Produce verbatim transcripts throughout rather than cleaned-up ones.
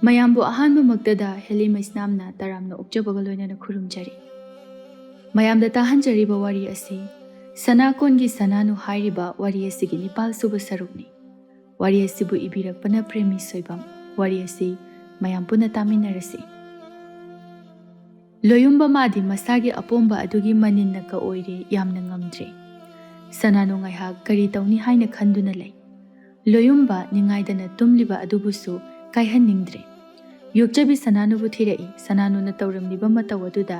ꯃꯌꯥꯝꯕꯨ ꯑꯍꯥꯟꯕꯃꯛꯇꯗ ꯍꯦꯂꯤ ꯃꯩꯁꯅꯥꯝꯅ ꯇꯔꯥꯝꯅ ꯑꯣꯛꯆꯕꯒ ꯂꯣꯏꯅꯅ ꯈꯨꯔꯨꯝꯖꯔꯤ꯫ ꯃꯌꯥꯝꯗ ꯇꯥꯍꯟꯖꯔꯤꯕ ꯋꯥꯔꯤ ꯑꯁꯤ ꯁꯅꯥꯀꯣꯟꯒꯤ ꯁꯅꯥꯅꯨ ꯍꯥꯏꯔꯤꯕ ꯋꯥꯔꯤ ꯑꯁꯤꯒꯤ ꯅꯤꯄꯥꯜ ꯁꯨꯕ ꯁꯔꯨꯛꯅꯤ꯫ ꯋꯥꯔꯤ ꯑꯁꯤꯕꯨ ꯏꯕꯤꯔꯛꯄꯅ ꯄ꯭ꯔꯦꯃꯤ ꯁꯣꯏꯕꯝ꯫ ꯋꯥꯔꯤ ꯑꯁꯤ ꯃꯌꯥꯝ ꯄꯨꯟꯅ ꯇꯥꯃꯤꯟꯅꯔꯁꯤ꯫ ꯂꯣꯌꯨꯝꯕ ꯃꯥꯗꯤ ꯃꯁꯥꯒꯤ ꯑꯄꯣꯝꯕ ꯑꯗꯨꯒꯤ ꯃꯅꯤꯟꯅꯀ ꯑꯣꯏꯔꯦ, ꯌꯥꯝꯅ ꯉꯝꯗ꯭ꯔꯦ꯫ ꯁꯅꯥꯅꯨ ꯉꯥꯏꯍꯥꯛ ꯀꯔꯤ ꯇꯧꯅꯤ ꯍꯥꯏꯅ ꯈꯟꯗꯨꯅ ꯂꯩ꯫ ꯂꯣꯌꯨꯝꯕ ꯅꯤꯡꯉꯥꯏꯗꯅ ꯇꯨꯝꯂꯤꯕ ꯑꯗꯨꯕꯨꯁꯨ ꯀꯥꯏꯍꯟꯅꯤꯡꯗ꯭ꯔꯦ꯫ ꯌꯣꯛꯆꯕꯤ ꯁꯅꯥꯅꯨꯕꯨ ꯊꯤꯔꯛꯏ꯫ ꯁꯅꯥꯅꯨꯅ ꯇꯧꯔꯝꯂꯤꯕ ꯃꯇꯧ ꯑꯗꯨꯗ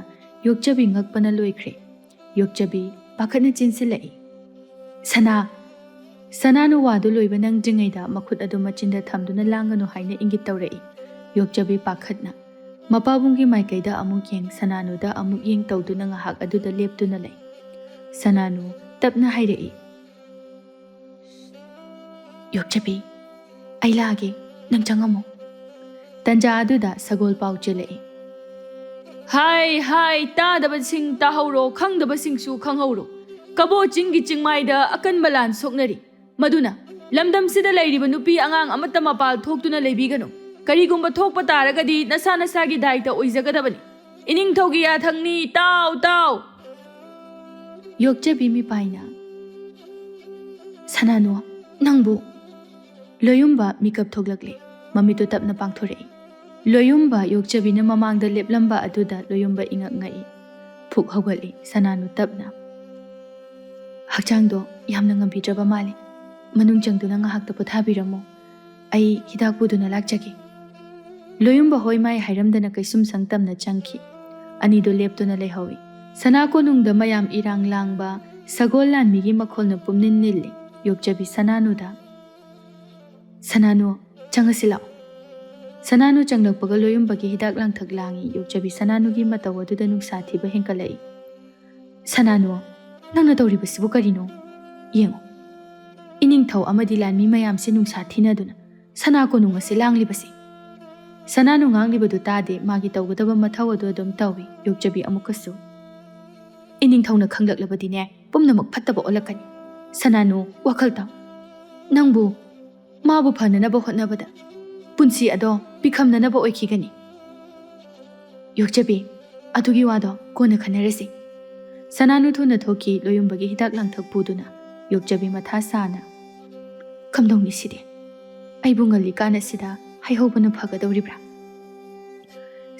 ꯌꯣꯛꯆꯕꯤ ꯉꯛꯄꯅ ꯂꯣꯏꯈ꯭ꯔꯦ꯫ ꯌꯣꯛꯆꯕꯤ ꯄꯥꯈꯠꯅ ꯆꯦꯟꯁꯤꯜꯂꯛꯏ꯫ "ꯁꯅꯥ, ꯁꯅꯥꯅꯨ, ꯋꯥꯗꯨ ꯂꯣꯏꯕ ꯅꯪꯗ꯭ꯔꯤꯉꯩꯗ ꯃꯈꯨꯠ ꯑꯗꯨ ꯃꯆꯤꯟꯗ ꯊꯝꯗꯨꯅ ꯂꯥꯡꯒꯅꯨ" ꯍꯥꯏꯅ ꯏꯪꯒꯤꯠ ꯇꯧꯔꯛꯏ꯫ ꯌꯣꯛꯆꯕꯤ ꯄꯥꯈꯠꯅ ꯃꯄꯥꯕꯨꯡꯒꯤ ꯃꯥꯏꯀꯩꯗ ꯑꯃꯨꯛ ꯌꯦꯡ, ꯁꯅꯥꯅꯨꯗ ꯑꯃꯨꯛ ꯌꯦꯡ ꯇꯧꯗꯨꯅ ꯉꯥꯏꯍꯥꯛ ꯑꯗꯨꯗ ꯂꯦꯞꯇꯨꯅ ꯂꯩ꯫ ꯁꯅꯥꯅꯨ ꯇꯞꯅ ꯍꯥꯏꯔꯛꯏ, "ꯌꯣꯛꯆꯕꯤ, ꯑꯩ ꯂꯥꯛꯑꯒꯦ, ꯅꯪ ꯆꯪꯉꯝꯃꯣ꯫" ꯇꯟꯖꯥ ꯑꯗꯨꯗ ꯁꯒꯣꯜ ꯄꯥꯎ ꯆꯦꯜꯂꯛꯏ꯫ "ꯍꯥꯏ, ꯍꯥꯏ, ꯇꯥꯗꯕꯁꯤꯡ ꯇꯥꯍꯧꯔꯣ, ꯈꯪꯗꯕꯁꯤꯡꯁꯨ ꯈꯪꯍꯧꯔꯣ꯫ ꯀꯕꯣ ꯆꯤꯡꯒꯤ ꯆꯤꯡꯃꯥꯏꯗ ꯑꯀꯟꯕ ꯂꯥꯟ ꯁꯣꯛꯅꯔꯤ꯫ ꯃꯗꯨꯅ ꯂꯝꯗꯝꯁꯤꯗ ꯂꯩꯔꯤꯕ ꯅꯨꯄꯤ ꯑꯉꯥꯡ ꯑꯃꯠꯇ ꯃꯄꯥꯜ ꯊꯣꯛꯇꯨꯅ ꯂꯩꯕꯤꯒꯅꯨ꯫ ꯀꯔꯤꯒꯨꯝꯕ ꯊꯣꯛꯄ ꯇꯥꯔꯒꯗꯤ ꯅꯁꯥ ꯅꯁꯥꯒꯤ ꯗꯥꯏꯇ ꯑꯣꯏꯖꯒꯗꯕꯅꯤ꯫ ꯏꯅꯤꯡꯊꯧꯒꯤ ꯌꯥꯊꯪꯅꯤ, ꯇꯥꯎ, ꯇꯥꯎ꯫" ꯌꯣꯛꯆꯕꯤ ꯃꯤꯄꯥꯏꯅ, "ꯁꯅꯥꯅꯨ, ꯅꯪꯕꯨ?" ꯂꯣꯌꯨꯝꯕ ꯃꯤꯀꯞ ꯊꯣꯛꯂꯛꯂꯦ꯫ ꯃꯃꯤꯠꯇꯨ ꯇꯞꯅ ꯄꯥꯡꯊꯣꯔꯛꯏ꯫ ꯂꯣꯌꯨꯝꯕ ꯌꯣꯛꯆꯕꯤꯅ ꯃꯃꯥꯡꯗ ꯂꯦꯞꯂꯝꯕ ꯑꯗꯨꯗ ꯂꯣꯌꯨꯝꯕ ꯏꯉꯛ ꯉꯛꯏ꯫ ꯐꯨꯛ ꯍꯧꯒꯠꯂꯤ꯫ ꯁꯅꯥꯅꯨ ꯇꯞꯅ, "ꯍꯛꯆꯥꯡꯗꯣ ꯌꯥꯝꯅ ꯉꯝꯕꯤꯗ꯭ꯔꯕ ꯃꯥꯜꯂꯤ꯫ ꯃꯅꯨꯡ ꯆꯪꯗꯨꯅ ꯉꯥꯏꯍꯥꯛꯇ ꯄꯣꯊꯥꯕꯤꯔꯝꯃꯣ꯫ ꯑꯩ ꯍꯤꯗꯥꯛ ꯄꯨꯗꯨꯅ ꯂꯥꯛꯆꯒꯦ꯫" ꯂꯣꯌꯨꯝꯕ ꯍꯣꯏ ꯃꯥꯏ ꯍꯥꯏꯔꯝꯗꯅ ꯀꯩꯁꯨꯝ ꯁꯪ ꯇꯝꯅ ꯆꯪꯈꯤ꯫ ꯑꯅꯤꯗꯨ ꯂꯦꯞꯇꯨꯅ ꯂꯩꯍꯧꯏ꯫ ꯁꯅꯥ ꯀꯣꯅꯨꯡꯗ ꯃꯌꯥꯝ ꯏꯔꯥꯡ ꯂꯥꯡꯕ, ꯁꯒꯣꯜ ꯂꯥꯟꯃꯤꯒꯤ ꯃꯈꯣꯜꯅ ꯄꯨꯝꯅꯤꯜ ꯅꯤꯜꯂꯤ꯫ ꯌꯣꯛꯆꯕꯤ ꯁꯅꯥꯅꯨꯗ, "ꯁꯅꯥꯅꯨ, ꯆꯪꯉꯁꯤ ꯂꯥꯛꯑꯣ꯫" ꯁꯅꯥꯅꯨ ꯆꯪꯂꯛꯄꯒ ꯂꯣꯌꯨꯝꯕꯒꯤ ꯍꯤꯗꯥꯛ ꯂꯥꯡꯊꯛ ꯂꯥꯡꯏ꯫ ꯌꯣꯛꯆꯕꯤ ꯁꯅꯥꯅꯨꯒꯤ ꯃꯇꯧ ꯑꯗꯨꯗ ꯅꯨꯡꯁꯥ ꯊꯤꯕ ꯍꯦꯟꯀꯠꯂꯛꯏ꯫ "ꯁꯅꯥꯅꯨ, ꯅꯪꯅ ꯇꯧꯔꯤꯕꯁꯤꯕꯨ ꯀꯔꯤꯅꯣ? ꯌꯦꯡꯉꯨ, ꯏꯅꯤꯡꯊꯧ ꯑꯃꯗꯤ ꯂꯥꯟꯃꯤ ꯃꯌꯥꯝꯁꯦ ꯅꯨꯡꯁꯥ ꯊꯤꯅꯗꯨꯅ ꯁꯅꯥ ꯀꯣꯅꯨꯡ ꯑꯁꯤ ꯂꯥꯡꯂꯤꯕꯁꯤ꯫" ꯁꯅꯥꯅꯨ ꯉꯥꯡꯂꯤꯕꯗꯨ ꯇꯥꯗꯦ, ꯃꯥꯒꯤ ꯇꯧꯒꯗꯕ ꯃꯊꯧ ꯑꯗꯨ ꯑꯗꯨꯝ ꯇꯧꯏ꯫ ꯌꯣꯛꯆꯕꯤ ꯑꯃꯨꯛꯀꯁꯨ, "ꯏꯅꯤꯡꯊꯧꯅ ꯈꯪꯂꯛꯂꯕꯗꯤꯅꯦ, ꯄꯨꯝꯅꯃꯛ ꯐꯠꯇꯕ ꯑꯣꯜꯂꯛꯀꯅꯤ꯫ ꯁꯅꯥꯅꯨ, ꯋꯥꯈꯜ ꯇꯥꯎ꯫ ꯅꯪꯕꯨ, ꯃꯥꯕꯨ ꯐꯅꯅꯕ ꯍꯣꯠꯅꯕꯗ ꯄꯨꯟꯁꯤ ꯑꯗꯣ ꯄꯤꯈꯝꯅꯅꯕ ꯑꯣꯏꯈꯤꯒꯅꯤ꯫ ꯌꯣꯛꯆꯕꯤ, ꯑꯗꯨꯒꯤ ꯋꯥꯗꯣ ꯀꯣꯟꯅ ꯈꯟꯅꯔꯁꯤ꯫ ꯁꯅꯥꯅꯨ ꯊꯨꯅ ꯊꯣꯛꯈꯤ꯫ ꯂꯣꯌꯨꯝꯕꯒꯤ ꯍꯤꯗꯥꯛ ꯂꯥꯡꯊꯛ ꯄꯨꯗꯨꯅ ꯌꯣꯛꯆꯕꯤ ꯃꯊꯥ ꯁꯥꯅ, "ꯀꯝꯗꯧꯅꯤ ꯁꯤꯗꯤ? ꯑꯩꯕꯨ ꯉꯜꯂꯤꯀꯥꯟ ꯑꯁꯤꯗ ꯍꯥꯏꯍꯧꯕꯅ ꯐꯒꯗꯧꯔꯤꯕ꯭ꯔꯥ?"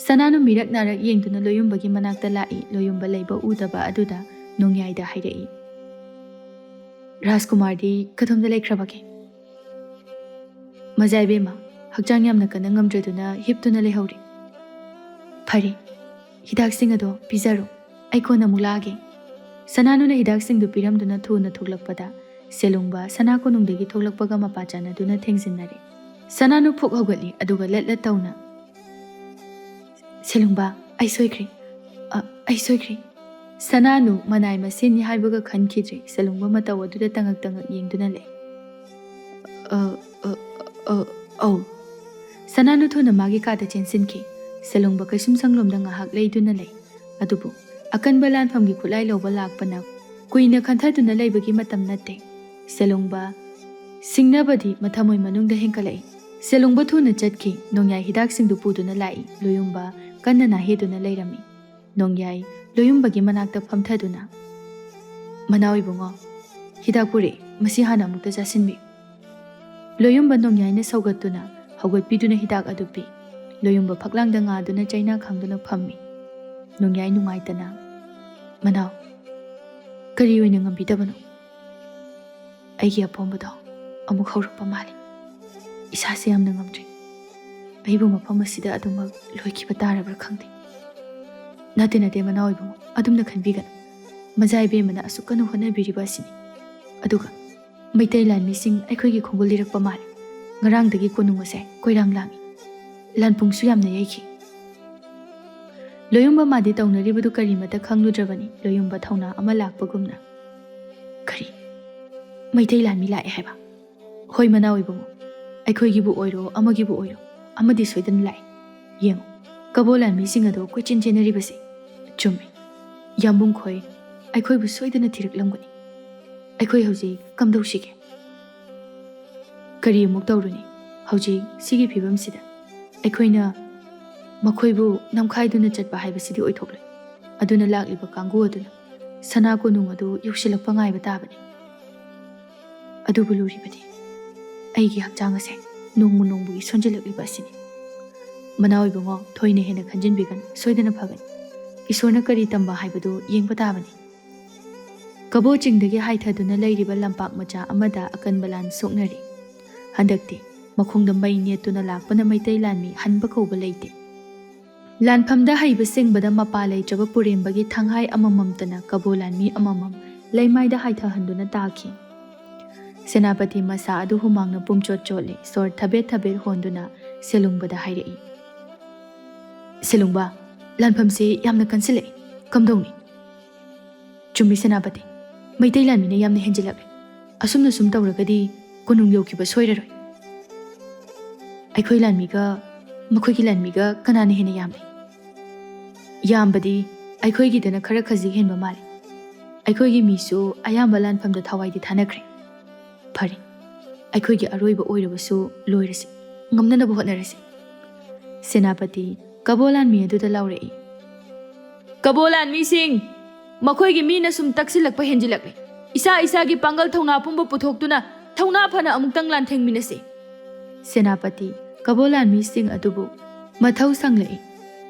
ꯁꯅꯥꯅꯨ ꯃꯤꯔꯛ ꯅꯥꯔꯛ ꯌꯦꯡꯗꯨꯅ ꯂꯣꯌꯨꯝꯕꯒꯤ ꯃꯅꯥꯛꯇ ꯂꯥꯛꯏ꯫ ꯂꯣꯌꯨꯝꯕ ꯂꯩꯕ ꯎꯗꯕ ꯑꯗꯨꯗ ꯅꯣꯡꯌꯥꯏꯗ ꯍꯥꯏꯔꯛꯏ, "ꯔꯥꯖꯀꯨꯃꯥꯔꯗꯤ ꯀꯗꯣꯝꯗ ꯂꯩꯈ꯭ꯔꯕꯒꯦ?" "ꯃꯖꯥ ꯏꯕꯦꯝꯃ, ꯍꯛꯆꯥꯡ ꯌꯥꯝꯅ ꯀꯟꯅ ꯉꯝꯗ꯭ꯔꯗꯨꯅ ꯍꯤꯞꯇꯨꯅ ꯂꯩꯍꯧꯔꯤ꯫" "ꯐꯔꯦ, ꯍꯤꯗꯥꯛꯁꯤꯡ ꯑꯗꯣ ꯄꯤꯖꯔꯣ, ꯑꯩ ꯀꯣꯟꯅ ꯑꯃꯨꯛ ꯂꯥꯛꯑꯒꯦ꯫" ꯁꯅꯥꯅꯨꯅ ꯍꯤꯗꯥꯛꯁꯤꯡꯗꯨ ꯄꯤꯔꯝꯗꯨꯅ ꯊꯨꯅ ꯊꯣꯛꯂꯛꯄꯗ ꯁꯦꯂꯨꯡꯕ ꯁꯅꯥ ꯀꯣꯅꯨꯡꯗꯒꯤ ꯊꯣꯛꯂꯛꯄꯒ ꯃꯄꯥ ꯆꯥꯟꯅꯗꯨꯅ ꯊꯦꯡꯖꯤꯟꯅꯔꯦ꯫ ꯁꯅꯥꯅꯨ ꯐꯨꯛ ꯍꯧꯒꯠꯂꯤ, ꯑꯗꯨꯒ ꯂꯠ ꯂꯠ ꯇꯧꯅ, "ꯁꯦꯂꯨꯡꯕ, ꯑꯩ ꯁꯣꯏꯈ꯭ꯔꯦ꯫ ꯑ, ꯑꯩ ꯁꯣꯏꯈ꯭ꯔꯦ꯫" ꯁꯅꯥꯅꯨ ꯃꯅꯥꯏ ꯃꯁꯤꯟꯅꯤ ꯍꯥꯏꯕꯒ ꯈꯟꯈꯤꯗ꯭ꯔꯦ꯫ ꯁꯦꯂꯨꯡꯕ ꯃꯇꯧ ꯑꯗꯨꯗ ꯇꯉꯛ ꯇꯉꯛ ꯌꯦꯡꯗꯨꯅ ꯂꯩ꯫ "ꯑ, ꯑ, ꯑ, ꯑꯧ꯫" ꯁꯅꯥꯅꯨ ꯊꯨꯅ ꯃꯥꯒꯤ ꯀꯥꯗ ꯆꯦꯟꯁꯤꯟꯈꯤ꯫ ꯁꯦꯂꯨꯡꯕ ꯀꯩꯁꯨꯝ ꯁꯪꯂꯣꯝꯗ ꯉꯥꯏꯍꯥꯛ ꯂꯩꯗꯨꯅ ꯂꯩ꯫ ꯑꯗꯨꯕꯨ ꯑꯀꯟꯕ ꯂꯥꯟꯐꯝꯒꯤ ꯈꯨꯠꯂꯥꯏ ꯂꯧꯕ ꯂꯥꯛꯄꯅ ꯀꯨꯏꯅ ꯈꯟꯊꯗꯨꯅ ꯂꯩꯕꯒꯤ ꯃꯇꯝ ꯅꯠꯇꯦ꯫ ꯁꯦꯂꯨꯡꯕ ꯁꯤꯡꯅꯕꯗꯤ ꯃꯊꯃꯣꯏ ꯃꯅꯨꯡꯗ ꯍꯦꯟꯀꯠꯂꯛꯏ꯫ ꯁꯦꯂꯨꯡꯕ ꯊꯨꯅ ꯆꯠꯈꯤ꯫ ꯅꯣꯡꯌꯥꯏ ꯍꯤꯗꯥꯛꯁꯤꯡꯗꯨ ꯄꯨꯗꯨꯅ ꯂꯥꯛꯏ꯫ ꯂꯣꯌꯨꯝꯕ ꯀꯟꯅ ꯅꯥꯍꯦꯗꯨꯅ ꯂꯩꯔꯝꯃꯤ꯫ ꯅꯣꯡꯌꯥꯏ ꯂꯣꯌꯨꯝꯕꯒꯤ ꯃꯅꯥꯛꯇ ꯐꯝꯊꯗꯨꯅ, "ꯃꯅꯥꯎ ꯏꯕꯨꯡꯉꯣ, ꯍꯤꯗꯥꯛ ꯄꯨꯔꯛꯏ, ꯃꯁꯤ ꯍꯥꯟꯅ ꯑꯃꯨꯛꯇ ꯆꯥꯁꯤꯟꯕꯤꯌꯨ꯫" ꯂꯣꯌꯨꯝꯕ ꯅꯣꯡꯌꯥꯏꯅ ꯁꯧꯒꯠꯇꯨꯅ ꯍꯧꯒꯠꯄꯤꯗꯨꯅ ꯍꯤꯗꯥꯛ ꯑꯗꯨ ꯄꯤ꯫ ꯂꯣꯌꯨꯝꯕ ꯐꯛꯂꯥꯡꯗ ꯉꯥꯗꯨꯅ ꯆꯩꯅꯥ ꯈꯥꯡꯗꯨꯅ ꯐꯝꯃꯤ꯫ ꯅꯣꯡꯌꯥꯏ ꯅꯨꯡꯉꯥꯏꯇꯅ, "ꯃꯅꯥꯎ, ꯀꯔꯤ ꯑꯣꯏꯅ ꯉꯝꯕꯤꯗꯕꯅꯣ? ꯑꯩꯒꯤ ꯑꯄꯣꯝꯕꯗꯣ ꯑꯃꯨꯛ ꯍꯧꯔꯛꯄ ꯃꯥꯜꯂꯤ꯫ ꯏꯁꯥꯁꯦ ꯌꯥꯝꯅ ꯉꯝꯗ꯭ꯔꯦ꯫ ꯑꯩꯕꯨ ꯃꯐꯝ ꯑꯁꯤꯗ ꯑꯗꯨꯃꯛ ꯂꯣꯏꯈꯤꯕ ꯇꯥꯔꯕ꯭ꯔꯥ ꯈꯪꯗꯦ꯫" "ꯅꯠꯇꯦ, ꯅꯠꯇꯦ, ꯃꯅꯥꯎ ꯏꯕꯨꯡꯉꯣ, ꯑꯗꯨꯝꯅ ꯈꯟꯕꯤꯒꯅꯨ꯫ ꯃꯖꯥ ꯏꯕꯦꯝꯃꯅ ꯑꯁꯨꯛ ꯀꯟꯅ ꯍꯣꯠꯅꯕꯤꯔꯤꯕ ꯑꯁꯤꯅꯤ꯫ ꯑꯗꯨꯒ ꯃꯩꯇꯩ ꯂꯥꯟꯃꯤꯁꯤꯡ ꯑꯩꯈꯣꯏꯒꯤ ꯈꯣꯡꯒꯨꯜ ꯂꯤꯔꯛꯄ ꯃꯥꯜꯂꯤ꯫ ꯉꯔꯥꯡꯗꯒꯤ ꯀꯣꯅꯨꯡ ꯑꯁꯦ ꯀꯣꯏꯔꯥꯡ ꯂꯥꯡꯏ꯫ ꯂꯥꯟꯄꯨꯡꯁꯨ ꯌꯥꯝꯅ ꯌꯩꯈꯤ꯫" ꯂꯣꯌꯨꯝꯕ ꯃꯥꯗꯤ ꯇꯧꯅꯔꯤꯕꯗꯨ ꯀꯔꯤꯃꯠꯇ ꯈꯪꯂꯨꯗ꯭ꯔꯕꯅꯤ꯫ ꯂꯣꯌꯨꯝꯕ ꯊꯧꯅꯥ ꯑꯃ ꯂꯥꯛꯄꯒꯨꯝꯅ, "ꯀꯔꯤ? ꯃꯩꯇꯩ ꯂꯥꯟꯃꯤ ꯂꯥꯛꯑꯦ ꯍꯥꯏꯕ?" "ꯍꯣꯏ, ꯃꯅꯥꯎ ꯏꯕꯨꯡꯉꯣ, ꯑꯩꯈꯣꯏꯒꯤꯕꯨ ꯑꯣꯏꯔꯣ, ꯑꯃꯒꯤꯕꯨ ꯑꯣꯏꯔꯣ, ꯑꯃꯗꯤ ꯁꯣꯏꯗꯅ ꯂꯥꯛꯏ꯫ ꯌꯦꯡꯉꯨ, ꯀꯕꯣ ꯂꯥꯟꯃꯤꯁꯤꯡ ꯑꯗꯣ ꯀꯣꯏꯆꯦꯟ ꯆꯦꯟꯅꯔꯤꯕꯁꯦ꯫" "ꯆꯨꯝꯃꯤ, ꯌꯥꯝꯕꯨꯡ ꯈꯣꯏ ꯑꯩꯈꯣꯏꯕꯨ ꯁꯣꯏꯗꯅ ꯊꯤꯔꯛꯂꯝꯒꯅꯤ꯫ ꯑꯩꯈꯣꯏ ꯍꯧꯖꯤꯛ ꯀꯝꯗꯧꯁꯤꯒꯦ?" "ꯀꯔꯤ ꯑꯃꯨꯛ ꯇꯧꯔꯨꯅꯤ ꯍꯧꯖꯤꯛ ꯁꯤꯒꯤ ꯐꯤꯕꯝꯁꯤꯗ? ꯑꯩꯈꯣꯏꯅ ꯃꯈꯣꯏꯕꯨ ꯅꯝꯈꯥꯏꯗꯨꯅ ꯆꯠꯄ ꯍꯥꯏꯕꯁꯤꯗꯤ ꯑꯣꯏꯊꯣꯛꯂꯣꯏ꯫ ꯑꯗꯨꯅ ꯂꯥꯛꯂꯤꯕ ꯀꯥꯡꯕꯨ ꯑꯗꯨꯅ ꯁꯅꯥ ꯀꯣꯅꯨꯡ ꯑꯗꯨ ꯌꯧꯁꯤꯜꯂꯛꯄ ꯉꯥꯏꯕ ꯇꯥꯕꯅꯤ꯫ ꯑꯗꯨꯕꯨ ꯂꯨꯔꯤꯕꯗꯤ ꯑꯩꯒꯤ ꯍꯛꯆꯥꯡ ꯑꯁꯦ ꯅꯣꯡꯃ ꯅꯣꯡꯃꯒꯤ ꯁꯣꯟꯖꯤꯜꯂꯛꯂꯤꯕ ꯑꯁꯤꯅꯤ꯫ ꯃꯅꯥꯎ ꯏꯕꯨꯡꯉꯣ, ꯊꯣꯏꯅ ꯍꯦꯟꯅ ꯈꯟꯖꯤꯟꯕꯤꯒꯅꯨ, ꯁꯣꯏꯗꯅ ꯐꯒꯅꯤ꯫ ꯏꯁꯣꯔꯅ ꯀꯔꯤ ꯇꯝꯕ ꯍꯥꯏꯕꯗꯨ ꯌꯦꯡꯕ ꯇꯥꯕꯅꯤ꯫ ꯀꯕꯣ ꯆꯤꯡꯗꯒꯤ ꯍꯥꯏꯊꯗꯨꯅ ꯂꯩꯔꯤꯕ ꯂꯝꯄꯥꯛ ꯃꯆꯥ ꯑꯃꯗ ꯑꯀꯟꯕ ꯂꯥꯟ ꯁꯣꯛꯅꯔꯤ꯫ ꯍꯟꯗꯛꯇꯤ ꯃꯈꯣꯡꯗ ꯃꯩ ꯅꯦꯠꯇꯨꯅ ꯂꯥꯛꯄꯅ ꯃꯩꯇꯩ ꯂꯥꯟꯃꯤ ꯍꯟꯕ ꯀꯧꯕ ꯂꯩꯇꯦ꯫ ꯂꯥꯟꯐꯝꯗ ꯍꯩꯕ ꯁꯤꯡꯕꯗ ꯃꯄꯥ ꯂꯩꯇ꯭ꯔꯕ ꯄꯨꯔꯦꯝꯕꯒꯤ ꯊꯪꯍꯥꯏ ꯑꯃꯃꯝꯇꯅ ꯀꯕꯣ ꯂꯥꯟꯃꯤ ꯑꯃꯃꯝ ꯂꯩꯃꯥꯏꯗ ꯍꯥꯏꯊꯍꯟꯗꯨꯅ ꯇꯥꯈꯤ꯫ ꯁꯦꯅꯥꯄꯇꯤ ꯃꯁꯥ ꯑꯗꯨ ꯍꯨꯃꯥꯡꯅ ꯄꯨꯝꯆꯣꯠ ꯆꯣꯠꯂꯦ, ꯁꯣꯔ ꯊꯕꯦꯠ ꯊꯕꯦꯠ ꯍꯣꯟꯗꯨꯅ ꯁꯦꯂꯨꯡꯕꯗ ꯍꯥꯏꯔꯛꯏ, "ꯁꯦꯂꯨꯡꯕ, ꯂꯥꯟꯐꯝꯁꯦ ꯌꯥꯝꯅ ꯀꯟꯁꯤꯜꯂꯛꯏ꯫ ꯀꯝꯗꯧꯅꯤ?" "ꯆꯨꯝꯃꯤ ꯁꯦꯅꯥꯄꯇꯤ, ꯃꯩꯇꯩ ꯂꯥꯟꯃꯤꯅ ꯌꯥꯝꯅ ꯍꯦꯟꯖꯤꯜꯂꯛꯂꯦ꯫ ꯑꯁꯨꯝꯅ ꯁꯨꯝ ꯇꯧꯔꯒꯗꯤ ꯀꯣꯅꯨꯡ ꯌꯧꯈꯤꯕ ꯁꯣꯏꯔꯔꯣꯏ꯫ ꯑꯩꯈꯣꯏ ꯂꯥꯟꯃꯤꯒ ꯃꯈꯣꯏꯒꯤ ꯂꯥꯟꯃꯤꯒ ꯀꯅꯥꯅ ꯍꯦꯟꯅ ꯌꯥꯝꯂꯤ?" "ꯌꯥꯝꯕꯗꯤ ꯑꯩꯈꯣꯏꯒꯤꯗꯅ ꯈꯔ ꯈꯖꯤꯛ ꯍꯦꯟꯕ ꯃꯥꯜꯂꯤ꯫ ꯑꯩꯈꯣꯏꯒꯤ ꯃꯤꯁꯨ ꯑꯌꯥꯝꯕ ꯂꯥꯟꯐꯝꯗ ꯊꯋꯥꯏꯗꯤ ꯊꯥꯅꯈ꯭ꯔꯦ꯫ ꯐꯔꯦ, ꯑꯩꯈꯣꯏꯒꯤ ꯑꯔꯣꯏꯕ ꯑꯣꯏꯔꯕꯁꯨ ꯂꯣꯏꯔꯁꯤ, ꯉꯝꯅꯅꯕ ꯍꯣꯠꯅꯔꯁꯤ꯫" ꯁꯦꯅꯥꯄꯇꯤ ꯀꯕꯣ ꯂꯥꯟꯃꯤ ꯑꯗꯨꯗ ꯂꯥꯎꯔꯛꯏ, "ꯀꯕꯣ ꯂꯥꯟꯃꯤꯁꯤꯡ, ꯃꯈꯣꯏꯒꯤ ꯃꯤꯅ ꯁꯨꯝ ꯇꯛꯁꯤꯜꯂꯛꯄ ꯍꯦꯟꯖꯤꯜꯂꯛꯂꯦ꯫ ꯏꯁꯥ ꯏꯁꯥꯒꯤ ꯄꯥꯡꯒꯜ ꯊꯧꯅꯥ ꯄꯨꯝꯕ ꯄꯨꯊꯣꯛꯇꯨꯅ ꯊꯧꯅꯥ ꯐꯅ ꯑꯃꯨꯛꯇꯪ ꯂꯥꯟꯊꯦꯡꯃꯤꯟꯅꯁꯤ꯫" ꯁꯦꯅꯥꯄꯇꯤ ꯀꯕꯣ ꯂꯥꯟꯃꯤꯁꯤꯡ ꯑꯗꯨꯕꯨ ꯃꯊꯧ ꯁꯪꯂꯛꯏ꯫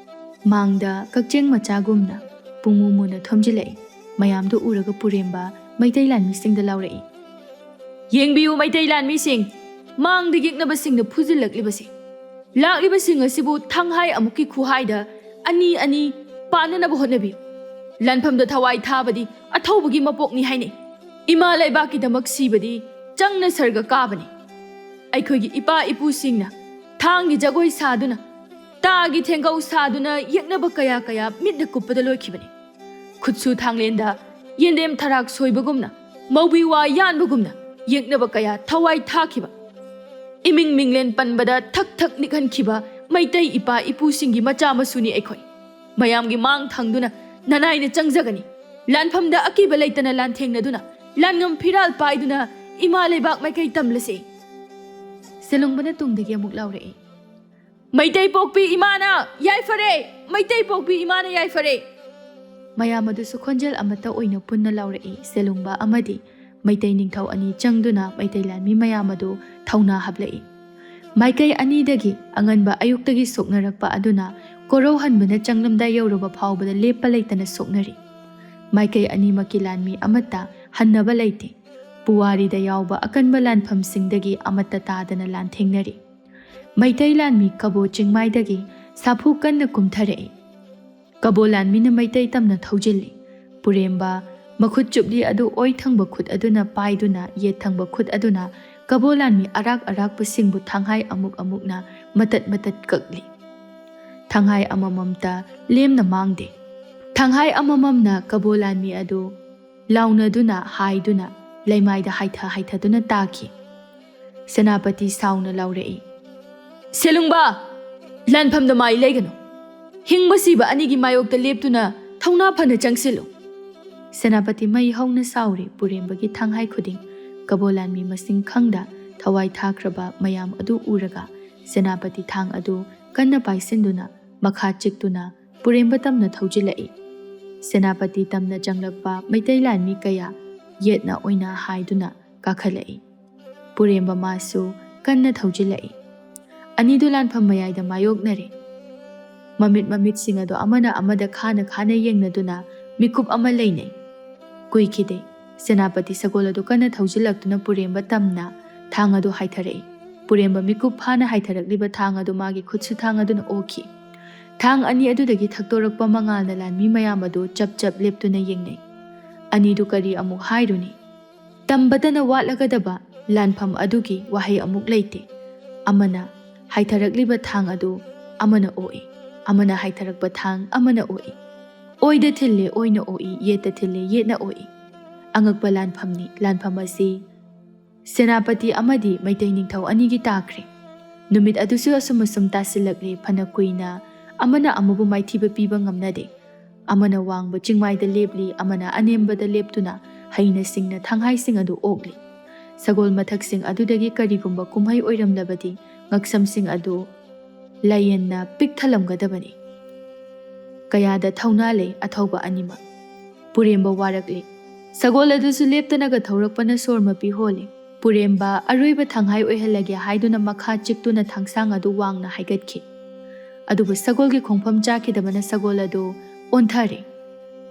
ꯃꯥꯡꯗ ꯀꯛꯆꯦꯡ ꯃꯆꯥꯒꯨꯝꯅ ꯄꯨꯡꯃꯨ ꯃꯨꯅ ꯊꯣꯝꯖꯤꯜꯂꯛꯏ꯫ ꯃꯌꯥꯝꯗꯨ ꯎꯔꯒ ꯄꯨꯔꯦꯝꯕ ꯃꯩꯇꯩ ꯂꯥꯟꯃꯤꯁꯤꯡꯗ ꯂꯥꯎꯔꯛꯏ, "ꯌꯦꯡꯕꯤꯌꯨ ꯃꯩꯇꯩ ꯂꯥꯟꯃꯤꯁꯤꯡ, ꯃꯥꯡꯗ ꯌꯦꯛꯅꯕꯁꯤꯡꯅ ꯐꯨꯖꯤꯜꯂꯛꯂꯤꯕꯁꯤ꯫ ꯂꯥꯛꯂꯤꯕꯁꯤꯡ ꯑꯁꯤꯕꯨ ꯊꯪꯍꯥꯏ ꯑꯃꯨꯛꯀꯤ ꯈꯨꯍꯥꯏꯗ ꯑꯅꯤ ꯑꯅꯤ ꯄꯥꯟꯅꯅꯕ ꯍꯣꯠꯅꯕꯤꯌꯨ꯫ ꯂꯥꯟꯐꯝꯗ ꯊꯋꯥꯏ ꯊꯥꯕꯗꯤ ꯑꯊꯧꯕꯒꯤ ꯃꯄꯣꯛꯅꯤ ꯍꯥꯏꯅꯩ꯫ ꯏꯃꯥ ꯂꯩꯕꯥꯛꯀꯤꯗꯃꯛ ꯁꯤꯕꯗꯤ ꯆꯪꯅ ꯁꯔꯒ ꯀꯥꯕꯅꯤ꯫ ꯑꯩꯈꯣꯏꯒꯤ ꯏꯄꯥ ꯏꯄꯨꯁꯤꯡꯅ ꯊꯥꯡꯒꯤ ꯖꯒꯣꯏ ꯁꯥꯗꯨꯅ, ꯇꯥꯒꯤ ꯊꯦꯡꯒꯧ ꯁꯥꯗꯨꯅ ꯌꯦꯛꯅꯕ ꯀꯌꯥ ꯀꯌꯥ ꯃꯤꯠꯅ ꯀꯨꯞꯄꯗ ꯂꯣꯏꯈꯤꯕꯅꯤ꯫ ꯈꯨꯠꯁꯨ ꯊꯥꯡꯂꯦꯟꯗ ꯌꯦꯟꯗꯦꯝ ꯊꯔꯥꯛ ꯁꯣꯏꯕꯒꯨꯝꯅ, ꯃꯧꯕꯤ ꯋꯥ ꯌꯥꯟꯕꯒꯨꯝꯅ ꯌꯦꯛꯅꯕ ꯀꯌꯥ ꯊꯋꯥꯏ ꯊꯥꯈꯤꯕ, ꯏꯃꯤꯡ ꯃꯤꯡꯂꯦꯟ ꯄꯟꯕꯗ ꯊꯛ ꯊꯛ ꯅꯤꯛꯍꯟꯈꯤꯕ ꯃꯩꯇꯩ ꯏꯄꯥ ꯏꯄꯨꯁꯤꯡꯒꯤ ꯃꯆꯥ ꯃꯁꯨꯅꯤ ꯑꯩꯈꯣꯏ꯫ ꯃꯌꯥꯝꯒꯤ ꯃꯥꯡ ꯊꯪꯗꯨꯅ ꯅꯅꯥꯏꯅ ꯆꯪꯖꯒꯅꯤ꯫ ꯂꯥꯟꯐꯝꯗ ꯑꯀꯤꯕ ꯂꯩꯇꯅ ꯂꯥꯟꯊꯦꯡꯅꯗꯨꯅ, ꯂꯥꯟꯉꯝ ꯐꯤꯔꯥꯜ ꯄꯥꯏꯗꯨꯅ ꯏꯃꯥ ꯂꯩꯕꯥꯛ ꯃꯥꯏꯀꯩ ꯇꯝꯂꯁꯤ꯫" ꯁꯦꯂꯨꯡꯕꯅ ꯇꯨꯡꯗꯒꯤ ꯑꯃꯨꯛ ꯂꯥꯎꯔꯛꯏ, "ꯃꯩꯇꯩ ꯄꯣꯛꯄꯤ ꯏꯃꯥꯅ ꯌꯥꯏꯐꯔꯦ! ꯃꯩꯇꯩ ꯄꯣꯛꯄꯤ ꯏꯃꯥꯅ ꯌꯥꯏꯐꯔꯦ!" ꯃꯌꯥꯝ ꯑꯗꯨꯁꯨ ꯈꯣꯟꯖꯦꯜ ꯑꯃꯠꯇ ꯑꯣꯏꯅ ꯄꯨꯟꯅ ꯂꯥꯎꯔꯛꯏ꯫ ꯁꯦꯂꯨꯡꯕ ꯑꯃꯗꯤ ꯃꯩꯇꯩ ꯅꯤꯡꯊꯧ ꯑꯅꯤ ꯆꯪꯗꯨꯅ ꯃꯩꯇꯩ ꯂꯥꯟꯃꯤ ꯃꯌꯥꯝ ꯑꯗꯨ ꯊꯧꯅꯥ ꯍꯥꯞꯂꯛꯏ꯫ ꯃꯥꯏꯀꯩ ꯑꯅꯤꯗꯒꯤ ꯑꯉꯟꯕ ꯑꯌꯨꯛꯇꯒꯤ ꯁꯣꯛꯅꯔꯛꯄ ꯑꯗꯨꯅ ꯀꯣꯔꯧꯍꯟꯕꯅ ꯆꯪꯂꯝꯗꯥꯏ ꯌꯧꯔꯕ ꯐꯥꯎꯕꯗ ꯂꯦꯞꯄ ꯂꯩꯇꯅ ꯁꯣꯛꯅꯔꯤ꯫ ꯃꯥꯏꯀꯩ ꯑꯅꯤꯃꯛꯀꯤ ꯂꯥꯟꯃꯤ ꯑꯃꯠꯇ ꯍꯟꯅꯕ ꯂꯩꯇꯦ꯫ ꯄꯨꯋꯥꯔꯤꯗ ꯌꯥꯎꯕ ꯑꯀꯟꯕ ꯂꯥꯟꯐꯝꯁꯤꯡꯗꯒꯤ ꯑꯃꯠꯇ ꯇꯥꯗꯅ ꯂꯥꯟꯊꯦꯡꯅꯔꯤ꯫ ꯃꯩꯇꯩ ꯂꯥꯟꯃꯤ ꯀꯕꯣ ꯆꯤꯡꯃꯥꯏꯗꯒꯤ ꯁꯥꯐꯨ ꯀꯟꯅ ꯀꯨꯝꯊꯔꯛꯏ꯫ ꯀꯕꯣ ꯂꯥꯟꯃꯤꯅ ꯃꯩꯇꯩ ꯇꯝꯅ ꯊꯧꯖꯤꯜꯂꯤ꯫ ꯄꯨꯔꯦꯝꯕ ꯃꯈꯨꯠ ꯆꯨꯞꯂꯤ ꯑꯗꯨ ꯑꯣꯏ ꯊꯪꯕ ꯈꯨꯠ ꯑꯗꯨꯅ ꯄꯥꯏꯗꯨꯅ ꯌꯦꯠ ꯊꯪꯕ ꯈꯨꯠ ꯑꯗꯨꯅ ꯀꯕꯣ ꯂꯥꯟꯃꯤ ꯑꯔꯥꯛ ꯑꯔꯥꯛꯄꯁꯤꯡꯕꯨ ꯊꯥꯡꯍꯥꯏ ꯑꯃꯨꯛ ꯑꯃꯨꯛꯅ ꯃꯇꯠ ꯃꯇꯠ ꯀꯛꯂꯤ꯫ ꯊꯥꯡꯍꯥꯏ ꯑꯃꯃꯝꯇ ꯂꯦꯝꯅ ꯃꯥꯡꯗꯦ꯫ ꯊꯥꯡꯍꯥꯏ ꯑꯃꯃꯝꯅ ꯀꯕꯣ ꯂꯥꯟꯃꯤ ꯑꯗꯨ ꯂꯥꯎꯅꯗꯨꯅ ꯍꯥꯏꯗꯨꯅ ꯂꯩꯃꯥꯏꯗ ꯍꯥꯏꯊ ꯍꯥꯏꯊꯗꯨꯅ ꯇꯥꯈꯤ꯫ ꯁꯦꯅꯥꯄꯇꯤ ꯁꯥꯎꯅ ꯂꯥꯎꯔꯛꯏ, "ꯁꯦꯂꯨꯡꯕ! ꯂꯥꯟꯐꯝꯗ ꯃꯥꯏ ꯂꯩꯒꯅꯨ꯫ ꯍꯤꯡꯕ ꯁꯤꯕ ꯑꯅꯤꯒꯤ ꯃꯥꯌꯣꯛꯇ ꯂꯦꯞꯇꯨꯅ ꯊꯧꯅꯥ ꯐꯅ ꯆꯪꯁꯤꯜꯂꯨ!" ꯁꯦꯅꯥꯄꯇꯤ ꯃꯩ ꯍꯧꯅ ꯁꯥꯎꯔꯤ꯫ ꯄꯨꯔꯦꯝꯕꯒꯤ ꯊꯥꯡꯍꯥꯏ ꯈꯨꯗꯤꯡ ꯀꯕꯣ ꯂꯥꯟꯃꯤ ꯃꯁꯤꯡ ꯈꯪꯗ ꯊꯋꯥꯏ ꯊꯥꯈ꯭ꯔꯕ ꯃꯌꯥꯝ ꯑꯗꯨ ꯎꯔꯒ ꯁꯦꯅꯥꯄꯇꯤ ꯊꯥꯡ ꯑꯗꯨ ꯀꯟꯅ ꯄꯥꯏꯁꯤꯟꯗꯨꯅ ꯃꯈꯥ ꯆꯤꯛꯇꯨꯅ ꯄꯨꯔꯦꯝꯕ ꯇꯝꯅ ꯊꯧꯖꯤꯜꯂꯛꯏ꯫ ꯁꯦꯅꯥꯄꯇꯤ ꯇꯝꯅ ꯆꯪꯂꯛꯄ ꯃꯩꯇꯩ ꯂꯥꯟꯃꯤ ꯀꯌꯥ ꯌꯦꯠꯅ ꯑꯣꯏꯅ ꯍꯥꯏꯗꯨꯅ ꯀꯥꯈꯠꯂꯛꯏ꯫ ꯄꯨꯔꯦꯝꯕ ꯃꯥꯁꯨ ꯀꯟꯅ ꯊꯧꯖꯤꯜꯂꯛꯏ꯫ ꯑꯅꯤꯗꯨ ꯂꯥꯟꯐꯝ ꯃꯌꯥꯏꯗ ꯃꯥꯌꯣꯛꯅꯔꯦ꯫ ꯃꯃꯤꯠ ꯃꯃꯤꯠꯁꯤꯡ ꯑꯗꯨ ꯑꯃꯅ ꯑꯃꯗ ꯈꯥꯅ ꯈꯥꯅ ꯌꯦꯡꯅꯗꯨꯅ ꯃꯤꯀꯨꯞ ꯑꯃ ꯂꯩꯅꯩ꯫ ꯀꯨꯏꯈꯤꯗꯦ꯫ ꯁꯦꯅꯥꯄꯇꯤ ꯁꯒꯣꯜ ꯑꯗꯨ ꯀꯟꯅ ꯊꯧꯖꯤꯜꯂꯛꯇꯨꯅ ꯄꯨꯔꯦꯝꯕ ꯇꯝꯅ ꯊꯥꯡ ꯑꯗꯨ ꯍꯥꯏꯊꯔꯛꯏ꯫ ꯄꯨꯔꯦꯝꯕ ꯃꯤꯀꯨꯞ ꯐꯥꯅ ꯍꯥꯏꯊꯔꯛꯂꯤꯕ ꯊꯥꯡ ꯑꯗꯨ ꯃꯥꯒꯤ ꯈꯨꯠꯁꯨ ꯊꯥꯡ ꯑꯗꯨꯅ ꯑꯣꯛꯈꯤ꯫ ꯊꯥꯡ ꯑꯅꯤ ꯑꯗꯨꯗꯒꯤ ꯊꯛꯇꯣꯔꯛꯄ ꯃꯉꯥꯜꯅ ꯂꯥꯟꯃꯤ ꯃꯌꯥꯝ ꯑꯗꯨ ꯆꯞ ꯆꯞ ꯂꯦꯞꯇꯨꯅ ꯌꯦꯡꯅꯩ꯫ ꯑꯅꯤꯗꯨ ꯀꯔꯤ ꯑꯃꯨꯛ ꯍꯥꯏꯔꯨꯅꯤ? ꯇꯝꯕꯇꯅ ꯋꯥꯠꯂꯒꯗꯕ ꯂꯥꯟꯐꯝ ꯑꯗꯨꯒꯤ ꯋꯥꯍꯩ ꯑꯃꯨꯛ ꯂꯩꯇꯦ꯫ ꯑꯃꯅ ꯍꯥꯏꯊꯔꯛꯂꯤꯕ ꯊꯥꯡ ꯑꯗꯨ ꯑꯃꯅ ꯑꯣꯛꯏ, ꯑꯃꯅ ꯍꯥꯏꯊꯔꯛꯄ ꯊꯥꯡ ꯑꯃꯅ ꯑꯣꯛꯏ꯫ ꯑꯣꯏꯗ ꯊꯤꯜꯂꯦ ꯑꯣꯏꯅ ꯑꯣꯛꯏ, ꯌꯦꯠꯇ ꯊꯤꯜꯂꯦ ꯌꯦꯠꯅ ꯑꯣꯛꯏ꯫ ꯑꯉꯛꯄ ꯂꯥꯟꯐꯝꯅꯤ꯫ ꯂꯥꯟꯐꯝ ꯑꯁꯤ ꯁꯦꯅꯥꯄꯇꯤ ꯑꯃꯗꯤ ꯃꯩꯇꯩ ꯅꯤꯡꯊꯧ ꯑꯅꯤꯒꯤ ꯇꯥꯈ꯭ꯔꯦ꯫ ꯅꯨꯃꯤꯠ ꯑꯗꯨꯁꯨ ꯑꯁꯨꯝ ꯑꯁꯨꯝ ꯇꯥꯁꯤꯜꯂꯛꯂꯦ꯫ ꯐꯅ ꯀꯨꯏꯅ ꯑꯃꯅ ꯑꯃꯕꯨ ꯃꯥꯏꯊꯤꯕ ꯄꯤꯕ ꯉꯝꯅꯗꯦ꯫ ꯑꯃꯅ ꯋꯥꯡꯕ ꯆꯤꯡꯃꯥꯏꯗ ꯂꯦꯞꯂꯤ, ꯑꯃꯅ ꯑꯅꯦꯝꯕꯗ ꯂꯦꯞꯇꯨꯅ ꯍꯩꯅ ꯁꯤꯡꯅ ꯊꯥꯡꯍꯥꯏꯁꯤꯡ ꯑꯗꯨ ꯑꯣꯛꯂꯤ꯫ ꯁꯒꯣꯜ ꯃꯊꯛꯁꯤꯡ ꯑꯗꯨꯗꯒꯤ ꯀꯔꯤꯒꯨꯝꯕ ꯀꯨꯝꯍꯩ ꯑꯣꯏꯔꯝꯂꯕꯗꯤ ꯉꯛꯁꯝꯁꯤꯡ ꯑꯗꯨ ꯂꯥꯏꯌꯦꯟꯅ ꯄꯤꯛ ꯊꯜꯂꯝꯒꯗꯕꯅꯤ꯫ ꯀꯌꯥꯗ ꯊꯧꯅꯥ ꯂꯩ ꯑꯊꯧꯕ ꯑꯅꯤꯃꯛ꯫ ꯄꯨꯔꯦꯝꯕ ꯋꯥꯔꯛꯂꯤ꯫ ꯁꯒꯣꯜ ꯑꯗꯨꯁꯨ ꯂꯦꯞꯇꯅꯒ ꯊꯧꯔꯛꯄꯅ ꯁꯣꯔ ꯃꯄꯤ ꯍꯣꯜꯂꯤ꯫ ꯄꯨꯔꯦꯝꯕ ꯑꯔꯣꯏꯕ ꯊꯪꯍꯥꯏ ꯑꯣꯏꯍꯜꯂꯒꯦ ꯍꯥꯏꯗꯨꯅ ꯃꯈꯥ ꯆꯤꯛꯇꯨꯅ ꯊꯥꯡꯁꯥꯡ ꯑꯗꯨ ꯋꯥꯡꯅ ꯍꯥꯏꯒꯠꯈꯤ꯫ ꯑꯗꯨꯕꯨ ꯁꯒꯣꯜꯒꯤ ꯈꯣꯡꯐꯝ ꯆꯥꯈꯤꯗꯕꯅ ꯁꯒꯣꯜ ꯑꯗꯨ ꯑꯣꯟꯊꯔꯦ꯫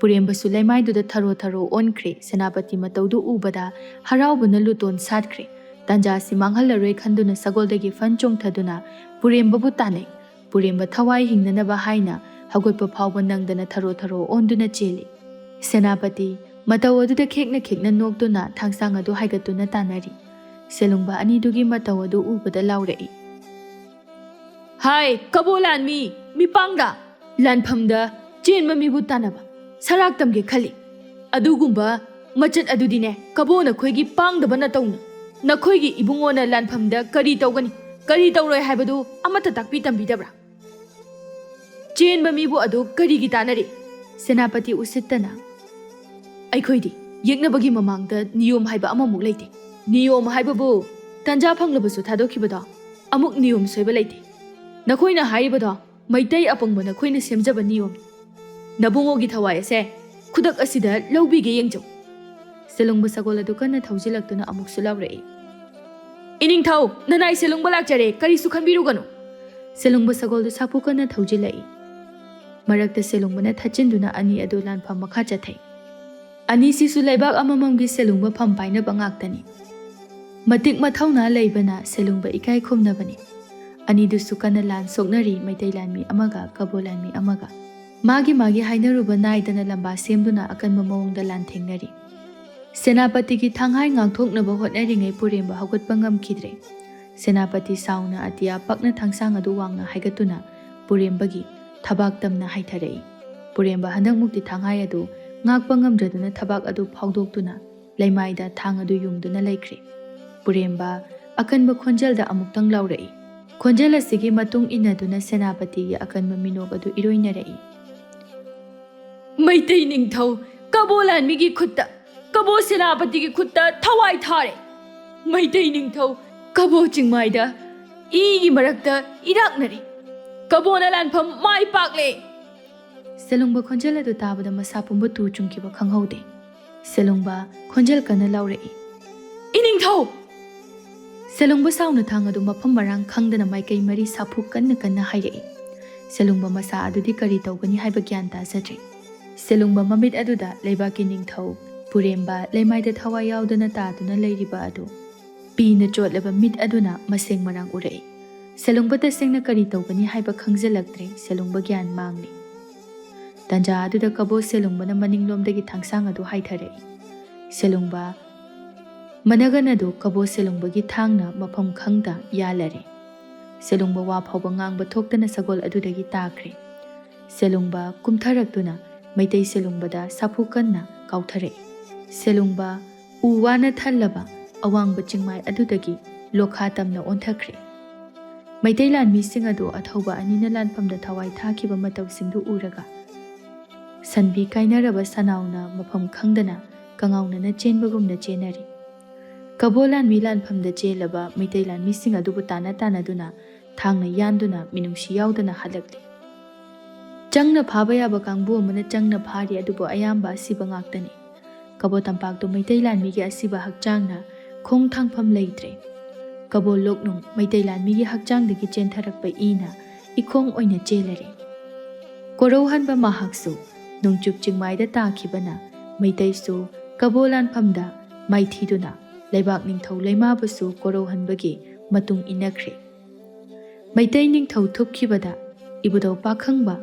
ꯄꯨꯔꯦꯝꯕꯁꯨ ꯂꯩꯃꯥꯏꯗꯨꯗ ꯊꯔꯣ ꯊꯔꯣ ꯑꯣꯟꯈ꯭ꯔꯦ꯫ ꯁꯦꯅꯥꯄꯇꯤ ꯃꯇꯧꯗꯨ ꯎꯕꯗ ꯍꯔꯥꯎꯕꯅ ꯂꯨꯇꯣꯟ ꯁꯥꯠꯈ꯭ꯔꯦ꯫ ꯇꯥꯟꯖꯥ ꯑꯁꯤ ꯃꯥꯡꯍꯜꯂꯔꯣꯏ ꯈꯟꯗꯨꯅ ꯁꯒꯣꯜꯗꯒꯤ ꯐꯟ ꯆꯣꯡꯊꯗꯨꯅ ꯄꯨꯔꯦꯝꯕꯕꯨ ꯇꯥꯟꯅꯩ꯫ ꯄꯨꯔꯦꯝꯕ ꯊꯋꯥꯏ ꯍꯤꯡꯅꯅꯕ ꯍꯥꯏꯅ ꯍꯧꯒꯠꯄ ꯐꯥꯎꯕ ꯅꯪꯗꯅ ꯊꯔꯣ ꯊꯔꯣ ꯑꯣꯟꯗꯨꯅ ꯆꯦꯜꯂꯤ꯫ ꯁꯦꯅꯥꯄꯇꯤ ꯃꯇꯧ ꯑꯗꯨꯗ ꯈꯦꯛꯅ ꯈꯦꯛꯅ ꯅꯣꯛꯇꯨꯅ ꯊꯥꯡꯁꯥꯡ ꯑꯗꯨ ꯍꯥꯏꯒꯠꯇꯨꯅ ꯇꯥꯟꯅꯔꯤ꯫ ꯁꯦꯂꯨꯡꯕ ꯑꯅꯤꯗꯨꯒꯤ ꯃꯇꯧ ꯑꯗꯨ ꯎꯕꯗ ꯂꯥꯎꯔꯛꯏ꯫ ꯍꯥꯏ, ꯀꯕꯣ ꯂꯥꯟꯃꯤ, ꯃꯤꯄꯥꯡꯗ, ꯂꯥꯟꯐꯝꯗ ꯆꯦꯟꯕ ꯃꯤꯕꯨ ꯇꯥꯟꯅꯕ, ꯁꯔꯥꯛ ꯇꯝꯒꯦ ꯈꯜꯂꯤ꯫ ꯑꯗꯨꯒꯨꯝꯕ ꯃꯆꯠ ꯑꯗꯨꯗꯤꯅꯦ, ꯀꯕꯣ ꯅꯈꯣꯏꯒꯤ ꯄꯥꯡꯗꯕ ꯅꯇꯧꯅꯤ꯫ ꯅꯈꯣꯏꯒꯤ ꯏꯕꯨꯡꯉꯣꯅ ꯂꯥꯟꯐꯝꯗ ꯀꯔꯤ ꯇꯧꯒꯅꯤ, ꯀꯔꯤ ꯇꯧꯔꯣꯏ ꯍꯥꯏꯕꯗꯨ ꯑꯃꯠꯇ ꯇꯥꯛꯄꯤ ꯇꯝꯕꯤꯗꯕ꯭ꯔꯥ? ꯆꯦꯟꯕ ꯃꯤꯕꯨ ꯑꯗꯨ ꯀꯔꯤꯒꯤ ꯇꯥꯟꯅꯔꯤ? ꯁꯦꯅꯥꯄꯇꯤ ꯎꯁꯤꯠꯇꯅ, ꯑꯩꯈꯣꯏꯗꯤ ꯌꯦꯛꯅꯕꯒꯤ ꯃꯃꯥꯡꯗ ꯅꯤꯌꯣꯝ ꯍꯥꯏꯕ ꯑꯃꯃꯨꯛ ꯂꯩꯇꯦ꯫ ꯅꯤꯌꯣꯝ ꯍꯥꯏꯕꯕꯨ ꯇꯟꯖꯥ ꯐꯪꯂꯕꯁꯨ ꯊꯥꯗꯣꯛꯈꯤꯕꯗꯣ ꯑꯃꯨꯛ ꯅꯤꯌꯣꯝ ꯁꯣꯏꯕ ꯂꯩꯇꯦ꯫ ꯅꯈꯣꯏꯅ ꯍꯥꯏꯔꯤꯕꯗꯣ ꯃꯩꯇꯩ ꯑꯄꯪꯕ ꯅꯈꯣꯏꯅ ꯁꯦꯝꯖꯕ ꯅꯤꯌꯣꯝꯅꯤ꯫ ꯅꯕꯨꯡꯉꯣꯒꯤ ꯊꯋꯥꯏ ꯑꯁꯦ ꯈꯨꯗꯛ ꯑꯁꯤꯗ ꯂꯧꯕꯤꯒꯦ ꯌꯦꯡꯖꯧ꯫ ꯁꯦꯂꯨꯡꯕ ꯁꯒꯣꯜ ꯑꯗꯨ ꯀꯟꯅ ꯊꯧꯖꯤꯜꯂꯛꯇꯨꯅ ꯑꯃꯨꯛꯁꯨ ꯂꯥꯎꯔꯛꯏ꯫ ꯏꯅꯤꯡꯊꯧ, ꯅꯅꯥꯏ ꯁꯦꯂꯨꯡꯕ ꯂꯥꯛꯆꯔꯦ, ꯀꯔꯤꯁꯨ ꯈꯟꯕꯤꯔꯨꯒꯅꯨ꯫ ꯁꯦꯂꯨꯡꯕ ꯁꯒꯣꯜꯗꯨ ꯁꯥꯐꯨ ꯀꯟꯅ ꯊꯧꯖꯤꯜꯂꯛꯏ꯫ ꯃꯔꯛꯇ ꯁꯦꯂꯨꯡꯕꯅ ꯊꯠꯆꯤꯟꯗꯨꯅ ꯑꯅꯤ ꯑꯗꯨ ꯂꯥꯟꯐꯝ ꯃꯈꯥ ꯆꯠꯊꯩ꯫ ꯑꯅꯤꯁꯤꯁꯨ ꯂꯩꯕꯥꯛ ꯑꯃꯃꯝꯒꯤ ꯁꯦꯂꯨꯡꯕ ꯐꯝ ꯄꯥꯏꯅꯕ ꯉꯥꯛꯇꯅꯤ꯫ ꯃꯇꯤꯛ ꯃꯊꯧꯅꯥ ꯂꯩꯕꯅ ꯁꯦꯂꯨꯡꯕ ꯏꯀꯥꯏ ꯈꯨꯝꯅꯕꯅꯤ꯫ ꯑꯅꯤꯗꯨꯁꯨ ꯀꯟꯅ ꯂꯥꯟ ꯁꯣꯛꯅꯔꯤ, ꯃꯩꯇꯩ ꯂꯥꯟꯃꯤ ꯑꯃꯒ ꯀꯕꯣ ꯂꯥꯟꯃꯤ ꯑꯃꯒ꯫ ꯃꯥꯒꯤ ꯃꯥꯒꯤ ꯍꯥꯏꯅꯔꯨꯕ ꯅꯥꯏꯗꯅ ꯂꯝꯕꯥ ꯁꯦꯝꯗꯨꯅ ꯑꯀꯟꯕ ꯃꯑꯣꯡꯗ ꯂꯥꯟꯊꯦꯡꯅꯔꯤ꯫ ꯁꯦꯅꯥꯄꯇꯤꯒꯤ ꯊꯥꯡꯍꯥꯏ ꯉꯥꯛꯊꯣꯛꯅꯕ ꯍꯣꯠꯅꯔꯤꯉꯩ ꯄꯨꯔꯦꯝꯕ ꯍꯧꯒꯠꯄ ꯉꯝꯈꯤꯗ꯭ꯔꯦ꯫ ꯁꯦꯅꯥꯄꯇꯤ ꯁꯥꯎꯅ ꯑꯇꯤꯌꯥ ꯄꯛꯅ ꯊꯥꯡꯁꯥꯡ ꯑꯗꯨ ꯋꯥꯡꯅ ꯍꯥꯏꯒꯠꯇꯨꯅ ꯄꯨꯔꯦꯝꯕꯒꯤ ꯊꯕꯥꯛ ꯇꯝꯅ ꯍꯥꯏꯊꯔꯛꯏ꯫ ꯄꯨꯔꯦꯝꯕ ꯍꯟꯗꯛꯃꯨꯛꯇꯤ ꯊꯥꯡꯍꯥꯏ ꯑꯗꯨ ꯉꯥꯛꯄ ꯉꯝꯗ꯭ꯔꯗꯨꯅ ꯊꯕꯥꯛ ꯑꯗꯨ ꯐꯥꯎꯗꯣꯛꯇꯨꯅ ꯂꯩꯃꯥꯏꯗ ꯊꯥꯡ ꯑꯗꯨ ꯌꯨꯡꯗꯨꯅ ꯂꯩꯈ꯭ꯔꯦ꯫ ꯄꯨꯔꯦꯝꯕ ꯑꯀꯟꯕ ꯈꯣꯟꯖꯦꯜꯗ ꯑꯃꯨꯛꯇꯪ ꯂꯥꯎꯔꯛꯏ꯫ ꯈꯣꯟꯖꯦꯜ ꯑꯁꯤꯒꯤ ꯃꯇꯨꯡ ꯏꯟꯅꯗꯨꯅ ꯁꯦꯅꯥꯄꯇꯤꯒꯤ ꯑꯀꯟꯕ ꯃꯤꯅꯣꯛ ꯑꯗꯨ ꯏꯔꯣꯏꯅꯔꯛꯏ꯫ ꯃꯩꯇꯩ ꯅꯤꯡꯊꯧ ꯀꯕꯣ ꯂꯥꯟꯃꯤꯒꯤ ꯈꯨꯠꯇ, ꯀꯕꯣ ꯁꯦꯅꯥꯄꯇꯤꯒꯤ ꯈꯨꯠꯇ ꯊꯋꯥꯏ ꯊꯥꯔꯦ꯫ ꯃꯩꯇꯩ ꯅꯤꯡꯊꯧ ꯀꯕꯣ ꯆꯤꯡꯃꯥꯏꯗ ꯏꯒꯤ ꯃꯔꯛꯇ ꯏꯔꯥꯛꯅꯔꯦ꯫ "ꯀꯕꯣꯅ ꯂꯥꯟꯐꯝ ꯃꯥꯏ ꯄꯥꯛꯂꯦ!" ꯁꯦꯂꯨꯡꯕ ꯈꯣꯟꯖꯦꯜ ꯑꯗꯨ ꯇꯥꯕꯗ ꯃꯁꯥ ꯄꯨꯝꯕ ꯇꯨ ꯆꯨꯡꯈꯤꯕ ꯈꯪꯍꯧꯗꯦ꯫ ꯁꯦꯂꯨꯡꯕ ꯈꯣꯟꯖꯦꯜ ꯀꯟꯅ ꯂꯥꯎꯔꯛꯏ, "ꯏꯅꯤꯡꯊꯧ!" ꯁꯦꯂꯨꯡꯕ ꯁꯥꯎꯅ ꯊꯥꯡ ꯑꯗꯨ ꯃꯐꯝ ꯃꯔꯥꯡ ꯈꯪꯗꯅ ꯃꯥꯏꯀꯩ ꯃꯔꯤ ꯁꯥꯐꯨ ꯀꯟꯅ ꯀꯟꯅ ꯍꯥꯏꯔꯛꯏ꯫ ꯁꯦꯂꯨꯡꯕ ꯃꯁꯥ ꯑꯗꯨꯗꯤ ꯀꯔꯤ ꯇꯧꯒꯅꯤ ꯍꯥꯏꯕ ꯒ꯭ꯌꯥꯟ ꯇꯥꯖꯗ꯭ꯔꯦ꯫ ꯁꯦꯂꯨꯡꯕ ꯃꯃꯤꯠ ꯑꯗꯨꯗ ꯂꯩꯕꯥꯛꯀꯤ ꯅꯤꯡꯊꯧ, ꯄꯨꯔꯦꯝꯕ, ꯂꯩꯃꯥꯏꯗ ꯊꯋꯥꯏ ꯌꯥꯎꯗꯅ ꯇꯥꯗꯨꯅ ꯂꯩꯔꯤꯕ ꯑꯗꯨ ꯄꯤꯅ ꯆꯣꯠꯂꯕ ꯃꯤꯠ ꯑꯗꯨꯅ ꯃꯁꯦꯡ ꯃꯔꯥꯡ ꯎꯔꯛꯏ꯫ ꯁꯦꯂꯨꯡꯕ ꯇꯁꯦꯡꯅ ꯀꯔꯤ ꯇꯧꯒꯅꯤ ꯍꯥꯏꯕ ꯈꯪꯖꯤꯜꯂꯛꯇ꯭ꯔꯦ꯫ ꯁꯦꯂꯨꯡꯕ ꯒ꯭ꯌꯥꯟ ꯃꯥꯡꯂꯤ꯫ ꯇꯟꯖꯥ ꯑꯗꯨꯗ ꯀꯕꯣ ꯁꯦꯂꯨꯡꯕꯅ ꯃꯅꯤꯡꯂꯣꯝꯗꯒꯤ ꯊꯥꯡꯁꯥꯡ ꯑꯗꯨ ꯍꯥꯏꯊꯔꯛꯏ꯫ ꯁꯦꯂꯨꯡꯕ ꯃꯅꯒꯟ ꯑꯗꯨ ꯀꯕꯣ ꯁꯦꯂꯨꯡꯕꯒꯤ ꯊꯥꯡꯅ ꯃꯐꯝ ꯈꯪꯗ ꯌꯥꯜꯂꯔꯦ꯫ ꯁꯦꯂꯨꯡꯕ ꯋꯥ ꯐꯥꯎꯕ ꯉꯥꯡꯕ ꯊꯣꯛꯇꯅ ꯁꯒꯣꯜ ꯑꯗꯨꯗꯒꯤ ꯇꯥꯈ꯭ꯔꯦ꯫ ꯁꯦꯂꯨꯡꯕ ꯀꯨꯝꯊꯔꯛꯇꯨꯅ ꯃꯩꯇꯩ ꯁꯦꯂꯨꯡꯕꯗ ꯁꯥꯐꯨ ꯀꯟꯅ ꯀꯥꯎꯊꯔꯛꯏ꯫ ꯁꯦꯂꯨꯡꯕ ꯎ ꯋꯥꯅ ꯊꯜꯂꯕ ꯑꯋꯥꯡꯕ ꯆꯤꯡꯃꯥꯏ ꯑꯗꯨꯗꯒꯤ ꯂꯣꯈꯥ ꯇꯝꯅ ꯑꯣꯟꯊꯈ꯭ꯔꯦ꯫ ꯃꯩꯇꯩ ꯂꯥꯟꯃꯤꯁꯤꯡ ꯑꯗꯨ ꯑꯊꯧꯕ ꯑꯅꯤꯅ ꯂꯥꯟꯐꯝꯗ ꯊꯋꯥꯏ ꯊꯥꯈꯤꯕ ꯃꯇꯧꯁꯤꯡꯗꯨ ꯎꯔꯒ ꯁꯟꯕꯤ ꯀꯥꯏꯅꯔꯕ ꯁꯅꯥꯎꯅ ꯃꯐꯝ ꯈꯪꯗꯅ ꯀꯉꯥꯎꯅꯅ ꯆꯦꯟꯕꯒꯨꯝꯅ ꯆꯦꯟꯅꯔꯤ꯫ ꯀꯕꯣ ꯂꯥꯟꯃꯤ ꯂꯥꯟꯐꯝꯗ ꯆꯦꯜꯂꯕ ꯃꯩꯇꯩ ꯂꯥꯟꯃꯤꯁꯤꯡ ꯑꯗꯨꯕꯨ ꯇꯥꯟꯅ ꯇꯥꯟꯅꯗꯨꯅ ꯊꯥꯡꯅ ꯌꯥꯟꯗꯨꯅ ꯃꯤꯅꯨꯡꯁꯤ ꯌꯥꯎꯗꯅ ꯍꯜꯂꯛꯂꯤ꯫ ꯆꯪꯅ ꯐꯥꯕ ꯌꯥꯕ ꯀꯥꯡꯕꯨ ꯑꯃꯅ ꯆꯪꯅ ꯐꯥꯔꯤ, ꯑꯗꯨꯕꯨ ꯑꯌꯥꯝꯕ ꯑꯁꯤꯕ ꯉꯥꯛꯇꯅꯤ꯫ ꯀꯕꯣ ꯇꯝꯄꯥꯛꯇꯨ ꯃꯩꯇꯩ ꯂꯥꯟꯃꯤꯒꯤ ꯑꯁꯤꯕ ꯍꯛꯆꯥꯡꯅ ꯈꯣꯡ ꯊꯥꯡꯐꯝ ꯂꯩꯇ꯭ꯔꯦ꯫ ꯀꯕꯣ ꯂꯣꯛꯅꯨꯡ ꯃꯩꯇꯩ ꯂꯥꯟꯃꯤꯒꯤ ꯍꯛꯆꯥꯡꯗꯒꯤ ꯆꯦꯟꯊꯔꯛꯄ ꯏꯅ ꯏꯈꯣꯡ ꯑꯣꯏꯅ ꯆꯦꯜꯂꯔꯦ꯫ ꯀꯣꯔꯧꯍꯟꯕ ꯃꯍꯥꯛꯁꯨ ꯅꯣꯡꯆꯨꯞ ꯆꯤꯡꯃꯥꯏꯗ ꯇꯥꯈꯤꯕꯅ ꯃꯩꯇꯩꯁꯨ ꯀꯕꯣ ꯂꯥꯟꯐꯝꯗ ꯃꯥꯏꯊꯤꯗꯨꯅ ꯂꯩꯕꯥꯛ ꯅꯤꯡꯊꯧ ꯂꯩꯃꯥꯕꯨꯁꯨ ꯀꯣꯔꯧꯍꯟꯕꯒꯤ ꯃꯇꯨꯡ ꯏꯟꯅꯈ꯭ꯔꯦ꯫ ꯃꯩꯇꯩ ꯅꯤꯡꯊꯧ ꯊꯨꯞꯈꯤꯕꯗ ꯏꯕꯨꯙꯧ ꯄꯥꯈꯪꯕ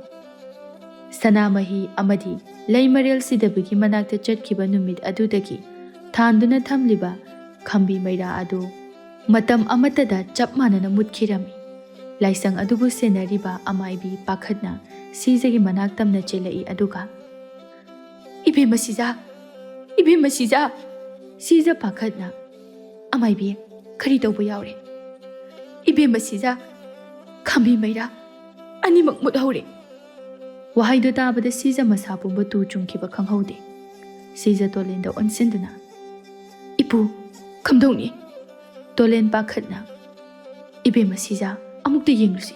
ꯁꯅꯥꯃꯍꯤ ꯑꯃꯗꯤ ꯂꯩꯃꯔꯦꯜ ꯁꯤꯗꯕꯒꯤ ꯃꯅꯥꯛꯇ ꯆꯠꯈꯤꯕ ꯅꯨꯃꯤꯠ ꯑꯗꯨꯗꯒꯤ ꯊꯥꯟꯗꯨꯅ ꯊꯝꯂꯤꯕ ꯈꯝꯕꯤ ꯃꯩꯔꯥ ꯑꯗꯨ ꯃꯇꯝ ꯑꯃꯠꯇꯗ ꯆꯞ ꯃꯥꯟꯅꯅ ꯃꯨꯠꯈꯤꯔꯝꯃꯤ꯫ ꯂꯥꯏꯁꯪ ꯑꯗꯨꯕꯨ ꯁꯦꯟꯅꯔꯤꯕ ꯑꯃꯥꯏꯕꯤ ꯄꯥꯈꯠꯅ ꯁꯤꯖꯒꯤ ꯃꯅꯥꯛ ꯇꯝꯅ ꯆꯦꯜꯂꯛꯏ, ꯑꯗꯨꯒ, "ꯏꯕꯦꯝꯃ ꯁꯤꯖ! ꯏꯕꯦꯝꯃ ꯁꯤꯖ!" ꯁꯤꯖ ꯄꯥꯈꯠꯅ, "ꯑꯃꯥꯏꯕꯤ, ꯀꯔꯤ ꯇꯧꯕ ꯌꯥꯎꯔꯦ? ꯏꯕꯦꯝꯃ ꯁꯤꯖ, ꯈꯝꯕꯤ ꯃꯩꯔꯥ ꯑꯅꯤꯃꯛ ꯃꯨꯠꯍꯧꯔꯦ!" ꯋꯥꯍꯩꯗꯨ ꯇꯥꯕꯗ ꯁꯤꯖ ꯃꯁꯥ ꯄꯨꯝꯕ ꯇꯨ ꯆꯨꯡꯈꯤꯕ ꯈꯪꯍꯧꯗꯦ꯫ ꯁꯤꯖ ꯇꯣꯂꯦꯟꯗ ꯑꯣꯟꯁꯤꯟꯗꯨꯅ, "ꯏꯄꯨ, ꯀꯝꯗꯧꯅꯤ?" ꯇꯣꯂꯦꯟ ꯄꯥꯈꯠꯅ, "ꯏꯕꯦꯝꯃ ꯁꯤꯖ, ꯑꯃꯨꯛꯇ ꯌꯦꯡꯂꯨꯁꯤ꯫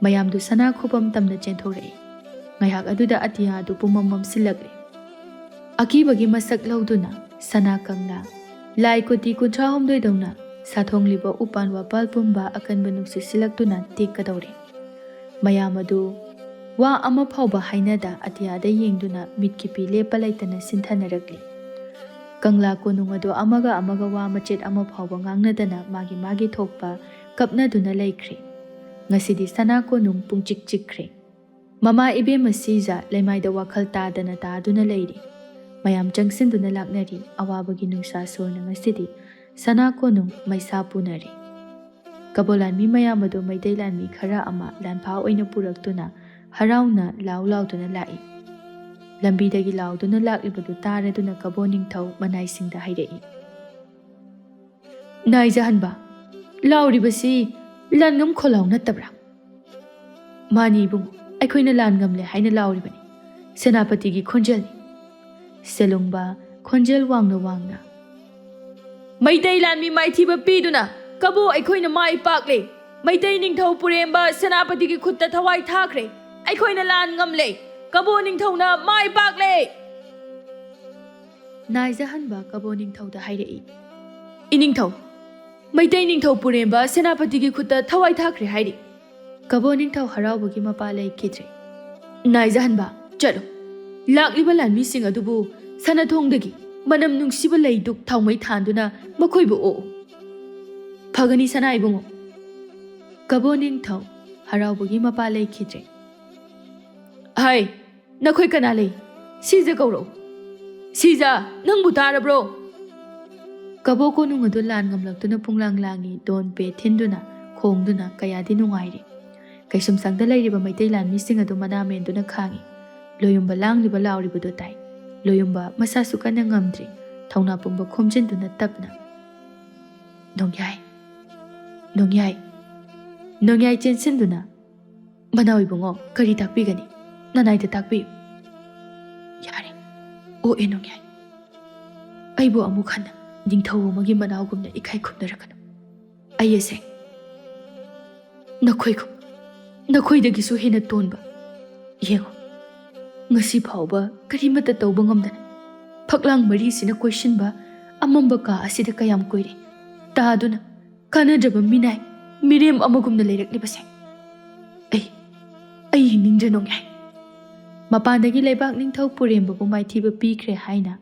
ꯃꯌꯥꯝꯗꯨ ꯁꯅꯥ ꯈꯨꯕꯝ ꯇꯝꯅ ꯆꯦꯟꯊꯣꯔꯛꯏ꯫ ꯉꯥꯏꯍꯥꯛ ꯑꯗꯨꯗ ꯑꯇꯤꯌꯥ ꯑꯗꯨ ꯄꯨꯝꯃꯝ ꯃꯝꯁꯤꯜꯂꯛꯂꯦ꯫ ꯑꯀꯤꯕꯒꯤ ꯃꯁꯛ ꯂꯧꯗꯨꯅ ꯁꯅꯥ ꯀꯪꯂꯥ, ꯂꯥꯏ ꯀꯣꯇꯤ ꯀꯨꯟꯊ꯭ꯔꯥ ꯍꯨꯝꯗꯣꯏꯗꯧꯅ ꯁꯥꯊꯣꯡꯂꯤꯕ ꯎꯄꯥꯟ ꯋꯥꯄꯥꯜ ꯄꯨꯝꯕ ꯑꯀꯟꯕ ꯅꯨꯡꯁꯤꯠ ꯁꯤꯜꯂꯛꯇꯨꯅ ꯇꯦꯛꯀꯗꯧꯔꯦ꯫ ꯃꯌꯥꯝ ꯑꯗꯨ ꯋꯥ ꯑꯃ ꯐꯥꯎꯕ ꯍꯥꯏꯅꯗ ꯑꯇꯤꯌꯥꯗ ꯌꯦꯡꯗꯨꯅ ꯃꯤꯠꯀꯤꯄꯤ ꯂꯦꯞꯄ ꯂꯩꯇꯅ ꯁꯤꯟꯊꯅꯔꯛꯂꯤ꯫ ꯀꯪꯂꯥ ꯀꯣꯅꯨꯡ ꯑꯗꯨ ꯑꯃꯒ ꯑꯃꯒ ꯋꯥ ꯃꯆꯦꯠ ꯑꯃ ꯐꯥꯎꯕ ꯉꯥꯡꯅꯗꯅ ꯃꯥꯒꯤ ꯃꯥꯒꯤ ꯊꯣꯛꯄ ꯀꯞꯅꯗꯨꯅ ꯂꯩꯈ꯭ꯔꯦ꯫ ꯉꯁꯤꯗꯤ ꯁꯅꯥ ꯀꯣꯅꯨꯡ ꯄꯨꯡꯆꯤꯛ ꯆꯤꯛꯈ꯭ꯔꯦ꯫ ꯃꯃꯥ ꯏꯕꯦꯝꯃ ꯁꯤꯖ ꯂꯩꯃꯥꯏꯗ ꯋꯥꯈꯜ ꯇꯥꯗꯅ ꯇꯥꯗꯨꯅ ꯂꯩꯔꯤ꯫ ꯃꯌꯥꯝ ꯆꯪꯁꯤꯟꯗꯨꯅ ꯂꯥꯛꯅꯔꯤ꯫ ꯑꯋꯥꯕꯒꯤ ꯅꯨꯡꯁꯥ ꯁꯣꯔꯅ ꯉꯁꯤꯗꯤ ꯁꯅꯥ ꯀꯣꯅꯨꯡ ꯃꯩꯁꯥ ꯄꯨꯅꯔꯤ꯫ ꯀꯕꯣ ꯂꯥꯟꯃꯤ ꯃꯌꯥꯝ ꯑꯗꯨ ꯃꯩꯇꯩ ꯂꯥꯟꯃꯤ ꯈꯔ ꯑꯃ ꯂꯥꯟꯐꯥ ꯑꯣꯏꯅ ꯄꯨꯔꯛꯇꯨꯅ ꯍꯔꯥꯎꯅ ꯂꯥꯎ ꯂꯥꯎꯗꯨꯅ ꯂꯥꯛꯏ꯫ ꯂꯝꯕꯤꯗꯒꯤ ꯂꯥꯎꯗꯨꯅ ꯂꯥꯛꯂꯤꯕꯗꯨ ꯇꯥꯔꯗꯨꯅ ꯀꯕꯣ ꯅꯤꯡꯊꯧ ꯃꯅꯥꯏꯁꯤꯡꯗ ꯍꯥꯏꯔꯛꯏ, "ꯅꯥꯏꯖꯍꯟꯕ, ꯂꯥꯎꯔꯤꯕꯁꯤ ꯂꯥꯟꯉꯝ ꯈꯣꯜꯂꯥꯎ ꯅꯠꯇꯕ꯭ꯔꯥ?" "ꯃꯥꯅꯤ ꯏꯕꯨꯡꯉꯣ, ꯑꯩꯈꯣꯏꯅ ꯂꯥꯟ ꯉꯝꯂꯦ ꯍꯥꯏꯅ ꯂꯥꯎꯔꯤꯕꯅꯤ꯫ ꯁꯦꯅꯥꯄꯇꯤꯒꯤ ꯈꯣꯟꯖꯦꯜꯅꯤ꯫" ꯁꯦꯂꯨꯡꯕ ꯈꯣꯟꯖꯦꯜ ꯋꯥꯡꯅ ꯋꯥꯡꯅ, "ꯃꯩꯇꯩ ꯂꯥꯟꯃꯤ ꯃꯥꯏꯊꯤꯕ ꯄꯤꯗꯨꯅ ꯀꯕꯣ ꯑꯩꯈꯣꯏꯅ ꯃꯥꯏ ꯄꯥꯛꯂꯦ꯫ ꯃꯩꯇꯩ ꯅꯤꯡꯊꯧ ꯄꯨꯔꯦꯝꯕ ꯁꯦꯅꯥꯄꯇꯤꯒꯤ ꯈꯨꯠꯇ ꯊꯋꯥꯏ ꯊꯥꯈ꯭ꯔꯦ꯫ ꯑꯩꯈꯣꯏꯅ ꯂꯥꯟ ꯉꯝꯂꯦ꯫ ꯀꯕꯣ ꯅꯤꯡꯊꯧꯅ ꯃꯥꯏ ꯄꯥꯛꯂꯦ!" ꯅꯥꯏꯖꯍꯟꯕ ꯀꯕꯣ ꯅꯤꯡꯊꯧꯗ ꯍꯥꯏꯔꯛꯏ, "ꯏꯅꯤꯡꯊꯧ, ꯃꯩꯇꯩ ꯅꯤꯡꯊꯧ ꯄꯨꯔꯦꯝꯕ ꯁꯦꯅꯥꯄꯇꯤꯒꯤ ꯈꯨꯠꯇ ꯊꯋꯥꯏ ꯊꯥꯈ꯭ꯔꯦ ꯍꯥꯏꯔꯤ꯫" ꯀꯕꯣ ꯅꯤꯡꯊꯧ ꯍꯔꯥꯎꯕꯒꯤ ꯃꯄꯥ ꯂꯩꯈꯤꯗ꯭ꯔꯦ꯫ "ꯅꯥꯏꯖꯍꯟꯕ, ꯆꯠꯂꯨ꯫ ꯂꯥꯛꯂꯤꯕ ꯂꯥꯟꯃꯤꯁꯤꯡ ꯑꯗꯨꯕꯨ ꯁꯅꯥꯊꯣꯡꯗꯒꯤ ꯃꯅꯝ ꯅꯨꯡꯁꯤꯕ ꯂꯩ ꯙꯨꯞ ꯊꯥꯎꯃꯩ ꯊꯥꯟꯗꯨꯅ ꯃꯈꯣꯏꯕꯨ ꯑꯣꯛꯎ꯫" "ꯐꯒꯅꯤ ꯁꯅꯥ ꯏꯕꯨꯡꯉꯣ꯫" ꯀꯕꯣ ꯅꯤꯡꯊꯧ ꯍꯔꯥꯎꯕꯒꯤ ꯃꯄꯥ ꯂꯩꯈꯤꯗ꯭ꯔꯦ꯫ "ꯍꯥꯏ, ꯅꯈꯣꯏ ꯀꯅꯥ ꯂꯩ? ꯁꯤꯖ ꯀꯧꯔꯛꯎ꯫ ꯁꯤꯖ, ꯅꯪꯕꯨ ꯇꯥꯔꯕ꯭ꯔꯣ?" ꯀꯕꯣ ꯀꯣꯅꯨꯡ ꯑꯗꯨ ꯂꯥꯟ ꯉꯝꯂꯛꯇꯨꯅ ꯄꯨꯡꯂꯥꯡ ꯂꯥꯡꯉꯤ, ꯗꯣꯟ ꯄꯦ ꯊꯤꯟꯗꯨꯅ, ꯈꯣꯡꯗꯨꯅ ꯀꯌꯥꯗꯤ ꯅꯨꯡꯉꯥꯏꯔꯤ꯫ ꯀꯩꯁꯨꯝꯁꯪꯗ ꯂꯩꯔꯤꯕ ꯃꯩꯇꯩ ꯂꯥꯟꯃꯤꯁꯤꯡ ꯑꯗꯨ ꯃꯅꯥ ꯃꯦꯟꯗꯨꯅ ꯈꯥꯡꯉꯤ꯫ ꯂꯣꯌꯨꯝꯕ ꯂꯥꯡꯂꯤꯕ ꯂꯥꯎꯔꯤꯕꯗꯨ ꯇꯥꯏ꯫ ꯂꯣꯌꯨꯝꯕ ꯃꯁꯥꯁꯨ ꯀꯟꯅ ꯉꯝꯗ꯭ꯔꯤ, ꯊꯧꯅꯥ ꯄꯨꯝꯕ ꯈꯣꯝꯖꯤꯟꯗꯨꯅ ꯇꯞꯅ, "ꯅꯣꯡꯌꯥꯏ, ꯅꯣꯡꯌꯥꯏ, ꯅꯣꯡꯌꯥꯏ" ꯆꯦꯟꯁꯤꯟꯗꯨꯅ, "ꯃꯅꯥꯎ ꯏꯕꯨꯡꯉꯣ, ꯀꯔꯤ ꯇꯥꯛꯄꯤꯒꯅꯤ? ꯅꯅꯥꯏꯗ ꯇꯥꯛꯄꯤꯌꯨ꯫" "ꯌꯥꯔꯦ, ꯑꯣꯛꯑꯦ ꯅꯣꯡꯌꯥꯏ꯫ ꯑꯩꯕꯨ ꯑꯃꯨꯛ ꯍꯟꯅ ꯅꯤꯡꯊꯧ ꯑꯃꯒꯤ ꯃꯅꯥꯎꯒꯨꯝꯅ ꯏꯀꯥꯏ ꯈꯨꯝꯅꯔꯛꯀꯅꯨ꯫ ꯑꯩ ꯑꯁꯦ ꯅꯈꯣꯏꯒꯨꯝ ꯅꯈꯣꯏꯗꯒꯤꯁꯨ ꯍꯦꯟꯅ ꯇꯣꯟꯕ꯫ ꯌꯦꯡꯉꯨ, ꯉꯁꯤ ꯐꯥꯎꯕ ꯀꯔꯤꯃꯠꯇ ꯇꯧꯕ ꯉꯝꯗꯅ ꯐꯛꯂꯥꯡ ꯃꯔꯤꯁꯤꯅ ꯀꯣꯏꯁꯤꯟꯕ ꯑꯃꯝꯕ ꯀꯥ ꯑꯁꯤꯗ ꯀꯌꯥꯝ ꯀꯨꯏꯔꯦ ꯇꯥꯗꯨꯅ ꯀꯥꯟꯅꯗ꯭ꯔꯕ ꯃꯤꯅꯥꯏ ꯃꯤꯔꯦꯝ ꯑꯃꯒꯨꯝꯅ ꯂꯩꯔꯛꯂꯤꯕꯁꯦ꯫ ꯑꯩ, ꯑꯩ ꯍꯤꯡꯅꯤꯡꯗ꯭ꯔꯦ ꯅꯣꯡꯌꯥꯏ꯫ ꯃꯄꯥꯟꯗꯒꯤ ꯂꯩꯕꯥꯛ ꯅꯤꯡꯊꯧ ꯄꯨꯔꯦꯝꯕꯕꯨ ꯃꯥꯏꯊꯤꯕ ꯄꯤꯈ꯭ꯔꯦ ꯍꯥꯏꯅ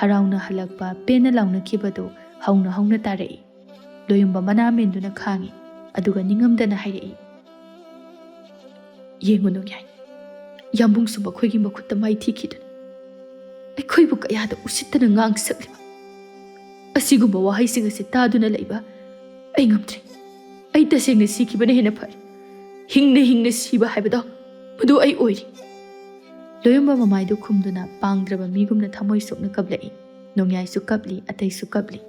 ꯍꯔꯥꯎꯅ ꯍꯜꯂꯛꯄ ꯄꯦꯟꯅ ꯂꯥꯎꯅꯈꯤꯕꯗꯨ ꯍꯧꯅ ꯍꯧꯅ ꯇꯥꯔꯛꯏ꯫ ꯂꯣꯌꯨꯝꯕ ꯃꯅꯥ ꯃꯦꯟꯗꯨꯅ ꯈꯥꯡꯏ, ꯑꯗꯨꯒ ꯅꯤꯡꯉꯝꯗꯅ ꯍꯥꯏꯔꯛꯏ, "ꯌꯦꯡꯉꯨ ꯅꯣꯡꯌꯥꯏ, ꯌꯥꯝꯕꯨꯡꯁꯨ ꯃꯈꯣꯏꯒꯤ ꯃꯈꯨꯠꯇ ꯃꯥꯏꯊꯤꯈꯤꯗꯨꯅ ꯑꯩꯈꯣꯏꯕꯨ ꯀꯌꯥꯗ ꯎꯁꯤꯠꯇꯅ ꯉꯥꯡ ꯁꯛꯂꯤꯕ꯫ ꯑꯁꯤꯒꯨꯝꯕ ꯋꯥꯍꯩꯁꯤꯡ ꯑꯁꯤ ꯇꯥꯗꯨꯅ ꯂꯩꯕ ꯑꯩ ꯉꯝꯗ꯭ꯔꯦ꯫ ꯑꯩ ꯇꯁꯦꯡꯅ ꯁꯤꯈꯤꯕꯅ ꯍꯦꯟꯅ ꯐꯔꯦ꯫ ꯍꯤꯡꯅ ꯍꯤꯡꯅ ꯁꯤꯕ ꯍꯥꯏꯕꯗꯣ ꯃꯗꯨ ꯑꯩ ꯑꯣꯏꯔꯤ꯫" ꯂꯣꯌꯨꯝꯕ ꯃꯃꯥꯏꯗꯨ ꯈꯨꯝꯗꯨꯅ ꯄꯥꯡꯗ꯭ꯔꯕ ꯃꯤꯒꯨꯝꯅ ꯊꯃꯣꯏ ꯁꯣꯛꯅ ꯀꯞꯂꯛꯏ꯫ ꯅꯣꯡꯌꯥꯏꯁꯨ ꯀꯞꯂꯤ, ꯑꯇꯩꯁꯨ ꯀꯞꯂꯤ꯫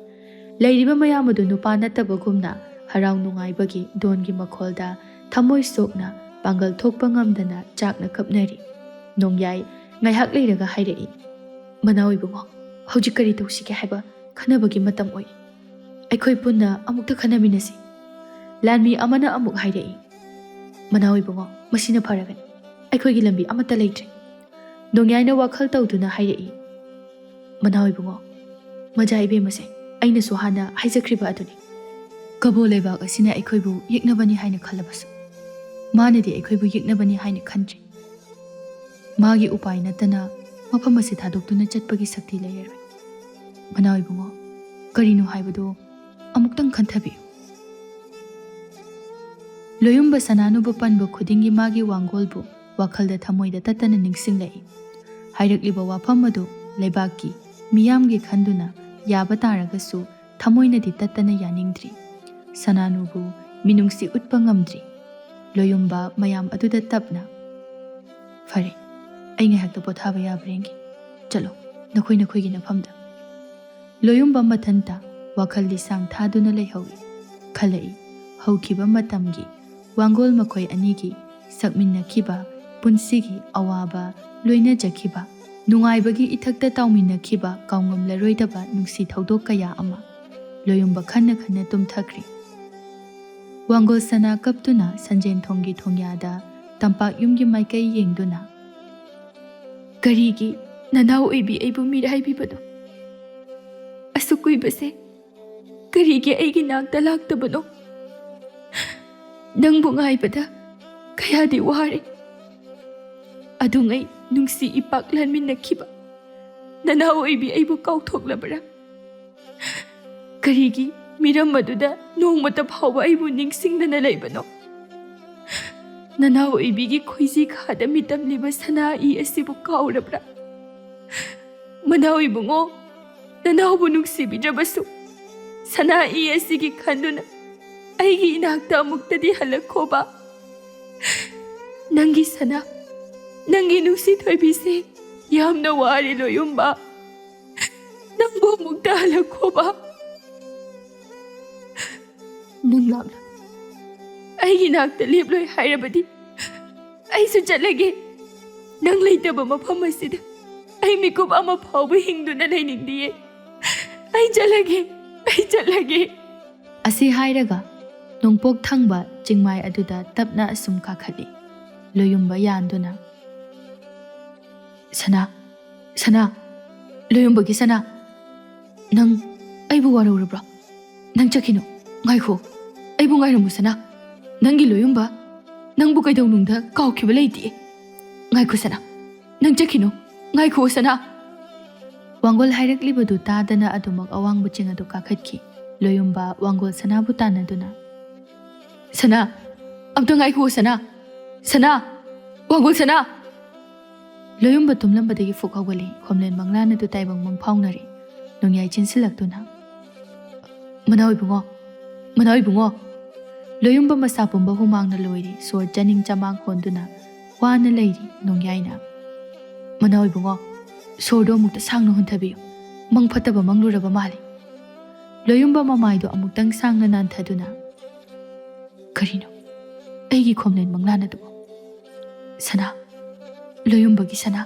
ꯂꯩꯔꯤꯕ ꯃꯌꯥꯝ ꯑꯗꯨ ꯅꯨꯄꯥ ꯅꯠꯇꯕꯒꯨꯝꯅ ꯍꯔꯥꯎ ꯅꯨꯡꯉꯥꯏꯕꯒꯤ ꯗꯣꯟꯒꯤ ꯃꯈꯣꯜꯗ ꯊꯃꯣꯏ ꯁꯣꯛꯅ ꯄꯥꯡꯒꯜ ꯊꯣꯛꯄ ꯉꯝꯗꯅ ꯆꯥꯛꯅ ꯀꯞꯅꯔꯤ꯫ ꯅꯣꯡꯌꯥꯏ ꯉꯥꯏꯍꯥꯛ ꯂꯩꯔꯒ ꯍꯥꯏꯔꯛꯏ, "ꯃꯅꯥꯎ ꯏꯕꯨꯡꯉꯣ, ꯍꯧꯖꯤꯛ ꯀꯔꯤ ꯇꯧꯁꯤꯒꯦ ꯍꯥꯏꯕ ꯈꯟꯅꯕꯒꯤ ꯃꯇꯝ ꯑꯣꯏ꯫ ꯑꯩꯈꯣꯏ ꯄꯨꯟꯅ ꯑꯃꯨꯛꯇ ꯈꯟꯅꯃꯤꯟꯅꯁꯤ꯫" ꯂꯥꯟꯃꯤ ꯑꯃꯅ ꯑꯃꯨꯛ ꯍꯥꯏꯔꯛꯏ, "ꯃꯅꯥꯎ ꯏꯕꯨꯡꯉꯣ, ꯃꯁꯤꯅ ꯐꯔꯒꯅꯤ꯫ ꯑꯩꯈꯣꯏꯒꯤ ꯂꯝꯕꯤ ꯑꯃꯠꯇ ꯂꯩꯇ꯭ꯔꯦ꯫" ꯅꯣꯡꯌꯥꯏꯅ ꯋꯥꯈꯜ ꯇꯧꯗꯨꯅ ꯍꯥꯏꯔꯛꯏ, "ꯃꯅꯥꯎ ꯏꯕꯨꯡꯉꯣ, ꯃꯖꯥ ꯏꯕꯦꯝꯃꯁꯦ ꯑꯩꯅꯁꯨ ꯍꯥꯟꯅ ꯍꯥꯏꯖꯈ꯭ꯔꯤꯕ ꯑꯗꯨꯅꯤ꯫ ꯀꯕꯣ ꯂꯩꯕꯥꯛ ꯑꯁꯤꯅ ꯑꯩꯈꯣꯏꯕꯨ ꯌꯦꯛꯅꯕꯅꯤ ꯍꯥꯏꯅ ꯈꯜꯂꯕꯁꯨ, ꯃꯥꯅꯗꯤ ꯑꯩꯈꯣꯏꯕꯨ ꯌꯦꯛꯅꯕꯅꯤ ꯍꯥꯏꯅ ꯈꯟꯗ꯭ꯔꯤ꯫ ꯃꯥꯒꯤ ꯎꯄꯥꯏ ꯅꯠꯇꯅ ꯃꯐꯝ ꯑꯁꯤ ꯊꯥꯗꯣꯛꯇꯨꯅ ꯆꯠꯄꯒꯤ ꯁꯛꯇꯤ ꯂꯩꯔꯔꯣꯏ꯫ ꯃꯅꯥꯎ ꯏꯕꯨꯡꯉꯣ, ꯀꯔꯤꯅꯣ ꯍꯥꯏꯕꯗꯨ ꯑꯃꯨꯛꯇꯪ ꯈꯟꯊꯕꯤꯌꯨ꯫" ꯂꯣꯌꯨꯝꯕ ꯁꯅꯥꯅꯨꯕ ꯄꯟꯕ ꯈꯨꯗꯤꯡꯒꯤ ꯃꯥꯒꯤ ꯋꯥꯡꯒꯣꯜꯕꯨ ꯋꯥꯈꯜꯗ ꯊꯃꯣꯏꯗ ꯇꯠꯇꯅ ꯅꯤꯡꯁꯤꯡꯂꯛꯏ꯫ ꯍꯥꯏꯔꯛꯂꯤꯕ ꯋꯥꯐꯝ ꯑꯗꯨ ꯂꯩꯕꯥꯛꯀꯤ ꯃꯤꯌꯥꯝꯒꯤ ꯈꯟꯗꯨꯅ ꯌꯥꯕ ꯇꯥꯔꯒꯁꯨ ꯊꯃꯣꯏꯅꯗꯤ ꯇꯠꯇꯅ ꯌꯥꯅꯤꯡꯗ꯭ꯔꯤ꯫ ꯁꯅꯥꯅꯨꯕꯨ ꯃꯤꯅꯨꯡꯁꯤ ꯎꯠꯄ ꯉꯝꯗ꯭ꯔꯤ꯫ ꯂꯣꯌꯨꯝꯕ ꯃꯌꯥꯝ ꯑꯗꯨꯗ ꯇꯞꯅ, "ꯐꯔꯦ, ꯑꯩ ꯉꯥꯏꯍꯥꯛꯇ ꯄꯣꯊꯥꯕ ꯌꯥꯕ꯭ꯔꯥ ꯌꯦꯡꯒꯦ꯫ ꯆꯠꯂꯣ, ꯅꯈꯣꯏ ꯅꯈꯣꯏꯒꯤ ꯅꯐꯝꯗ꯫" ꯂꯣꯌꯨꯝꯕ ꯃꯊꯟꯇ ꯋꯥꯈꯜ ꯂꯤꯁꯥꯡ ꯊꯥꯗꯨꯅ ꯂꯩꯍꯧꯏ꯫ ꯈꯜꯂꯛꯏ, ꯍꯧꯈꯤꯕ ꯃꯇꯝꯒꯤ ꯋꯥꯡꯒꯣꯜ ꯃꯈꯣꯏ ꯑꯅꯤꯒꯤ ꯁꯛꯃꯤꯟꯅꯈꯤꯕ, ꯄꯨꯟꯁꯤꯒꯤ ꯑꯋꯥꯕ ꯂꯣꯏꯅꯖꯈꯤꯕ, ꯅꯨꯡꯉꯥꯏꯕꯒꯤ ꯏꯊꯛꯇ ꯇꯥꯎꯃꯤꯟꯅꯈꯤꯕ ꯀꯥꯎꯉꯝꯂꯔꯣꯏꯗꯕ ꯅꯨꯡꯁꯤ ꯊꯧꯗꯣꯛ ꯀꯌꯥ ꯑꯃ꯫ ꯂꯣꯌꯨꯝꯕ ꯈꯟꯅ ꯈꯟꯅ ꯇꯨꯝꯊꯈ꯭ꯔꯦ꯫ ꯋꯥꯡꯒꯣꯜ ꯁꯅꯥ ꯀꯞꯇꯨꯅ ꯁꯟꯖꯦꯟ ꯊꯣꯡꯒꯤ ꯊꯣꯡꯌꯥꯗ ꯇꯝꯄꯥꯛ ꯌꯨꯝꯒꯤ ꯃꯥꯏꯀꯩ ꯌꯦꯡꯗꯨꯅ, "ꯀꯔꯤꯒꯤ ꯅꯅꯥꯎ ꯑꯣꯏꯕꯤ ꯑꯩꯕꯨ ꯃꯤꯔꯥꯏꯕꯤꯕꯅꯣ? ꯑꯁꯨꯛ ꯀꯨꯏꯕꯁꯦ ꯀꯔꯤꯒꯤ ꯑꯩꯒꯤ ꯅꯥꯛꯇ ꯂꯥꯛꯇꯕꯅꯣ? ꯅꯪꯕꯨ ꯉꯥꯏꯕꯗ ꯀꯌꯥꯗꯤ ꯋꯥꯔꯦ꯫ ꯑꯗꯨꯉꯩ ꯅꯨꯡꯁꯤ ꯏꯄꯥꯛ ꯂꯥꯟꯃꯤꯟꯅꯈꯤꯕ ꯅꯅꯥꯎ ꯑꯣꯏꯕꯤ ꯑꯩꯕꯨ ꯀꯥꯎꯊꯣꯛꯂꯕ꯭ꯔꯥ? ꯀꯔꯤꯒꯤ ꯃꯤꯔꯝ ꯑꯗꯨꯗ ꯅꯣꯡꯃꯇ ꯐꯥꯎꯕ ꯑꯩꯕꯨ ꯅꯤꯡꯁꯤꯡꯗꯅ ꯂꯩꯕꯅꯣ? ꯅꯅꯥꯎ ꯑꯣꯏꯕꯤꯒꯤ ꯈꯣꯏꯖꯤ ꯈꯥꯗ ꯃꯤꯇꯝꯂꯤꯕ ꯁꯅꯥ ꯏ ꯑꯁꯤꯕꯨ ꯀꯥꯎꯔꯕ꯭ꯔꯥ? ꯃꯅꯥꯎ ꯏꯕꯨꯡꯉꯣ, ꯅꯅꯥꯎꯕꯨ ꯅꯨꯡꯁꯤꯕꯤꯗ꯭ꯔꯕꯁꯨ ꯁꯅꯥ ꯏ ꯑꯁꯤꯒꯤ ꯈꯟꯗꯨꯅ ꯑꯩꯒꯤ ꯏꯅꯥꯛꯇ ꯑꯃꯨꯛꯇꯗꯤ ꯍꯜꯂꯛꯈꯣꯕ꯫ ꯅꯪꯒꯤ ꯁꯅꯥ, ꯅꯪꯒꯤ ꯅꯨꯡꯁꯤ ꯊꯣꯏꯕꯤꯁꯦ ꯌꯥꯝꯅ ꯋꯥꯔꯦ ꯂꯣꯌꯨꯝꯕ꯫ ꯅꯪꯕꯨ ꯑꯃꯨꯛꯇ ꯍꯜꯂꯛꯈꯣꯕ꯫ ꯅꯪ ꯂꯥꯛꯂ ꯑꯩꯒꯤ ꯅꯥꯛꯇ ꯂꯦꯞꯂꯣꯏ ꯍꯥꯏꯔꯕꯗꯤ ꯑꯩꯁꯨ ꯆꯠꯂꯒꯦ꯫ ꯅꯪ ꯂꯩꯇꯕ ꯃꯐꯝ ꯑꯁꯤꯗ ꯑꯩ ꯃꯤꯀꯨꯞ ꯑꯃ ꯐꯥꯎꯕ ꯍꯤꯡꯗꯨꯅ ꯂꯩꯅꯤꯡꯗꯤꯌꯦ꯫ ꯑꯩ ꯆꯠꯂꯒꯦ, ꯑꯩ ꯆꯠꯂꯒꯦ꯫ ꯑꯁꯤ ꯍꯥꯏꯔꯒ ꯅꯣꯡꯄꯣꯛ ꯊꯪꯕ ꯆꯤꯡꯃꯥꯏ ꯑꯗꯨꯗ ꯇꯞꯅ ꯑꯁꯨꯝ ꯀꯥꯈꯠꯂꯤ꯫ ꯂꯣꯌꯨꯝꯕ ꯌꯥꯟꯗꯨꯅ, "ꯁꯅꯥ, ꯁꯅꯥ, ꯂꯣꯌꯨꯝꯕꯒꯤ ꯁꯅꯥ, ꯅꯪ ꯑꯩꯕꯨ ꯋꯥꯔꯧꯔꯕ꯭ꯔꯣ? ꯅꯪ ꯆꯠꯈꯤꯅꯨ, ꯉꯥꯏꯈꯣ, ꯑꯩꯕꯨ ꯉꯥꯏꯔꯝꯃꯨ ꯁꯅꯥ꯫ ꯅꯪꯒꯤ ꯂꯣꯌꯨꯝꯕ ꯅꯪꯕꯨ ꯀꯩꯗꯧꯅꯨꯡꯗ ꯀꯥꯎꯈꯤꯕ ꯂꯩꯇꯦ꯫ ꯉꯥꯏꯈꯣ ꯁꯅꯥ, ꯅꯪ ꯆꯠꯈꯤꯅꯨ, ꯉꯥꯏꯈꯣ ꯁꯅꯥ"꯫ ꯋꯥꯡꯒꯣꯜ ꯍꯥꯏꯔꯛꯂꯤꯕꯗꯨ ꯇꯥꯗꯅ ꯑꯗꯨꯃꯛ ꯑꯋꯥꯡꯕ ꯆꯤꯡ ꯑꯗꯨ ꯀꯥꯈꯠꯈꯤ꯫ ꯂꯣꯌꯨꯝꯕ ꯋꯥꯡꯒꯣꯜ ꯁꯅꯥꯕꯨ ꯇꯥꯟꯅꯗꯨꯅ, "ꯁꯅꯥ, ꯑꯝꯇ ꯉꯥꯏꯈꯣ ꯁꯅꯥ, ꯁꯅꯥ, ꯋꯥꯡꯒꯣꯜ ꯁꯅꯥ!" ꯂꯣꯌꯨꯝꯕ ꯇꯨꯝꯂꯝꯕꯗꯒꯤ ꯐꯨꯛ ꯍꯧꯒꯠꯂꯤ꯫ ꯈꯣꯝꯂꯦꯟ ꯃꯪꯂꯥꯟ ꯑꯗꯨ ꯇꯥꯏꯕꯪ ꯃꯪ ꯐꯥꯎꯅꯔꯤ꯫ ꯅꯣꯡꯌꯥꯏ ꯆꯦꯟꯁꯤꯜꯂꯛꯇꯨꯅ, "ꯃꯅꯥꯎ ꯏꯕꯨꯡꯉꯣ, ꯃꯅꯥꯎ ꯏꯕꯨꯡꯉꯣ!" ꯂꯣꯌꯨꯝꯕ ꯃꯁꯥ ꯄꯨꯝꯕ ꯍꯨꯃꯥꯡꯅ ꯂꯣꯏꯔꯤ꯫ ꯁꯣꯔ ꯆꯥꯅꯤꯡ ꯆꯃꯥꯡ ꯍꯣꯟꯗꯨꯅ ꯋꯥꯅ ꯂꯩꯔꯤ ꯅꯣꯡꯌꯥꯏꯅ꯫ "ꯃꯅꯥꯎ ꯏꯕꯨꯡꯉꯣ, ꯁꯣꯔꯗꯣ ꯑꯃꯨꯛꯇ ꯁꯥꯡꯅ ꯍꯣꯟꯊꯕꯤꯌꯨ꯫ ꯃꯪ ꯐꯠꯇꯕ ꯃꯪꯂꯨꯔꯕ ꯃꯥꯜꯂꯤ"꯫ ꯂꯣꯌꯨꯝꯕ ꯃꯃꯥꯏꯗꯣ ꯑꯃꯨꯛꯇꯪ ꯁꯥꯡꯅ ꯅꯥꯟꯊꯗꯨꯅ, "ꯀꯔꯤꯅꯣ ꯑꯩꯒꯤ ꯈꯣꯝꯂꯦꯟ ꯃꯪꯂꯥꯟ ꯑꯗꯨꯕꯨ? ꯁꯅꯥ, ꯂꯣꯌꯨꯝꯕꯒꯤ ꯁꯅꯥ,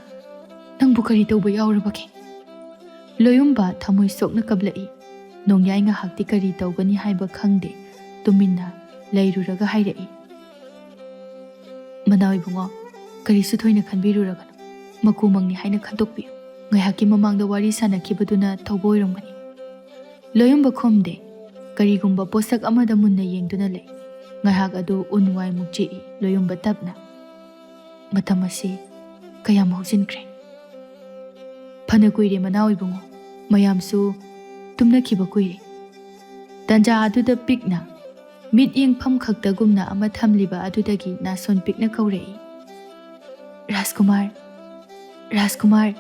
ꯅꯪꯕꯨ ꯀꯔꯤ ꯇꯧꯕ ꯌꯥꯎꯔꯕꯒꯦ?" ꯂꯣꯌꯨꯝꯕ ꯊꯃꯣꯏ ꯁꯣꯛꯅ ꯀꯞꯂꯛꯏ꯫ ꯅꯣꯡꯌꯥꯏ ꯉꯥꯏꯍꯥꯛꯇꯤ ꯀꯔꯤ ꯇꯧꯒꯅꯤ ꯍꯥꯏꯕ ꯈꯪꯗꯦ꯫ ꯇꯨꯃꯤꯟꯅ ꯂꯩꯔꯨꯔꯒ ꯍꯥꯏꯔꯛꯏ, "ꯃꯅꯥꯎ ꯏꯕꯨꯡꯉꯣ, ꯀꯔꯤꯁꯨ ꯊꯣꯏꯅ ꯈꯟꯕꯤꯔꯨꯔꯒꯅꯨ꯫ ꯃꯀꯨꯃꯪꯅꯤ ꯍꯥꯏꯅ ꯈꯟꯗꯣꯛꯄꯤꯌꯨ꯫ ꯉꯥꯏꯍꯥꯛꯀꯤ ꯃꯃꯥꯡꯗ ꯋꯥꯔꯤ ꯁꯥꯟꯅꯈꯤꯕꯗꯨꯅ ꯊꯧꯕ ꯑꯣꯏꯔꯝꯒꯅꯤ꯫" ꯂꯣꯌꯨꯝꯕ ꯈꯨꯝꯗꯦ꯫ ꯀꯔꯤꯒꯨꯝꯕ ꯄꯣꯠꯁꯛ ꯑꯃꯗ ꯃꯨꯟꯅ ꯌꯦꯡꯗꯨꯅ ꯂꯩ꯫ ꯉꯥꯏꯍꯥꯛ ꯑꯗꯨ ꯎꯟ ꯋꯥꯏꯃꯨꯛ ꯆꯤꯛꯏ꯫ ꯂꯣꯌꯨꯝꯕ ꯇꯞꯅ, "ꯃꯇꯝ ꯑꯁꯤ ꯀꯌꯥꯝ ꯍꯧꯖꯤꯟꯈ꯭ꯔꯦ?" "ꯐꯅ ꯀꯨꯏꯔꯦ ꯃꯅꯥꯎ ꯏꯕꯨꯡꯉꯣ꯫ ꯃꯌꯥꯝꯁꯨ ꯇꯨꯝꯅꯈꯤꯕ ꯀꯨꯏꯔꯦ꯫" ꯇꯟꯖꯥ ꯑꯗꯨꯗ ꯄꯤꯛꯅ ꯃꯤꯠ ꯌꯦꯡꯐꯝ ꯈꯛꯇꯒꯨꯝꯅ ꯑꯃ ꯊꯝꯂꯤꯕ ꯑꯗꯨꯗꯒꯤ ꯅꯥꯁꯣꯟ ꯄꯤꯛꯅ ꯀꯧꯔꯛꯏ, "ꯔꯥꯖꯀꯨꯃꯥꯔ, ꯔꯥꯖꯀꯨꯃꯥꯔ!"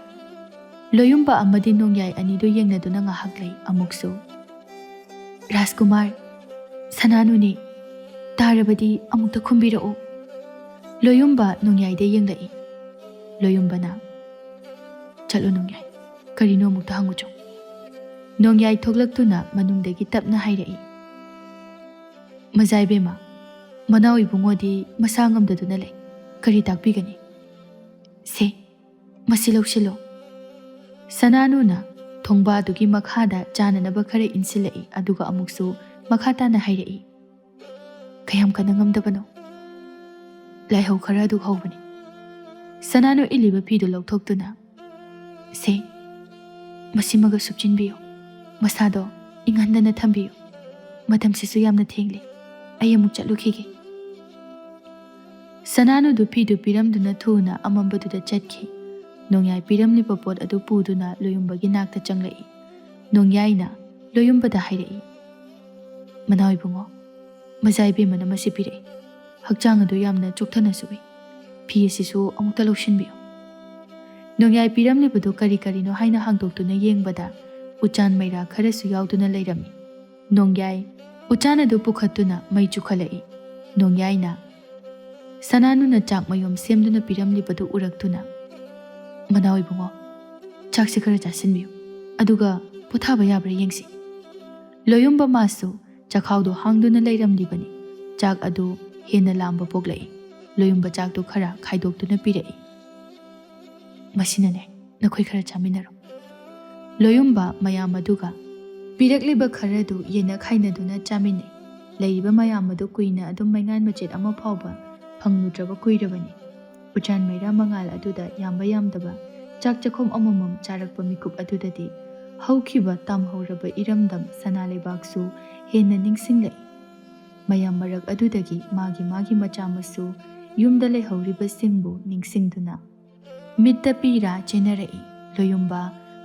ꯂꯣꯌꯨꯝꯕ ꯑꯃꯗꯤ ꯅꯣꯡꯌꯥꯏ ꯑꯅꯤꯗꯨ ꯌꯦꯡꯅꯗꯨꯅ ꯉꯥꯏꯍꯥꯛ ꯂꯩ꯫ ꯑꯃꯨꯛꯁꯨ, "ꯔꯥꯖꯀꯨꯃꯥꯔ, ꯁꯅꯥꯅꯨꯅꯦ, ꯇꯥꯔꯕꯗꯤ ꯑꯃꯨꯛꯇ ꯈꯨꯝꯕꯤꯔꯛꯎ꯫" ꯂꯣꯌꯨꯝꯕ ꯅꯣꯡꯌꯥꯏꯗ ꯌꯦꯡꯂꯛꯏ꯫ ꯂꯣꯌꯨꯝꯕꯅ, "ꯆꯠꯂꯨ ꯅꯣꯡꯌꯥꯏ, ꯀꯔꯤꯅꯣ ꯑꯃꯨꯛꯇ ꯍꯪꯉꯨꯆꯣ꯫" ꯅꯣꯡꯌꯥꯏ ꯊꯣꯛꯂꯛꯇꯨꯅ ꯃꯅꯨꯡꯗꯒꯤ ꯇꯞꯅ ꯍꯥꯏꯔꯛꯏ, "ꯃꯖꯥꯏꯕꯦꯝꯃ, ꯃꯅꯥꯎ ꯏꯕꯨꯡꯉꯣꯗꯤ ꯃꯁꯥ ꯉꯝꯗꯗꯨꯅ ꯂꯩ꯫ ꯀꯔꯤ ꯇꯥꯛꯄꯤꯒꯅꯤ? ꯁꯦ, ꯃꯁꯤ ꯂꯧꯁꯤꯜꯂꯣ꯫" ꯁꯅꯥꯅꯨꯅ ꯊꯣꯡꯕꯥꯗꯨꯒꯤ ꯃꯈꯥꯗ ꯆꯥꯅꯅꯕ ꯈꯔ ꯏꯟꯁꯤꯜꯂꯛꯏ, ꯑꯗꯨꯒ ꯑꯃꯨꯛꯁꯨ ꯃꯈꯥ ꯇꯥꯅ ꯍꯥꯏꯔꯛꯏ, "ꯀꯌꯥꯝ ꯀꯟꯅ ꯉꯝꯗꯕꯅꯣ?" "ꯂꯥꯏꯍꯧ ꯈꯔ ꯑꯗꯨ ꯍꯧꯕꯅꯤ꯫" ꯁꯅꯥꯅꯨ ꯏꯜꯂꯤꯕ ꯐꯤꯗꯨ ꯂꯧꯊꯣꯛꯇꯨꯅ, "ꯁꯦ, ꯃꯁꯤꯃꯒ ꯁꯨꯞꯆꯤꯟꯕꯤꯌꯨ꯫ ꯃꯁꯥꯗꯣ ꯏꯪꯍꯟꯗꯅ ꯊꯝꯕꯤꯌꯨ꯫ ꯃꯇꯝꯁꯤꯁꯨ ꯌꯥꯝꯅ ꯊꯦꯡꯂꯦ꯫ ꯑꯩ ꯑꯃꯨꯛ ꯆꯠꯂꯨꯈꯤꯒꯦ꯫" ꯁꯅꯥꯅꯨꯗꯨ ꯐꯤꯗꯨ ꯄꯤꯔꯝꯗꯨꯅ ꯊꯨꯅ ꯑꯃꯝꯕꯗꯨꯗ ꯆꯠꯈꯤ꯫ ꯅꯣꯡꯌꯥꯏ ꯄꯤꯔꯝꯂꯤꯕ ꯄꯣꯠ ꯑꯗꯨ ꯄꯨꯗꯨꯅ ꯂꯣꯌꯨꯝꯕꯒꯤ ꯅꯥꯛꯇ ꯆꯪꯂꯛꯏ꯫ ꯅꯣꯡꯌꯥꯏꯅ ꯂꯣꯌꯨꯝꯕꯗ ꯍꯥꯏꯔꯛꯏ, "ꯃꯅꯥꯎ ꯏꯕꯨꯡꯉꯣ, ꯃꯖꯥ ꯏꯕꯦꯝꯃꯅ ꯃꯁꯤ ꯄꯤꯔꯛꯏ꯫ ꯍꯛꯆꯥꯡ ꯑꯗꯨ ꯌꯥꯝꯅ ꯆꯣꯛꯊꯅꯁꯨ ꯎꯏ꯫ ꯐꯤ ꯑꯁꯤꯁꯨ ꯑꯃꯨꯛꯇ ꯂꯧꯁꯤꯟꯕꯤꯌꯨ꯫" ꯅꯣꯡꯌꯥꯏ ꯄꯤꯔꯝꯂꯤꯕꯗꯨ ꯀꯔꯤ ꯀꯔꯤꯅꯣ ꯍꯥꯏꯅ ꯍꯥꯡꯗꯣꯛꯇꯨꯅ ꯌꯦꯡꯕꯗ ꯎꯆꯥꯟ ꯃꯩꯔꯥ ꯈꯔꯁꯨ ꯌꯥꯎꯗꯨꯅ ꯂꯩꯔꯝꯃꯤ꯫ ꯅꯣꯡꯌꯥꯏ ꯎꯆꯥꯟ ꯑꯗꯨ ꯄꯨꯈꯠꯇꯨꯅ ꯃꯩ ꯆꯨꯈꯠꯂꯛꯏ꯫ ꯅꯣꯡꯌꯥꯏꯅ ꯁꯅꯥꯅꯨꯅ ꯆꯥꯛ ꯃꯌꯨꯝ ꯁꯦꯝꯗꯨꯅ ꯄꯤꯔꯝꯂꯤꯕꯗꯨ ꯎꯔꯛꯇꯨꯅ, "ꯃꯅꯥꯎ ꯏꯕꯨꯡꯉꯣ, ꯆꯥꯛꯁꯤ ꯈꯔ ꯆꯥꯁꯤꯟꯕꯤꯌꯨ, ꯑꯗꯨꯒ ꯄꯣꯊꯥꯕ ꯌꯥꯕ꯭ꯔꯥ ꯌꯦꯡꯁꯤ꯫" ꯂꯣꯌꯨꯝꯕ ꯃꯥꯁꯨ ꯆꯈꯥꯎꯗꯨ ꯍꯥꯡꯗꯨꯅ ꯂꯩꯔꯝꯂꯤꯕꯅꯤ꯫ ꯆꯥꯛ ꯑꯗꯨ ꯍꯦꯟꯅ ꯂꯥꯝꯕ ꯄꯣꯛꯂꯛꯏ꯫ ꯂꯣꯌꯨꯝꯕ ꯆꯥꯛꯇꯨ ꯈꯔ ꯈꯥꯏꯗꯣꯛꯇꯨꯅ ꯄꯤꯔꯛꯏ꯫ "ꯃꯁꯤꯅꯅꯦ, ꯅꯈꯣꯏ ꯈꯔ ꯆꯥꯃꯤꯟꯅꯔꯣ꯫" ꯂꯣꯌꯨꯝꯕ ꯃꯌꯥꯝ ꯑꯗꯨꯒ ꯄꯤꯔꯛꯂꯤꯕ ꯈꯔꯗꯨ ꯌꯦꯟꯅ ꯈꯥꯏꯅꯗꯨꯅ ꯆꯥꯃꯤꯟꯅꯩ꯫ ꯂꯩꯔꯤꯕ ꯃꯌꯥꯝ ꯑꯗꯨ ꯀꯨꯏꯅ ꯑꯗꯨꯝ ꯃꯩꯉꯥꯟ ꯃꯆꯦꯠ ꯑꯃ ꯐꯥꯎꯕ ꯐꯪꯂꯨꯗ꯭ꯔꯕ ꯀꯨꯏꯔꯕꯅꯤ꯫ ꯎꯆꯥꯟ ꯃꯩꯔꯥ ꯃꯉꯥꯜ ꯑꯗꯨꯗ ꯌꯥꯝꯕ ꯌꯥꯝꯗꯕ ꯆꯥꯛ ꯆꯥꯛꯈꯨꯝ ꯑꯃꯃꯝ ꯆꯥꯔꯛꯄ ꯃꯤꯀꯨꯞ ꯑꯗꯨꯗꯗꯤ ꯍꯧꯈꯤꯕ ꯇꯥꯝꯍꯧꯔꯕ ꯏꯔꯝꯗꯝ ꯁꯅꯥ ꯂꯩꯕꯥꯛꯁꯨ ꯍꯦꯟꯅ ꯅꯤꯡꯁꯤꯡꯂꯛꯏ꯫ ꯃꯌꯥꯝ ꯃꯔꯛ ꯑꯗꯨꯗꯒꯤ ꯃꯥꯒꯤ ꯃꯥꯒꯤ ꯃꯆꯥ ꯃꯁꯨ ꯌꯨꯝꯗ ꯂꯩꯍꯧꯔꯤꯕꯁꯤꯡꯕꯨ ꯅꯤꯡꯁꯤꯡꯗꯨꯅ ꯃꯤꯠꯇ ꯄꯤꯔꯥ ꯆꯦꯟꯅꯔꯛꯏ꯫ ꯂꯣꯌꯨꯝꯕ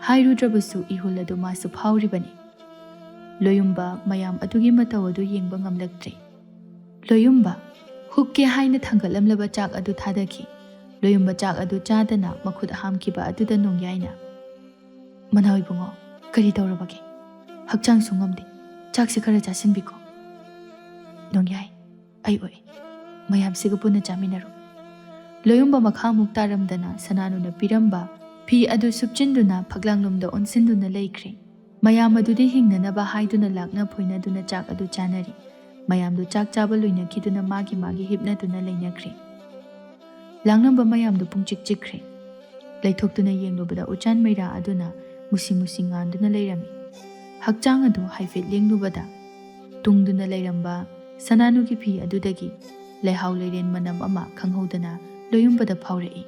ꯍꯥꯏꯔꯨꯗ꯭ꯔꯕꯁꯨ ꯏꯍꯨꯜ ꯑꯗꯨ ꯃꯥꯁꯨ ꯐꯥꯎꯔꯤꯕꯅꯤ꯫ ꯂꯣꯌꯨꯝꯕ ꯃꯌꯥꯝ ꯑꯗꯨꯒꯤ ꯃꯇꯧ ꯑꯗꯨ ꯌꯦꯡꯕ ꯉꯝꯂꯛꯇ꯭ꯔꯦ꯫ ꯂꯣꯌꯨꯝꯕ ꯍꯨꯛꯀꯦ ꯍꯥꯏꯅ ꯊꯥꯡꯒꯠꯂꯝꯂꯕ ꯆꯥꯛ ꯑꯗꯨ ꯊꯥꯗꯈꯤ꯫ ꯂꯣꯌꯨꯝꯕ ꯆꯥꯛ ꯑꯗꯨ ꯆꯥꯗꯅ ꯃꯈꯨꯠ ꯍꯥꯝꯈꯤꯕ ꯑꯗꯨꯗ ꯅꯣꯡꯌꯥꯏꯅ, "ꯃꯅꯥꯎ ꯏꯕꯨꯡꯉꯣ, ꯀꯔꯤ ꯇꯧꯔꯕꯒꯦ? ꯍꯛꯆꯥꯡꯁꯨ ꯉꯝꯗꯦ, ꯆꯥꯛꯁꯤ ꯈꯔ ꯆꯥꯁꯤꯟꯕꯤꯈꯣ꯫" "ꯅꯣꯡꯌꯥꯏ, ꯑꯩ ꯑꯣꯏ, ꯃꯌꯥꯝꯁꯤꯒ ꯄꯨꯟꯅ ꯆꯥꯃꯤꯟꯅꯔꯣ꯫" ꯂꯣꯌꯨꯝꯕ ꯃꯈꯥ ꯑꯃꯨꯛ ꯇꯥꯔꯝꯗꯅ ꯁꯅꯥꯅꯨꯅ ꯄꯤꯔꯝꯕ ꯐꯤ ꯑꯗꯨ ꯁꯨꯞꯆꯤꯟꯗꯨꯅ ꯐꯛꯂꯥꯡꯂꯣꯝꯗ ꯑꯣꯟꯁꯤꯟꯗꯨꯅ ꯂꯩꯈ꯭ꯔꯦ꯫ ꯃꯌꯥꯝ ꯑꯗꯨꯗꯤ ꯍꯤꯡꯅꯅꯕ ꯍꯥꯏꯗꯨꯅ ꯂꯥꯛꯅ ꯐꯣꯏꯅꯗꯨꯅ ꯆꯥꯛ ꯑꯗꯨ ꯆꯥꯅꯔꯤ꯫ ꯃꯌꯥꯝꯗꯨ ꯆꯥꯛ ꯆꯥꯕ ꯂꯣꯏꯅꯈꯤꯗꯨꯅ ꯃꯥꯒꯤ ꯃꯥꯒꯤ ꯍꯤꯞꯅꯗꯨꯅ ꯂꯩꯅꯈ꯭ꯔꯦ꯫ ꯂꯥꯡꯂꯝꯕ ꯃꯌꯥꯝꯗꯨ ꯄꯨꯡꯆꯤꯛ ꯆꯤꯛꯈ꯭ꯔꯦ꯫ ꯂꯩꯊꯣꯛꯇꯨꯅ ꯌꯦꯡꯂꯨꯕꯗ ꯎꯆꯥꯟ ꯃꯩꯔꯥ ꯑꯗꯨꯅ ꯃꯨꯁꯤ ꯃꯨꯁꯤ ꯉꯥꯟꯗꯨꯅ ꯂꯩꯔꯝꯃꯤ꯫ ꯍꯛꯆꯥꯡ ꯑꯗꯨ ꯍꯥꯏꯐꯦꯠ ꯂꯦꯡꯂꯨꯕꯗ ꯇꯨꯡꯗꯨꯅ ꯂꯩꯔꯝꯕ ꯁꯅꯥꯅꯨꯒꯤ ꯐꯤ ꯑꯗꯨꯗꯒꯤ ꯂꯩꯍꯥꯎ ꯂꯩꯔꯦꯟ ꯃꯅꯝ ꯑꯃ ꯈꯪꯍꯧꯗꯅ ꯂꯣꯌꯨꯝꯕꯗ ꯐꯥꯎꯔꯛꯏ꯫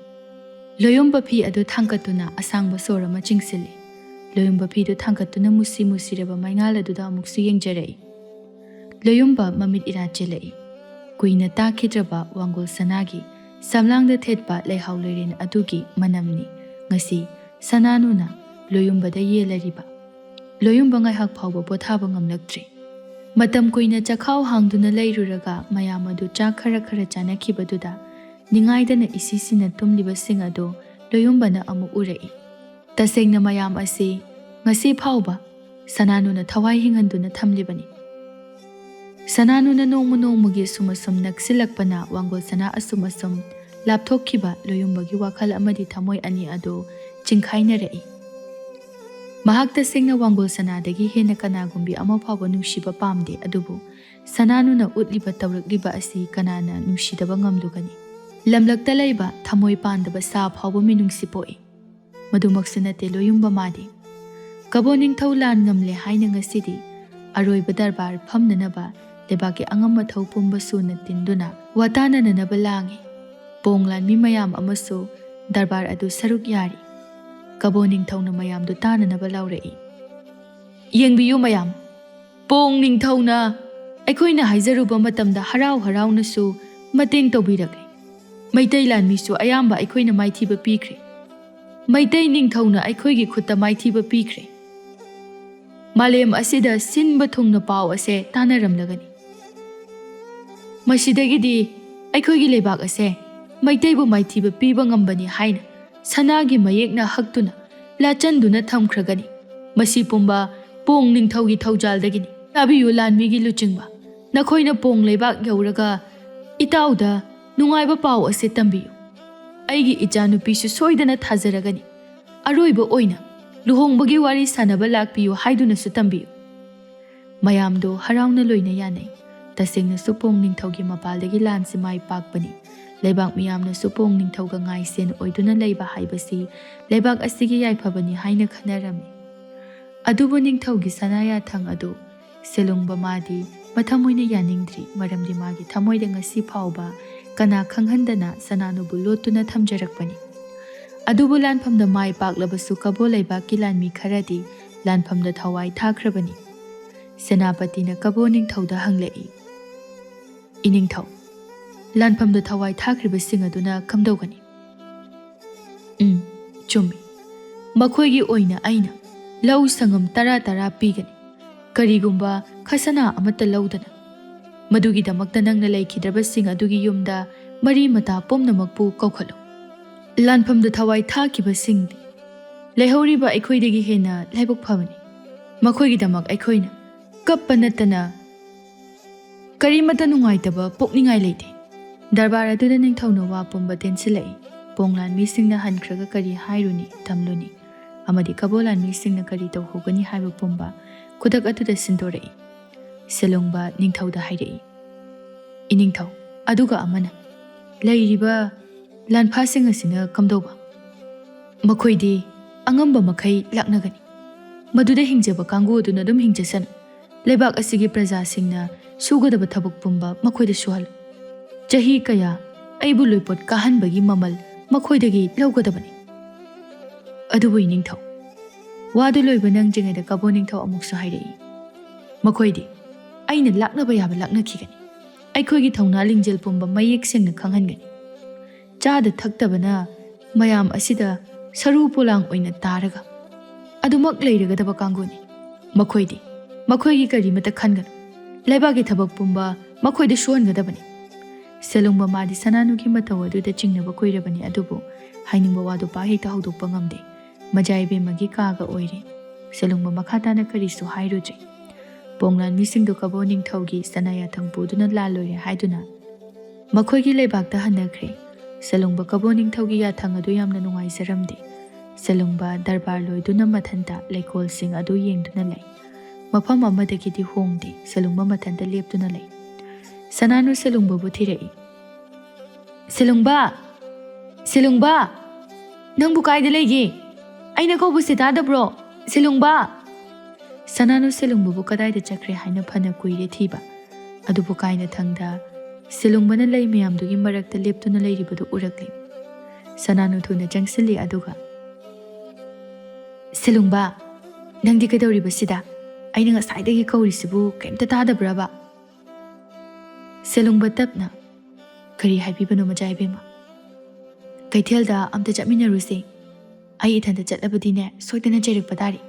ꯂꯣꯌꯨꯝꯕ ꯐꯤ ꯑꯗꯨ ꯊꯥꯡꯀꯠꯇꯨꯅ ꯑꯁꯥꯡꯕ ꯁꯣꯔ ꯑꯃ ꯆꯤꯡꯁꯤꯜꯂꯤ꯫ ꯂꯣꯌꯨꯝꯕ ꯐꯤꯗꯨ ꯊꯥꯡꯀꯠꯇꯨꯅ ꯃꯨꯁꯤ ꯃꯨꯁꯤꯔꯕ ꯃꯩꯉꯥꯜ ꯑꯗꯨꯗ ꯑꯃꯨꯛꯁꯨ ꯌꯦꯡꯖꯔꯛꯏ꯫ ꯂꯣꯌꯨꯝꯕ ꯃꯃꯤꯠ ꯏꯔꯥ ꯆꯦꯜꯂꯛꯏ꯫ ꯀꯨꯏꯅ ꯇꯥꯈꯤꯗ꯭ꯔꯕ ꯋꯥꯡꯒꯣꯜ ꯁꯅꯥꯒꯤ ꯁꯝꯂꯥꯡꯗ ꯊꯦꯠꯄ ꯂꯩꯍꯥꯎ ꯂꯩꯔꯦꯟ ꯑꯗꯨꯒꯤ ꯃꯅꯝꯅꯤ ꯉꯁꯤ ꯁꯅꯥꯅꯨꯅ ꯂꯣꯌꯨꯝꯕꯗ ꯌꯦꯜꯂꯔꯤꯕ꯫ ꯂꯣꯌꯨꯝꯕ ꯉꯥꯏꯍꯥꯛ ꯐꯥꯎꯕ ꯄꯣꯊꯥꯕ ꯉꯝꯂꯛꯇ꯭ꯔꯦ꯫ ꯃꯇꯝ ꯀꯨꯏꯅ ꯆꯈꯥꯎ ꯍꯥꯡꯗꯨꯅ ꯂꯩꯔꯨꯔꯒ ꯃꯌꯥꯝ ꯑꯗꯨ ꯆꯥꯛ ꯈꯔ ꯈꯔ ꯆꯥꯅꯈꯤꯕꯗꯨꯗ ꯅꯤꯡꯉꯥꯏꯗꯅ ꯏꯁꯤꯁꯤꯅ ꯇꯨꯝꯂꯤꯕꯁꯤꯡ ꯑꯗꯨ ꯂꯣꯌꯨꯝꯕꯅ ꯑꯃꯨꯛ ꯎꯔꯛꯏ꯫ ꯇꯁꯦꯡꯅ ꯃꯌꯥꯝ ꯑꯁꯤ ꯉꯁꯤ ꯐꯥꯎꯕ ꯁꯅꯥꯅꯨꯅ ꯊꯋꯥꯏ ꯍꯤꯡꯍꯟꯗꯨꯅ ꯊꯝꯂꯤꯕꯅꯤ꯫ ꯁꯅꯥꯅꯨꯅ ꯅꯣꯡꯃ ꯅꯣꯡꯃꯒꯤ ꯑꯁꯨꯝ ꯑꯁꯨꯝ ꯅꯛꯁꯤꯜꯂꯛꯄꯅ ꯋꯥꯡꯒꯣꯜ ꯁꯅꯥ ꯑꯁꯨꯝ ꯑꯁꯨꯝ ꯂꯥꯞꯊꯣꯛꯈꯤꯕ ꯂꯣꯌꯨꯝꯕꯒꯤ ꯋꯥꯈꯜ ꯑꯃꯗꯤ ꯊꯃꯣꯏ ꯑꯅꯤ ꯑꯗꯨ ꯆꯤꯡꯈꯥꯏꯅꯔꯛꯏ꯫ ꯃꯍꯥꯛ ꯇꯁꯦꯡꯅ ꯋꯥꯡꯒꯣꯜ ꯁꯅꯥꯗꯒꯤ ꯍꯦꯟꯅ ꯀꯅꯥꯒꯨꯝꯕꯤ ꯑꯃ ꯐꯥꯎꯕ ꯅꯨꯡꯁꯤꯕ ꯄꯥꯝꯗꯦ, ꯑꯗꯨꯕꯨ ꯁꯅꯥꯅꯨꯅ ꯎꯠꯂꯤꯕ ꯇꯧꯔꯛꯂꯤꯕ ꯑꯁꯤ ꯀꯅꯥꯅ ꯅꯨꯡꯁꯤꯗꯕ ꯉꯝꯂꯨꯒꯅꯤ? ꯂꯝꯂꯛꯇ ꯂꯩꯕ ꯊꯃꯣꯏ ꯄꯥꯟꯗꯕ ꯁꯥ ꯐꯥꯎꯕ ꯃꯤꯅꯨꯡꯁꯤ ꯄꯣꯛꯏ꯫ ꯃꯗꯨꯃꯛꯁꯨ ꯅꯠꯇꯦ ꯂꯣꯌꯨꯝꯕ ꯃꯥꯗꯤ꯫ ꯀꯕꯣ ꯅꯤꯡꯊꯧ ꯂꯥꯟ ꯉꯝꯂꯦ ꯍꯥꯏꯅ ꯉꯁꯤꯗꯤ ꯑꯔꯣꯏꯕ ꯗꯔꯕꯥꯔ ꯐꯝꯅꯅꯕ ꯂꯩꯕꯥꯛꯀꯤ ꯑꯉꯝ ꯑꯊꯧ ꯄꯨꯝꯕ ꯁꯨꯅ ꯇꯤꯟꯗꯨꯅ ꯋꯥ ꯇꯥꯅꯅꯅꯕ ꯂꯥꯡꯏ꯫ ꯄꯣꯡ ꯂꯥꯟꯃꯤ ꯃꯌꯥꯝ ꯑꯃꯁꯨ ꯗꯔꯕꯥꯔ ꯑꯗꯨ ꯁꯔꯨꯛ ꯌꯥꯔꯤ꯫ ꯀꯕꯣ ꯅꯤꯡꯊꯧꯅ ꯃꯌꯥꯝꯗꯨ ꯇꯥꯅꯅꯕ ꯂꯥꯎꯔꯛꯏ꯫ "ꯌꯦꯡꯕꯤꯌꯨ ꯃꯌꯥꯝ, ꯄꯣꯡ ꯅꯤꯡꯊꯧꯅ ꯑꯩꯈꯣꯏꯅ ꯍꯥꯏꯖꯔꯨꯕ ꯃꯇꯝꯗ ꯍꯔꯥꯎ ꯍꯔꯥꯎꯅꯁꯨ ꯃꯇꯦꯡ ꯇꯧꯕꯤꯔꯛꯂꯤ꯫ ꯃꯩꯇꯩ ꯂꯥꯟꯃꯤꯁꯨ ꯑꯌꯥꯝꯕ ꯑꯩꯈꯣꯏꯅ ꯃꯥꯏꯊꯤꯕ ꯄꯤꯈ꯭ꯔꯦ꯫ ꯃꯩꯇꯩ ꯅꯤꯡꯊꯧꯅ ꯑꯩꯈꯣꯏꯒꯤ ꯈꯨꯠꯇ ꯃꯥꯏꯊꯤꯕ ꯄꯤꯈ꯭ꯔꯦ꯫ ꯃꯥꯂꯦꯝ ꯑꯁꯤꯗ ꯁꯤꯟꯕ ꯊꯨꯡꯅ ꯄꯥꯎ ꯑꯁꯦ ꯇꯥꯅꯔꯝꯂꯒꯅꯤ꯫ ꯃꯁꯤꯗꯒꯤꯗꯤ ꯑꯩꯈꯣꯏꯒꯤ ꯂꯩꯕꯥꯛ ꯑꯁꯦ ꯃꯩꯇꯩꯕꯨ ꯃꯥꯏꯊꯤꯕ ꯄꯤꯕ ꯉꯝꯕꯅꯤ ꯍꯥꯏꯅ ꯁꯅꯥꯒꯤ ꯃꯌꯦꯛꯅ ꯍꯛꯇꯨꯅ ꯂꯥꯆꯟꯗꯨꯅ ꯊꯝꯈ꯭ꯔꯒꯅꯤ꯫ ꯃꯁꯤ ꯄꯨꯝꯕ ꯄꯣꯡ ꯅꯤꯡꯊꯧꯒꯤ ꯊꯧꯖꯥꯜꯗꯒꯤꯅꯤ꯫ ꯇꯥꯕꯤꯌꯨ ꯂꯥꯟꯃꯤꯒꯤ ꯂꯨꯆꯤꯡꯕ, ꯅꯈꯣꯏꯅ ꯄꯣꯡ ꯂꯩꯕꯥꯛ ꯌꯧꯔꯒ ꯏꯇꯥꯎꯗ ꯅꯨꯡꯉꯥꯏꯕ ꯄꯥꯎ ꯑꯁꯦ ꯇꯝꯕꯤꯌꯨ꯫ ꯑꯩꯒꯤ ꯏꯆꯥꯅꯨꯄꯤꯁꯨ ꯁꯣꯏꯗꯅ ꯊꯥꯖꯔꯒꯅꯤ꯫ ꯑꯔꯣꯏꯕ ꯑꯣꯏꯅ ꯂꯨꯍꯣꯡꯕꯒꯤ ꯋꯥꯔꯤ ꯁꯥꯟꯅꯕ ꯂꯥꯛꯄꯤꯌꯨ ꯍꯥꯏꯗꯨꯅꯁꯨ ꯇꯝꯕꯤꯌꯨ꯫" ꯃꯌꯥꯝꯗꯣ ꯍꯔꯥꯎꯅ ꯂꯣꯏꯅ ꯌꯥꯅꯩ꯫ ꯇꯁꯦꯡꯅꯁꯨ ꯄꯣꯡ ꯅꯤꯡꯊꯧꯒꯤ ꯃꯄꯥꯜꯗꯒꯤ ꯂꯥꯟꯁꯤ ꯃꯥꯏ ꯄꯥꯛꯄꯅꯤ꯫ ꯂꯩꯕꯥꯛ ꯃꯤꯌꯥꯝꯅꯁꯨ ꯄꯣꯡ ꯅꯤꯡꯊꯧꯒ ꯉꯥꯏꯁꯦꯟ ꯑꯣꯏꯗꯨꯅ ꯂꯩꯕ ꯍꯥꯏꯕꯁꯤ ꯂꯩꯕꯥꯛ ꯑꯁꯤꯒꯤ ꯌꯥꯏꯐꯕꯅꯤ ꯍꯥꯏꯅ ꯈꯟꯅꯔꯝꯃꯤ꯫ ꯑꯗꯨꯕꯨ ꯅꯤꯡꯊꯧꯒꯤ ꯁꯅꯥ ꯌꯥꯊꯪ ꯑꯗꯨ ꯁꯦꯂꯨꯡꯕ ꯃꯥꯗꯤ ꯃꯊꯃꯣꯏꯅ ꯌꯥꯅꯤꯡꯗ꯭ꯔꯤ, ꯃꯔꯝꯗꯤ ꯃꯥꯒꯤ ꯊꯃꯣꯏꯗ ꯉꯁꯤ ꯐꯥꯎꯕ ꯀꯅꯥ ꯈꯪꯍꯟꯗꯅ ꯁꯅꯥꯅꯨꯕꯨ ꯂꯣꯠꯇꯨꯅ ꯊꯝꯖꯔꯛꯄꯅꯤ꯫ ꯑꯗꯨꯕꯨ ꯂꯥꯟꯐꯝꯗ ꯃꯥꯏ ꯄꯥꯛꯂꯕꯁꯨ ꯀꯕꯣ ꯂꯩꯕꯥꯛꯀꯤ ꯂꯥꯟꯃꯤ ꯈꯔꯗꯤ ꯂꯥꯟꯐꯝꯗ ꯊꯋꯥꯏ ꯊꯥꯈ꯭ꯔꯕꯅꯤ꯫ ꯁꯦꯅꯥꯄꯇꯤꯅ ꯀꯕꯣ ꯅꯤꯡꯊꯧꯗ ꯍꯪꯂꯛꯏ, "ꯏꯅꯤꯡꯊꯧ, ꯂꯥꯟꯐꯝꯗ ꯊꯋꯥꯏ ꯊꯥꯈ꯭ꯔꯤꯕꯁꯤꯡ ꯑꯗꯨꯅ ꯀꯝꯗꯧꯒꯅꯤ?" "ꯎꯝ, ꯆꯨꯝꯃꯤ꯫ ꯃꯈꯣꯏꯒꯤ ꯑꯣꯏꯅ ꯑꯩꯅ ꯂꯧ ꯁꯪꯉꯝ ꯇꯔꯥ ꯇꯔꯥ ꯄꯤꯒꯅꯤ, ꯀꯔꯤꯒꯨꯝꯕ ꯈꯁꯅꯥ ꯑꯃꯠꯇ ꯂꯧꯗꯅ꯫ ꯃꯗꯨꯒꯤꯗꯃꯛꯇ ꯅꯪꯅ ꯂꯩꯈꯤꯗ꯭ꯔꯕꯁꯤꯡ ꯑꯗꯨꯒꯤ ꯌꯨꯝꯗ ꯃꯔꯤ ꯃꯇꯥ ꯄꯨꯝꯅꯃꯛꯄꯨ ꯀꯧꯈꯠꯂꯨ꯫ ꯂꯥꯟꯐꯝꯗ ꯊꯋꯥꯏ ꯊꯥꯈꯤꯕꯁꯤꯡꯗꯤ ꯂꯩꯍꯧꯔꯤꯕ ꯑꯩꯈꯣꯏꯗꯒꯤ ꯍꯦꯟꯅ ꯂꯥꯏꯕꯛ ꯐꯕꯅꯤ꯫ ꯃꯈꯣꯏꯒꯤꯗꯃꯛ ꯑꯩꯈꯣꯏꯅ ꯀꯞꯄ ꯅꯠꯇꯅ ꯀꯔꯤꯃꯠꯇ ꯅꯨꯡꯉꯥꯏꯇꯕ ꯄꯣꯛꯅꯤꯡꯉꯥꯏ ꯂꯩꯇꯦ꯫" ꯗꯔꯕꯥꯔ ꯑꯗꯨꯗ ꯅꯤꯡꯊꯧꯅ ꯋꯥ ꯄꯨꯝꯕ ꯇꯦꯟꯁꯤꯜꯂꯛꯏ꯫ ꯄꯣꯡ ꯂꯥꯟꯃꯤꯁꯤꯡꯅ ꯍꯟꯈ꯭ꯔꯒ ꯀꯔꯤ ꯍꯥꯏꯔꯨꯅꯤ, ꯇꯝꯂꯨꯅꯤ? ꯑꯃꯗꯤ ꯀꯕꯣ ꯂꯥꯟꯃꯤꯁꯤꯡꯅ ꯀꯔꯤ ꯇꯧꯍꯧꯒꯅꯤ ꯍꯥꯏꯕ ꯄꯨꯝꯕ ꯈꯨꯗꯛ ꯑꯗꯨꯗ ꯁꯤꯟꯗꯣꯔꯛꯏ꯫ ꯁꯦꯂꯨꯡꯕ ꯅꯤꯡꯊꯧꯗ ꯍꯥꯏꯔꯛꯏ, "ꯏꯅꯤꯡꯊꯧ, ꯑꯗꯨꯒ ꯑꯃꯅ, ꯂꯩꯔꯤꯕ ꯂꯥꯟꯐꯥꯁꯤꯡ ꯑꯁꯤꯅ ꯀꯝꯗꯧꯕ?" "ꯃꯈꯣꯏꯗꯤ ꯑꯉꯝꯕ ꯃꯈꯩ ꯂꯥꯛꯅꯒꯅꯤ꯫ ꯃꯗꯨꯗ ꯍꯤꯡꯖꯕ ꯀꯥꯡꯕꯨ ꯑꯗꯨꯅ ꯑꯗꯨꯝ ꯍꯤꯡꯖꯁꯅꯨ꯫ ꯂꯩꯕꯥꯛ ꯑꯁꯤꯒꯤ ꯄ꯭ꯔꯖꯥꯁꯤꯡꯅ ꯁꯨꯒꯗꯕ ꯊꯕꯛ ꯄꯨꯝꯕ ꯃꯈꯣꯏꯗ ꯁꯨꯍꯜꯂꯨ꯫ ꯆꯍꯤ ꯀꯌꯥ ꯑꯩꯕꯨ ꯂꯣꯏꯄꯣꯠ ꯀꯥꯍꯟꯕꯒꯤ ꯃꯃꯜ ꯃꯈꯣꯏꯗꯒꯤ ꯂꯧꯒꯗꯕꯅꯤ꯫ ꯑꯗꯨꯕꯨ ꯏꯅꯤꯡꯊꯧ, ꯋꯥꯗꯨ ꯂꯣꯏꯕ ꯅꯪꯗ꯭ꯔꯤꯉꯩꯗ ꯀꯕꯣ ꯅꯤꯡꯊꯧ ꯑꯃꯨꯛꯁꯨ ꯍꯥꯏꯔꯛꯏ, ꯃꯈꯣꯏꯗꯤ ꯑꯩꯅ ꯂꯥꯛꯅꯕ ꯌꯥꯕ ꯂꯥꯛꯅꯈꯤꯒꯅꯤ꯫ ꯑꯩꯈꯣꯏꯒꯤ ꯊꯧꯅꯥ ꯂꯤꯡꯖꯦꯜ ꯄꯨꯝꯕ ꯃꯌꯦꯛ ꯁꯦꯡꯅ ꯈꯪꯍꯟꯒꯅꯤ꯫ ꯆꯥꯗ ꯊꯛꯇꯕꯅ ꯃꯌꯥꯝ ꯑꯁꯤꯗ ꯁꯔꯨ ꯄꯣꯂꯥꯡ ꯑꯣꯏꯅ ꯇꯥꯔꯒ ꯑꯗꯨꯃꯛ ꯂꯩꯔꯒꯗꯕ ꯀꯥꯡꯕꯨꯅꯤ꯫ ꯃꯈꯣꯏꯗꯤ ꯃꯈꯣꯏꯒꯤ ꯀꯔꯤꯃꯇ ꯈꯟꯒꯅꯨ꯫ ꯂꯩꯕꯥꯛꯀꯤ ꯊꯕꯛ ꯄꯨꯝꯕ ꯃꯈꯣꯏꯗ ꯁꯨꯍꯟꯒꯗꯕꯅꯤ꯫ ꯁꯦꯂꯨꯡꯕ ꯃꯥꯗꯤ ꯁꯅꯥꯅꯨꯒꯤ ꯃꯇꯧ ꯑꯗꯨꯗ ꯆꯤꯡꯅꯕ ꯀꯨꯏꯔꯕꯅꯤ, ꯑꯗꯨꯕꯨ ꯍꯥꯏꯅꯤꯡꯕ ꯋꯥꯗꯨ ꯄꯥꯛ ꯍꯦꯛꯇ ꯍꯧꯗꯣꯛꯄ ꯉꯝꯗꯦ꯫ ꯃꯖꯥ ꯏꯕꯦꯝꯃꯒꯤ ꯀꯥꯒ ꯑꯣꯏꯔꯦ꯫ ꯁꯦꯂꯨꯡꯕ ꯃꯈꯥ ꯇꯥꯅ ꯀꯔꯤꯁꯨ ꯍꯥꯏꯔꯨꯗ꯭ꯔꯦ꯫ ꯄꯣꯡꯂꯥꯟ ꯃꯤꯁꯤꯡꯗꯨ ꯀꯕꯣ ꯅꯤꯡꯊꯧꯒꯤ ꯁꯅꯥ ꯌꯥꯊꯪ ꯄꯨꯗꯨꯅ ꯂꯥꯜꯂꯣꯏꯔꯦ ꯍꯥꯏꯗꯨꯅ ꯃꯈꯣꯏꯒꯤ ꯂꯩꯕꯥꯛꯇ ꯍꯟꯅꯈ꯭ꯔꯦ꯫ ꯁꯦꯂꯨꯡꯕ ꯀꯕꯣ ꯅꯤꯡꯊꯧꯒꯤ ꯌꯥꯊꯪ ꯑꯗꯨ ꯌꯥꯝꯅ ꯅꯨꯡꯉꯥꯏꯖꯔꯝꯗꯦ꯫ ꯁꯦꯂꯨꯡꯕ ꯗꯔꯕꯥꯔ ꯂꯣꯏꯗꯨꯅ ꯃꯊꯟꯇ ꯂꯩꯀꯣꯜꯁꯤꯡ ꯑꯗꯨ ꯌꯦꯡꯗꯨꯅ ꯂꯩ꯫ ꯃꯐꯝ ꯑꯃꯗꯒꯤꯗꯤ ꯍꯣꯡꯗꯦ, ꯁꯦꯂꯨꯡꯕ ꯃꯊꯟꯇ ꯂꯦꯞꯇꯨꯅ ꯂꯩ꯫ ꯁꯅꯥꯅꯨ ꯁꯦꯂꯨꯡꯕꯕꯨ ꯊꯤꯔꯛꯏ꯫ "ꯁꯦꯂꯨꯡꯕ! ꯁꯦꯂꯨꯡꯕ! ꯅꯪꯕꯨ ꯀꯥꯏꯗ ꯂꯩꯒꯦ? ꯑꯩꯅ ꯀꯧꯕꯁꯦ ꯇꯥꯗꯕ꯭ꯔꯣ? ꯁꯦꯂꯨꯡꯕ!" ꯁꯅꯥꯅꯨ ꯁꯦꯂꯨꯡꯕꯕꯨ ꯀꯗꯥꯏꯗ ꯆꯠꯈ꯭ꯔꯦ ꯍꯥꯏꯅ ꯐꯅ ꯀꯨꯏꯔꯦ ꯊꯤꯕ꯫ ꯑꯗꯨꯕꯨ ꯀꯥꯏꯅꯊꯪꯗ ꯁꯦꯂꯨꯡꯕꯅ ꯂꯩ ꯃꯌꯥꯝꯗꯨꯒꯤ ꯃꯔꯛꯇ ꯂꯦꯞꯇꯨꯅ ꯂꯩꯔꯤꯕꯗꯨ ꯎꯔꯛꯂꯦ꯫ ꯁꯅꯥꯅꯨ ꯊꯨꯅ ꯆꯪꯁꯤꯜꯂꯤ, ꯑꯗꯨꯒ, "ꯁꯦꯂꯨꯡꯕ, ꯅꯪꯗꯤ ꯀꯩꯗꯧꯔꯤꯕ ꯁꯤꯗ? ꯑꯩꯅ ꯉꯁꯥꯏꯗꯒꯤ ꯀꯧꯔꯤꯁꯤꯕꯨ ꯀꯔꯤꯝꯇ ꯇꯥꯗꯕ꯭ꯔꯕ?" ꯁꯦꯂꯨꯡꯕ ꯇꯞꯅ, "ꯀꯔꯤ ꯍꯥꯏꯕꯤꯕꯅꯣ, ꯃꯆꯥ ꯏꯕꯦꯝꯃ? ꯀꯩꯊꯦꯜꯗ ꯑꯝꯇ ꯆꯠꯃꯤꯟꯅꯔꯨꯁꯦ꯫ ꯑꯩ ꯏꯊꯟꯇ ꯆꯠꯂꯕꯗꯤꯅꯦ, ꯁꯣꯏꯗꯅ ꯆꯩꯔꯛꯄ ꯇꯥꯔꯤ꯫"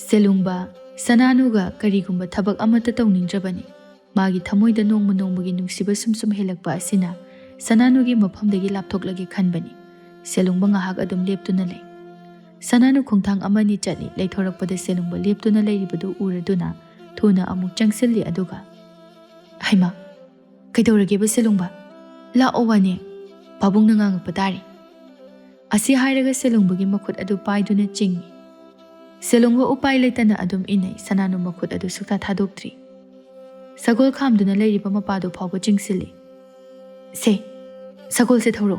ꯁꯦꯂꯨꯡꯕ ꯁꯅꯥꯅꯨꯒ ꯀꯔꯤꯒꯨꯝꯕ ꯊꯕꯛ ꯑꯃꯠꯇ ꯇꯧꯅꯤꯡꯗ꯭ꯔꯕꯅꯤ꯫ ꯃꯥꯒꯤ ꯊꯃꯣꯏꯗ ꯅꯣꯡꯃ ꯅꯣꯡꯃꯒꯤ ꯅꯨꯡꯁꯤꯕ ꯁꯨꯝ ꯁꯨꯝ ꯍꯦꯜꯂꯛꯄ ꯑꯁꯤꯅ ꯁꯅꯥꯅꯨꯒꯤ ꯃꯐꯝꯗꯒꯤ ꯂꯥꯞꯊꯣꯛꯂꯒꯦ ꯈꯟꯕꯅꯤ꯫ ꯁꯦꯂꯨꯡꯕ ꯉꯥꯏꯍꯥꯛ ꯑꯗꯨꯝ ꯂꯦꯞꯇꯨꯅ ꯂꯩ꯫ ꯁꯅꯥꯅꯨ ꯈꯣꯡꯊꯥꯡ ꯑꯃꯅꯤ ꯆꯠꯂꯤ꯫ ꯂꯩꯊꯣꯔꯛꯄꯗ ꯁꯦꯂꯨꯡꯕ ꯂꯦꯞꯇꯨꯅ ꯂꯩꯔꯤꯕꯗꯨ ꯎꯔꯗꯨꯅ ꯊꯨꯅ ꯑꯃꯨꯛ ꯆꯪꯁꯤꯜꯂꯤ, ꯑꯗꯨꯒ, "ꯍꯩꯃꯥ, ꯀꯩꯗꯧꯔꯒꯦꯕ ꯁꯦꯂꯨꯡꯕ? ꯂꯥꯛꯑꯣ ꯋꯥꯅꯦ, ꯄꯥꯕꯨꯡꯅ ꯉꯥꯡꯉꯛꯄ ꯇꯥꯔꯦ꯫" ꯑꯁꯤ ꯍꯥꯏꯔꯒ ꯁꯦꯂꯨꯡꯕꯒꯤ ꯃꯈꯨꯠ ꯑꯗꯨ ꯄꯥꯏꯗꯨꯅ ꯆꯤꯡꯏ꯫ ꯁꯦꯂꯨꯡꯕ ꯎꯄꯥꯏ ꯂꯩꯇꯅ ꯑꯗꯨꯝ ꯏꯟꯅꯩ, ꯁꯅꯥꯅꯨ ꯃꯈꯨꯠ ꯑꯗꯨ ꯁꯨꯛꯊꯥ ꯊꯥꯗꯣꯛꯇ꯭ꯔꯤ꯫ ꯁꯒꯣꯜ ꯈꯥꯝꯗꯨꯅ ꯂꯩꯔꯤꯕ ꯃꯄꯥꯗꯨ ꯐꯥꯎꯕ ꯆꯤꯡꯁꯤꯜꯂꯤ꯫ "ꯁꯦ, ꯁꯒꯣꯜꯁꯦ ꯊꯧꯔꯣ,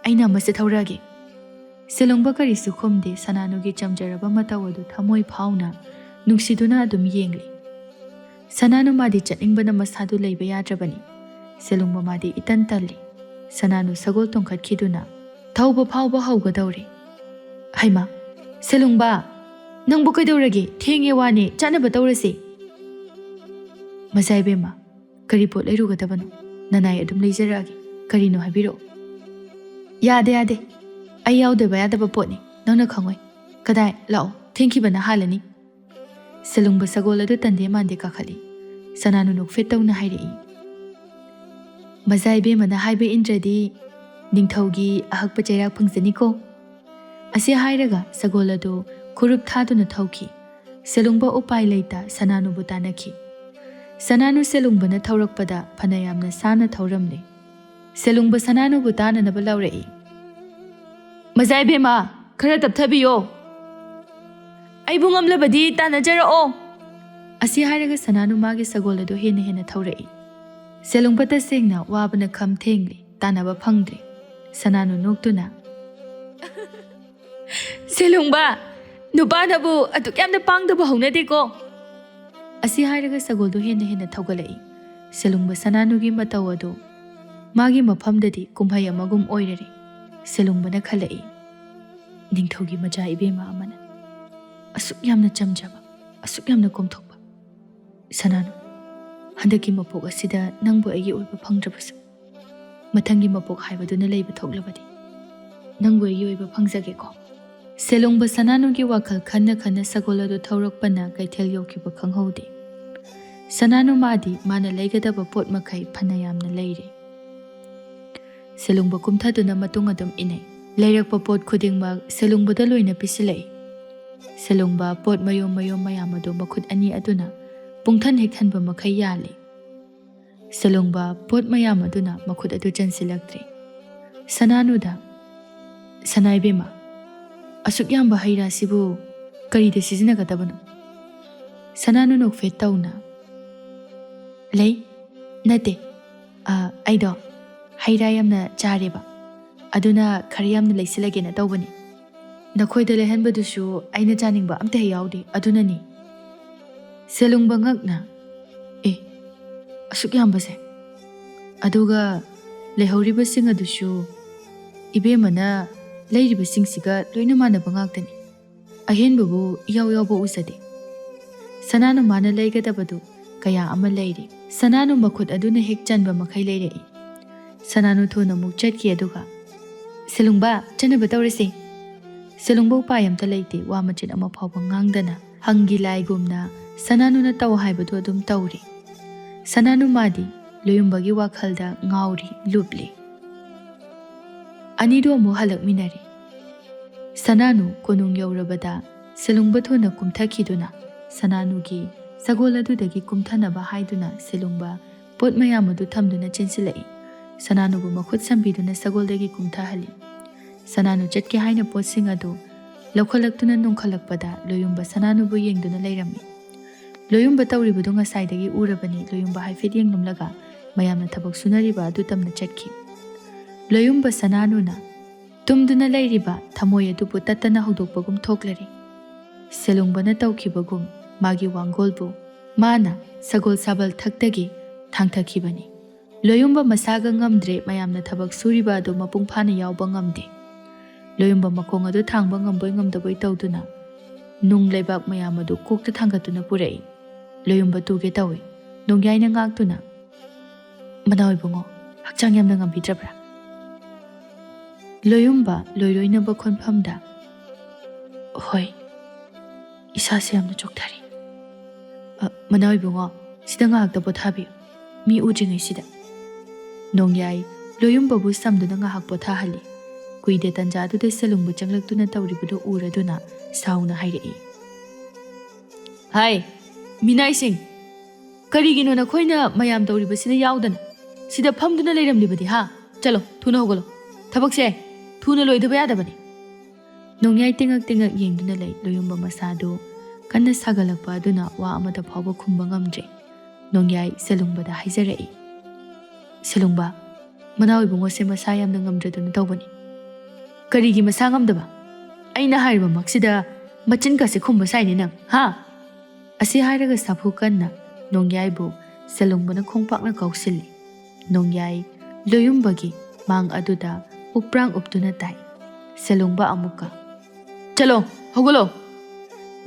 ꯑꯩꯅ ꯑꯃꯁꯦ ꯊꯧꯔꯛꯑꯒꯦ꯫" ꯁꯦꯂꯨꯡꯕ ꯀꯔꯤꯁꯨ ꯈꯨꯝꯗꯦ, ꯁꯅꯥꯅꯨꯒꯤ ꯆꯝꯖꯔꯕ ꯃꯇꯧ ꯑꯗꯨ ꯊꯃꯣꯏ ꯐꯥꯎꯅ ꯅꯨꯡꯁꯤꯗꯨꯅ ꯑꯗꯨꯝ ꯌꯦꯡꯂꯤ꯫ ꯁꯅꯥꯅꯨ ꯃꯥꯗꯤ ꯆꯠꯅꯤꯡꯕꯅ ꯃꯁꯥꯗꯨ ꯂꯩꯕ ꯌꯥꯗ꯭ꯔꯕꯅꯤ꯫ ꯁꯦꯂꯨꯡꯕ ꯃꯥꯗꯤ ꯏꯇꯟ ꯇꯜꯂꯤ꯫ ꯁꯅꯥꯅꯨ ꯁꯒꯣꯜ ꯇꯣꯡꯈꯠꯈꯤꯗꯨꯅ ꯊꯧꯕ ꯐꯥꯎꯕ ꯍꯧꯒꯗꯧꯔꯦ꯫ "ꯍꯩꯃꯥ, ꯁꯦꯂꯨꯡꯕ, ꯅꯪꯕꯨ ꯀꯩꯗꯧꯔꯒꯦ? ꯊꯦꯡꯉꯦ ꯋꯥꯅꯦ, ꯆꯠꯅꯕ ꯇꯧꯔꯁꯦ꯫" "ꯃꯖꯥ ꯏꯕꯦꯝꯃ, ꯀꯔꯤ ꯄꯣꯠ ꯂꯩꯔꯨꯒꯗꯕꯅꯣ? ꯅꯅꯥꯏ ꯑꯗꯨꯝ ꯂꯩꯖꯔꯛꯑꯒꯦ꯫ ꯀꯔꯤꯅꯣ ꯍꯥꯏꯕꯤꯔꯛꯑꯣ꯫" "ꯌꯥꯗꯦ, ꯌꯥꯗꯦ꯫ ꯑꯩ ꯌꯥꯎꯗꯕ ꯌꯥꯗꯕ ꯄꯣꯠꯅꯤ꯫ ꯅꯪꯅ ꯈꯪꯉꯣꯏ꯫ ꯀꯗꯥꯏ? ꯂꯥꯛꯑꯣ꯫ ꯊꯦꯡꯈꯤꯕꯅ ꯍꯥꯜꯂꯅꯤ꯫" ꯁꯦꯂꯨꯡꯕ ꯁꯒꯣꯜ ꯑꯗꯨ ꯇꯟꯗꯦ ꯃꯥꯟꯗꯦ ꯀꯥꯈꯠꯂꯤ꯫ ꯁꯅꯥꯅꯨ ꯅꯣꯛꯐꯦꯠ ꯇꯧꯅ ꯍꯥꯏꯔꯛꯏ, "ꯃꯖꯥ ꯏꯕꯦꯝꯃꯅ ꯍꯥꯏꯕ ꯏꯟꯗ꯭ꯔꯗꯤ ꯅꯤꯡꯊꯧꯒꯤ ꯑꯍꯛꯄ ꯆꯩꯔꯥꯛ ꯐꯪꯖꯅꯤꯀꯣ꯫" ꯑꯁꯤ ꯍꯥꯏꯔꯒ ꯁꯒꯣꯜ ꯑꯗꯨ ꯈꯨꯔꯨꯞ ꯊꯥꯗꯨꯅ ꯊꯧꯈꯤ꯫ ꯁꯦꯂꯨꯡꯕ ꯎꯄꯥꯏ ꯂꯩꯇ ꯁꯅꯥꯅꯨꯕꯨ ꯇꯥꯟꯅꯈꯤ꯫ ꯁꯅꯥꯅꯨ ꯁꯦꯂꯨꯡꯕꯅ ꯊꯧꯔꯛꯄꯗ ꯐꯅꯌꯥꯝꯅ ꯁꯥꯅ ꯊꯧꯔꯝꯂꯦ꯫ ꯁꯦꯂꯨꯡꯕ ꯁꯅꯥꯅꯨꯕꯨ ꯇꯥꯟꯅꯅꯕ ꯂꯥꯎꯔꯛꯏ, "ꯃꯖꯥ ꯏꯕꯦꯝꯃ, ꯈꯔ ꯇꯞꯊꯕꯤꯌꯣ꯫ ꯑꯩꯕꯨ ꯉꯝꯂꯕꯗꯤ ꯇꯥꯟꯅꯖꯔꯛꯑꯣ꯫" ꯑꯁꯤ ꯍꯥꯏꯔꯒ ꯁꯅꯥꯅꯨ ꯃꯥꯒꯤ ꯁꯒꯣꯜ ꯑꯗꯨ ꯍꯦꯟꯅ ꯍꯦꯟꯅ ꯊꯧꯔꯛꯏ꯫ ꯁꯦꯂꯨꯡꯕ ꯇꯁꯦꯡꯅ ꯋꯥꯕꯅ ꯈꯝ ꯊꯦꯡꯂꯦ, ꯇꯥꯟꯅꯕ ꯐꯪꯗ꯭ꯔꯦ꯫ ꯁꯅꯥꯅꯨ ꯅꯣꯛꯇꯨꯅ, "ꯁꯦꯂꯨꯡꯕ, ꯅꯨꯄꯥꯅꯕꯨ ꯑꯗꯨꯛ ꯌꯥꯝꯅ ꯄꯥꯡꯗꯕ ꯍꯧꯅꯗꯦꯀꯣ꯫" ꯑꯁꯤ ꯍꯥꯏꯔꯒ ꯁꯒꯣꯜꯗꯨ ꯍꯦꯟꯅ ꯍꯦꯟꯅ ꯊꯧꯒꯠꯂꯛꯏ꯫ ꯁꯦꯂꯨꯡꯕ ꯁꯅꯥꯅꯨꯒꯤ ꯃꯇꯧ ꯑꯗꯨ ꯃꯥꯒꯤ ꯃꯐꯝꯗꯗꯤ ꯀꯨꯝꯍꯩ ꯑꯃꯒꯨꯝ ꯑꯣꯏꯔꯔꯦ꯫ ꯁꯦꯂꯨꯡꯕꯅ ꯈꯜꯂꯛꯏ, "ꯅꯤꯡꯊꯧꯒꯤ ꯃꯆꯥ ꯏꯕꯦꯝꯃ ꯑꯃꯅ ꯑꯁꯨꯛ ꯌꯥꯝꯅ ꯆꯝꯖꯕ, ꯑꯁꯨꯛ ꯌꯥꯝꯅ ꯀꯣꯝꯊꯣꯛꯄ꯫ ꯁꯅꯥꯅꯨ, ꯍꯟꯗꯛꯀꯤ ꯃꯄꯣꯛ ꯑꯁꯤꯗ ꯅꯪꯕꯨ ꯑꯩꯒꯤ ꯑꯣꯏꯕ ꯐꯪꯗ꯭ꯔꯕꯁꯨ, ꯃꯊꯪꯒꯤ ꯃꯄꯣꯛ ꯍꯥꯏꯕꯗꯨꯅ ꯂꯩꯕ ꯊꯣꯛꯂꯕꯗꯤ ꯅꯪꯕꯨ ꯑꯩꯒꯤ ꯑꯣꯏꯕ ꯐꯪꯖꯒꯦꯀꯣ꯫" ꯁꯦꯂꯨꯡꯕ ꯁꯅꯥꯅꯨꯒꯤ ꯋꯥꯈꯜ ꯈꯟꯅ ꯈꯟꯅ ꯁꯒꯣꯜ ꯑꯗꯨ ꯊꯧꯔꯛꯄꯅ ꯀꯩꯊꯦꯜ ꯌꯧꯈꯤꯕ ꯈꯪꯍꯧꯗꯦ꯫ ꯁꯅꯥꯅꯨ ꯃꯥꯗꯤ ꯃꯥꯅ ꯂꯩꯒꯗꯕ ꯄꯣꯠ ꯃꯈꯩ ꯐꯅ ꯌꯥꯝꯅ ꯂꯩꯔꯦ꯫ ꯁꯦꯂꯨꯡꯕ ꯀꯨꯝꯊꯗꯨꯅ ꯃꯇꯨꯡ ꯑꯗꯨꯝ ꯏꯟꯅꯩ꯫ ꯂꯩꯔꯛꯄ ꯄꯣꯠ ꯈꯨꯗꯤꯡꯃꯛ ꯁꯦꯂꯨꯡꯕꯗ ꯂꯣꯏꯅ ꯄꯤꯁꯤꯜꯂꯛꯏ꯫ ꯁꯦꯂꯨꯡꯕ ꯄꯣꯠ ꯃꯌꯣꯝ ꯃꯌꯣꯝ ꯃꯌꯥꯝ ꯑꯗꯨ ꯃꯈꯨꯠ ꯑꯅꯤ ꯑꯗꯨꯅ ꯄꯨꯡꯊꯟ ꯍꯦꯛ ꯊꯟꯕ ꯃꯈꯩ ꯌꯥꯜꯂꯤ꯫ ꯁꯦꯂꯨꯡꯕ ꯄꯣꯠ ꯃꯌꯥꯝ ꯑꯗꯨꯅ ꯃꯈꯨꯠ ꯑꯗꯨ ꯆꯟꯁꯤꯜꯂꯛꯇ꯭ꯔꯦ꯫ ꯁꯅꯥꯅꯨꯗ, "ꯁꯅꯥ ꯏꯕꯦꯝꯃ, ꯑꯁꯨꯛ ꯌꯥꯝꯕ ꯍꯩ ꯔꯥꯁꯤꯕꯨ ꯀꯔꯤꯗ ꯁꯤꯖꯤꯟꯅꯒꯗꯕꯅꯣ?" ꯁꯅꯥꯅꯨ ꯅꯣꯛꯐꯦꯠ ꯇꯧꯅ, "ꯂꯩ, ꯅꯠꯇꯦ, ꯑ, ꯑꯩꯗꯣ ꯍꯩ ꯔꯥ ꯌꯥꯝꯅ ꯆꯥꯔꯦꯕ, ꯑꯗꯨꯅ ꯈꯔ ꯌꯥꯝꯅ ꯂꯩꯁꯤꯜꯂꯒꯦꯅ ꯇꯧꯕꯅꯤ꯫ ꯅꯈꯣꯏꯗ ꯂꯩꯍꯟꯕꯗꯨꯁꯨ ꯑꯩꯅ ꯆꯥꯅꯤꯡꯕ ꯑꯝꯇ ꯍꯦꯛ ꯌꯥꯎꯗꯦ, ꯑꯗꯨꯅꯅꯤ꯫" ꯁꯦꯂꯨꯡꯕ ꯉꯛꯅ, ꯑꯦ, ꯑꯁꯨꯛ ꯌꯥꯝꯕꯁꯦ? ꯑꯗꯨꯒ ꯂꯩꯍꯧꯔꯤꯕꯁꯤꯡ ꯑꯗꯨꯁꯨ ꯏꯕꯦꯝꯃꯅ ꯂꯩꯔꯤꯕꯁꯤꯡꯁꯤꯒ ꯂꯣꯏꯅ ꯃꯥꯟꯅꯕ ꯉꯥꯛꯇꯅꯤ꯫ ꯑꯍꯦꯟꯕꯕꯨ ꯏꯌꯥꯎ ꯌꯥꯎꯕ ꯎꯖꯗꯦ꯫ ꯁꯅꯥꯅꯨ ꯃꯥꯅ ꯂꯩꯒꯗꯕꯗꯨ ꯀꯌꯥ ꯑꯃ ꯂꯩꯔꯤ꯫ ꯁꯅꯥꯅꯨ ꯃꯈꯨꯠ ꯑꯗꯨꯅ ꯍꯦꯛ ꯆꯟꯕ ꯃꯈꯩ ꯂꯩꯔꯛꯏ꯫ ꯁꯅꯥꯅꯨ ꯊꯨꯅ ꯑꯃꯨꯛ ꯆꯠꯈꯤ, ꯑꯗꯨꯒ, "ꯁꯦꯂꯨꯡꯕ, ꯆꯠꯅꯕ ꯇꯧꯔꯁꯤ꯫" ꯁꯦꯂꯨꯡꯕ ꯎꯄꯥꯏ ꯑꯃꯠꯇ ꯂꯩꯇꯦ, ꯋꯥ ꯃꯆꯤꯠ ꯑꯃ ꯐꯥꯎꯕ ꯉꯥꯡꯗꯅ꯫ ꯍꯪꯒꯤ ꯂꯥꯏꯒꯨꯝꯅ ꯁꯅꯥꯅꯨꯅ ꯇꯧ ꯍꯥꯏꯕꯗꯨ ꯑꯗꯨꯝ ꯇꯧꯔꯤ꯫ ꯁꯅꯥꯅꯨ ꯃꯥꯗꯤ ꯂꯣꯌꯨꯝꯕꯒꯤ ꯋꯥꯈꯜꯗ ꯉꯥꯎꯔꯤ, ꯂꯨꯞꯂꯤ꯫ ꯑꯅꯤꯗꯨ ꯑꯃꯨꯛ ꯍꯜꯂꯛꯃꯤꯟꯅꯔꯦ꯫ ꯁꯅꯥꯅꯨ ꯀꯣꯅꯨꯡ ꯌꯧꯔꯕꯗ ꯁꯦꯂꯨꯡꯕ ꯊꯨꯅ ꯀꯨꯝꯊꯈꯤꯗꯨꯅ ꯁꯅꯥꯅꯨꯒꯤ ꯁꯒꯣꯜ ꯑꯗꯨꯗꯒꯤ ꯀꯨꯝꯊꯅꯕ ꯍꯥꯏꯗꯨꯅ ꯁꯦꯂꯨꯡꯕ ꯄꯣꯠ ꯃꯌꯥꯝ ꯑꯗꯨ ꯊꯝꯗꯨꯅ ꯆꯦꯟꯁꯤꯜꯂꯛꯏ꯫ ꯁꯅꯥꯅꯨꯕꯨ ꯃꯈꯨꯠ ꯁꯝꯕꯤꯗꯨꯅ ꯁꯒꯣꯜꯗꯒꯤ ꯀꯨꯝꯊꯍꯜꯂꯤ꯫ ꯁꯅꯥꯅꯨ ꯆꯠꯀꯦ ꯍꯥꯏꯅ ꯄꯣꯠꯁꯤꯡ ꯑꯗꯨ ꯂꯧꯈꯠꯂꯛꯇꯨꯅ ꯅꯣꯡꯈꯠꯂꯛꯄꯗ ꯂꯣꯌꯨꯝꯕ ꯁꯅꯥꯅꯨꯕꯨ ꯌꯦꯡꯗꯨꯅ ꯂꯩꯔꯝꯃꯤ꯫ ꯂꯣꯌꯨꯝꯕ ꯇꯧꯔꯤꯕꯗꯨ ꯉꯁꯥꯏꯗꯒꯤ ꯎꯔꯕꯅꯤ꯫ ꯂꯣꯌꯨꯝꯕ ꯍꯥꯏꯐꯦꯠ ꯌꯦꯡꯂꯝꯂꯒ ꯃꯌꯥꯝꯅ ꯊꯕꯛ ꯁꯨꯅꯔꯤꯕ ꯑꯗꯨ ꯇꯝꯅ ꯆꯠꯈꯤ꯫ ꯂꯣꯌꯨꯝꯕ ꯁꯅꯥꯅꯨꯅ ꯇꯨꯝꯗꯨꯅ ꯂꯩꯔꯤꯕ ꯊꯃꯣꯏ ꯑꯗꯨꯕꯨ ꯇꯠꯇꯅ ꯍꯧꯗꯣꯛꯄꯒꯨꯝ ꯊꯣꯛꯂꯔꯤ꯫ ꯁꯦꯂꯨꯡꯕꯅ ꯇꯧꯈꯤꯕꯒꯨꯝ ꯃꯥꯒꯤ ꯋꯥꯡꯒꯣꯜꯕꯨ ꯃꯥꯅ ꯁꯒꯣꯜ ꯁꯥꯕꯜ ꯊꯛꯇꯒꯤ ꯊꯥꯡꯊꯈꯤꯕꯅꯤ꯫ ꯂꯣꯌꯨꯝꯕ ꯃꯁꯥꯒ ꯉꯝꯗ꯭ꯔꯦ, ꯃꯌꯥꯝꯅ ꯊꯕꯛ ꯁꯨꯔꯤꯕ ꯑꯗꯨ ꯃꯄꯨꯡ ꯐꯥꯅ ꯌꯥꯎꯕ ꯉꯝꯗꯦ꯫ ꯂꯣꯌꯨꯝꯕ ꯃꯈꯣꯡ ꯑꯗꯨ ꯊꯥꯡꯕ ꯉꯝꯕꯣꯏ ꯉꯝꯗꯕꯣꯏ ꯇꯧꯗꯨꯅ ꯅꯨꯡ ꯂꯩꯕꯥꯛ ꯃꯌꯥꯝ ꯑꯗꯨ ꯀꯣꯛꯇ ꯊꯥꯡꯒꯠꯇꯨꯅ ꯄꯨꯔꯛꯏ꯫ ꯂꯣꯌꯨꯝꯕ ꯇꯨꯒꯦ ꯇꯧꯏ꯫ ꯅꯣꯡꯌꯥꯏꯅ ꯉꯥꯛꯇꯨꯅ, "ꯃꯅꯥꯎ ꯏꯕꯨꯡꯉꯣ, ꯍꯛꯆꯥꯡ ꯌꯥꯝꯅ ꯉꯝꯕꯤꯗ꯭ꯔꯕ꯭ꯔꯥ?" ꯂꯣꯌꯨꯝꯕ ꯂꯣꯏꯔꯣꯏꯅꯕ ꯈꯣꯟꯐꯝꯗ, "ꯍꯣꯏ, ꯏꯁꯥꯁꯦ ꯌꯥꯝꯅ ꯆꯣꯛꯊꯔꯤ꯫ ꯑ, ꯃꯅꯥꯎ ꯏꯕꯨꯡꯉꯣ, ꯁꯤꯗ ꯉꯥꯏꯍꯥꯛꯇ ꯄꯣꯊꯥꯕꯤꯌꯨ, ꯃꯤ ꯎꯗ꯭ꯔꯤꯉꯩꯁꯤꯗ꯫" ꯅꯣꯡꯌꯥꯏ ꯂꯣꯌꯨꯝꯕꯕꯨ ꯁꯝꯗꯨꯅ ꯉꯥꯏꯍꯥꯛ ꯄꯣꯊꯥꯍꯜꯂꯤ꯫ ꯀꯨꯏꯗꯦ ꯇꯟꯖꯥꯗꯨꯗ ꯁꯦꯂꯨꯡꯕ ꯆꯪꯂꯛꯇꯨꯅ ꯇꯧꯔꯤꯕꯗꯨ ꯎꯔꯗꯨꯅ ꯁꯥꯎꯅ ꯍꯥꯏꯔꯛꯏ, "ꯍꯥꯏ, ꯃꯤꯅꯥꯏꯁꯤꯡ! ꯀꯔꯤꯒꯤꯅꯣ ꯅꯈꯣꯏꯅ ꯃꯌꯥꯝ ꯇꯧꯔꯤꯕꯁꯤꯗ ꯌꯥꯎꯗꯅ ꯁꯤꯗ ꯐꯝꯗꯨꯅ ꯂꯩꯔꯝꯂꯤꯕꯗꯤ, ꯍꯥ? ꯆꯠꯂꯣ, ꯊꯨꯅ ꯍꯧꯒꯠꯂꯣ꯫ ꯊꯕꯛꯁꯦ ꯊꯨꯅ ꯂꯣꯏꯗꯕ ꯌꯥꯗꯕꯅꯤ꯫" ꯅꯣꯡꯌꯥꯏ ꯇꯤꯉꯛ ꯇꯤꯉꯛ ꯌꯦꯡꯗꯨꯅ ꯂꯩ꯫ ꯂꯣꯌꯨꯝꯕ ꯃꯁꯥꯗꯨ ꯀꯟꯅ ꯁꯥꯒꯠꯂꯛꯄ ꯑꯗꯨꯅ ꯋꯥ ꯑꯃꯠꯇ ꯐꯥꯎꯕ ꯈꯨꯝꯕ ꯉꯝꯗ꯭ꯔꯦ꯫ ꯅꯣꯡꯌꯥꯏ ꯁꯦꯂꯨꯡꯕꯗ ꯍꯥꯏꯖꯔꯛꯏ, "ꯁꯦꯂꯨꯡꯕ, ꯃꯅꯥꯎ ꯏꯕꯨꯡꯉꯣꯁꯦ ꯃꯁꯥ ꯌꯥꯝꯅ ꯉꯝꯗ꯭ꯔꯗꯅ ꯇꯧꯕꯅꯤ꯫" "ꯀꯔꯤꯒꯤ ꯃꯁꯥ ꯉꯝꯗꯕ? ꯑꯩꯅ ꯍꯥꯏꯔꯤꯕꯃꯛꯁꯤꯗ ꯃꯆꯤꯟ ꯀꯥꯁꯦ ꯈꯨꯝꯕ ꯁꯥꯏꯅꯦ ꯅꯪ, ꯍꯥ?" ꯑꯁꯤ ꯍꯥꯏꯔꯒ ꯁꯥꯐꯨ ꯀꯟꯅ ꯅꯣꯡꯌꯥꯏꯕꯨ ꯁꯦꯂꯨꯡꯕꯅ ꯈꯣꯡꯄꯥꯛꯅ ꯀꯥꯎꯁꯤꯜꯂꯤ꯫ ꯅꯣꯡꯌꯥꯏ ꯂꯣꯌꯨꯝꯕꯒꯤ ꯃꯥꯡ ꯑꯗꯨꯗ ꯎꯞꯄ꯭ꯔꯥꯡ ꯎꯞꯇꯨꯅ ꯇꯥꯏ꯫ ꯁꯦꯂꯨꯡꯕ ꯑꯃꯨꯛꯀ, "ꯆꯠꯂꯣ, ꯍꯧꯒꯠꯂꯣ!"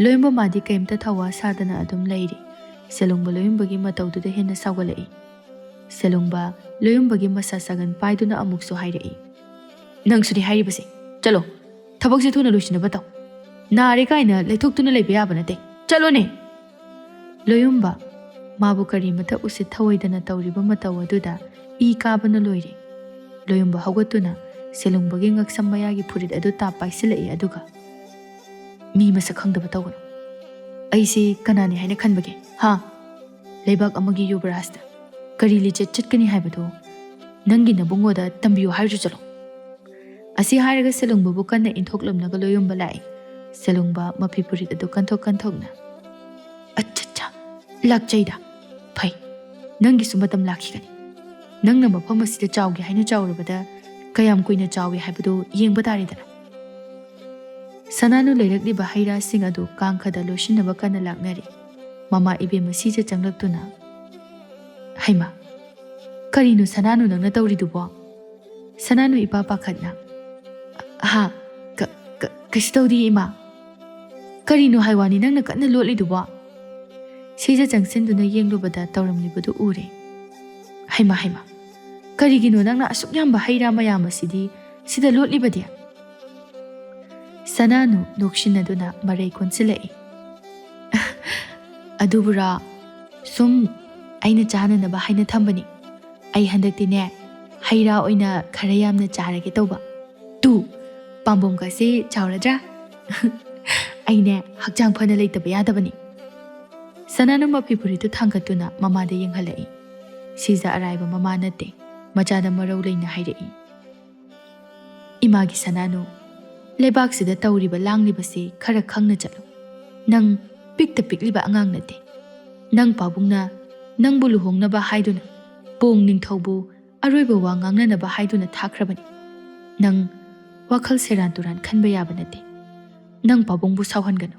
ꯂꯣꯌꯨꯝꯕ ꯃꯥꯗꯤ ꯀꯩꯝꯇ ꯊꯧꯋꯥ ꯁꯥꯗꯅ ꯑꯗꯨꯝ ꯂꯩꯔꯤ꯫ ꯁꯦꯂꯨꯡꯕ ꯂꯣꯌꯨꯝꯕꯒꯤ ꯃꯇꯧꯗꯨꯗ ꯍꯦꯟꯅ ꯁꯥꯎꯒꯠꯂꯛꯏ꯫ ꯁꯦꯂꯨꯡꯕ ꯂꯣꯌꯨꯝꯕꯒꯤ ꯃꯁꯥ ꯁꯥꯒꯟ ꯄꯥꯏꯗꯨꯅ ꯑꯃꯨꯛꯁꯨ ꯍꯥꯏꯔꯛꯏ, "ꯅꯪꯁꯨꯅꯤ ꯍꯥꯏꯔꯤꯕꯁꯦ꯫ ꯆꯠꯂꯣ, ꯊꯕꯛꯁꯦ ꯊꯨꯅ ꯂꯣꯏꯁꯤꯟꯅꯕ ꯇꯧ꯫ ꯅꯥꯔꯦ ꯀꯥꯏꯅ ꯂꯩꯊꯣꯛꯇꯨꯅ ꯂꯩꯕ ꯌꯥꯕ ꯅꯠꯇꯦ꯫ ꯆꯠꯂꯣꯅꯦ!" ꯂꯣꯌꯨꯝꯕ ꯃꯥꯕꯨ ꯀꯔꯤꯃꯇ ꯎꯁꯤꯠ ꯊꯑꯣꯏꯗꯅ ꯇꯧꯔꯤꯕ ꯃꯇꯧ ꯑꯗꯨꯗ ꯏ ꯀꯥꯕꯅ ꯂꯣꯏꯔꯦ꯫ ꯂꯣꯌꯨꯝꯕ ꯍꯧꯒꯠꯇꯨꯅ ꯁꯦꯂꯨꯡꯕꯒꯤ ꯉꯛꯁꯝ ꯃꯌꯥꯒꯤ ꯐꯨꯔꯤꯠ ꯑꯗꯨ ꯇꯥꯞ ꯄꯥꯏꯁꯤꯜꯂꯛꯏ, ꯑꯗꯨꯒ, "ꯃꯤ ꯃꯁꯛ ꯈꯪꯗꯕ ꯇꯧꯒꯅꯨ꯫ ꯑꯩꯁꯦ ꯀꯅꯥꯅꯤ ꯍꯥꯏꯅ ꯈꯟꯕꯒꯦ, ꯍꯥ? ꯂꯩꯕꯥꯛ ꯑꯃꯒꯤ ꯌꯨꯕꯔꯥꯖꯇ ꯀꯔꯤ ꯂꯤꯆꯠ ꯆꯠꯀꯅꯤ ꯍꯥꯏꯕꯗꯨ ꯅꯪꯒꯤ ꯅꯕꯨꯡꯉꯣꯗ ꯇꯝꯕꯤꯌꯨ ꯍꯥꯏꯔꯨ ꯆꯠꯂꯣ!" ꯑꯁꯤ ꯍꯥꯏꯔꯒ ꯁꯦꯂꯨꯡꯕꯕꯨ ꯀꯟꯅ ꯏꯟꯊꯣꯛꯂꯝꯂꯒ ꯂꯣꯌꯨꯝꯕ ꯂꯥꯛꯏ꯫ ꯁꯦꯂꯨꯡꯕ ꯃꯐꯤ ꯐꯨꯔꯤꯠ ꯑꯗꯨ ꯀꯟꯊꯣꯛ ꯀꯟꯊꯣꯛꯅ, "ꯑꯠꯆꯥ, ꯂꯥꯛꯆꯩꯗ꯫ ꯐꯩ, ꯅꯪꯒꯤꯁꯨ ꯃꯇꯝ ꯂꯥꯛꯈꯤꯒꯅꯤ꯫ ꯅꯪꯅ ꯃꯐꯝ ꯑꯁꯤꯗ ꯆꯥꯎꯒꯦ ꯍꯥꯏꯅ ꯆꯥꯎꯔꯕꯗ ꯀꯌꯥꯝ ꯀꯨꯏꯅ ꯆꯥꯎꯏ ꯍꯥꯏꯕꯗꯨ ꯌꯦꯡꯕ ꯇꯥꯔꯦꯗꯅ꯫" ꯁꯅꯥꯅꯨ ꯂꯩꯔꯛꯂꯤꯕ ꯍꯩ ꯔꯥꯁꯤꯡ ꯑꯗꯨ ꯀꯥꯡꯈꯗ ꯂꯣꯏꯁꯤꯟꯅꯕ ꯀꯟꯅ ꯂꯥꯛꯅꯔꯤ꯫ ꯃꯃꯥ ꯏꯕꯦꯝꯃ ꯁꯤꯖ ꯆꯪꯂꯛꯇꯨꯅ, "ꯍꯩꯃꯥ, ꯀꯔꯤꯅꯣ ꯁꯅꯥꯅꯨ ꯅꯪꯅ ꯇꯧꯔꯤꯗꯨꯕꯣ? ꯁꯅꯥꯅꯨ ꯏꯄꯥ ꯄꯥꯈꯠꯅ, "ꯍꯥ? ꯀ-, ꯀ-, ꯀꯩꯁꯨ ꯇꯧꯗꯦ ꯏꯃꯥ꯫ ꯀꯔꯤꯅꯣ ꯍꯥꯏ ꯋꯥꯅꯤ ꯅꯪꯅ ꯀꯟꯅ ꯂꯣꯠꯂꯤꯗꯨꯕꯣ?" ꯁꯤꯖ ꯆꯪꯁꯤꯟꯗꯨꯅ ꯌꯦꯡꯂꯨꯕꯗ ꯇꯧꯔꯝꯂꯤꯕꯗꯨ ꯎꯔꯦ꯫ "ꯍꯩꯃꯥ, ꯍꯩꯃꯥ, ꯀꯔꯤꯒꯤꯅꯣ ꯅꯪꯅ ꯑꯁꯨꯛ ꯌꯥꯝꯕ ꯍꯩ ꯔꯥ ꯃꯌꯥꯝ ꯑꯁꯤꯗꯤ ꯁꯤꯗ ꯂꯣꯠꯂꯤꯕꯗꯤ?" ꯁꯅꯥꯅꯨ ꯅꯣꯛꯁꯤꯟꯅꯗꯨꯅ ꯃꯔꯩ ꯀꯣꯟꯁꯤꯜꯂꯛꯏ꯫ "ꯑꯗꯨꯕꯨꯔꯣ, ꯁꯨꯝ ꯑꯩꯅ ꯆꯥꯅꯅꯕ ꯍꯥꯏꯅ ꯊꯝꯕꯅꯤ꯫ ꯑꯩ ꯍꯟꯗꯛꯇꯤꯅꯦ, ꯍꯩ ꯔꯥ ꯑꯣꯏꯅ ꯈꯔ ꯌꯥꯝꯅ ꯆꯥꯔꯒꯦ ꯇꯧꯕ꯫ ꯇꯨ, ꯄꯥꯝꯕꯣꯝꯒꯁꯦ ꯆꯥꯎꯔꯗ꯭ꯔꯥ? ꯑꯩꯅꯦ, ꯍꯛꯆꯥꯡ ꯐꯅ ꯂꯩꯇꯕ ꯌꯥꯗꯕꯅꯤ꯫" ꯁꯅꯥꯅꯨ ꯃꯐꯤ ꯐꯨꯔꯤꯠꯇꯨ ꯊꯥꯡꯒꯠꯇꯨꯅ ꯃꯃꯥꯗ ꯌꯦꯡꯍꯜꯂꯛꯏ꯫ ꯁꯤꯖ ꯑꯔꯥꯏꯕ ꯃꯃꯥ ꯅꯠꯇꯦ, ꯃꯆꯥꯗ ꯃꯔꯧ ꯂꯩꯅ ꯍꯥꯏꯔꯛꯏ꯫ "ꯏꯃꯥꯒꯤ ꯁꯅꯥꯅꯨ, ꯂꯩꯕꯥꯛꯁꯤꯗ ꯇꯧꯔꯤꯕ ꯂꯥꯡꯂꯤꯕꯁꯤ ꯈꯔ ꯈꯪꯅ ꯆꯠꯂꯨ꯫ ꯅꯪ ꯄꯤꯛꯇ ꯄꯤꯛꯂꯤꯕ ꯑꯉꯥꯡ ꯅꯠꯇꯦ꯫ ꯅꯪ ꯄꯥꯕꯨꯡꯅ ꯅꯪꯕꯨ ꯂꯨꯍꯣꯡꯅꯕ ꯍꯥꯏꯗꯨꯅ, ꯄꯣꯡ ꯅꯤꯡꯊꯧꯕꯨ ꯑꯔꯣꯏꯕ ꯋꯥ ꯉꯥꯡꯅꯅꯕ ꯍꯥꯏꯗꯨꯅ ꯊꯥꯈ꯭ꯔꯕꯅꯤ꯫ ꯅꯪ ꯋꯥꯈꯜ ꯁꯦꯔꯥꯟ ꯇꯨꯔꯥꯟ ꯈꯟꯕ ꯌꯥꯕ ꯅꯠꯇꯦ꯫ ꯅꯪ ꯄꯥꯕꯨꯡꯕꯨ ꯁꯥꯎꯍꯟꯒꯅꯨ꯫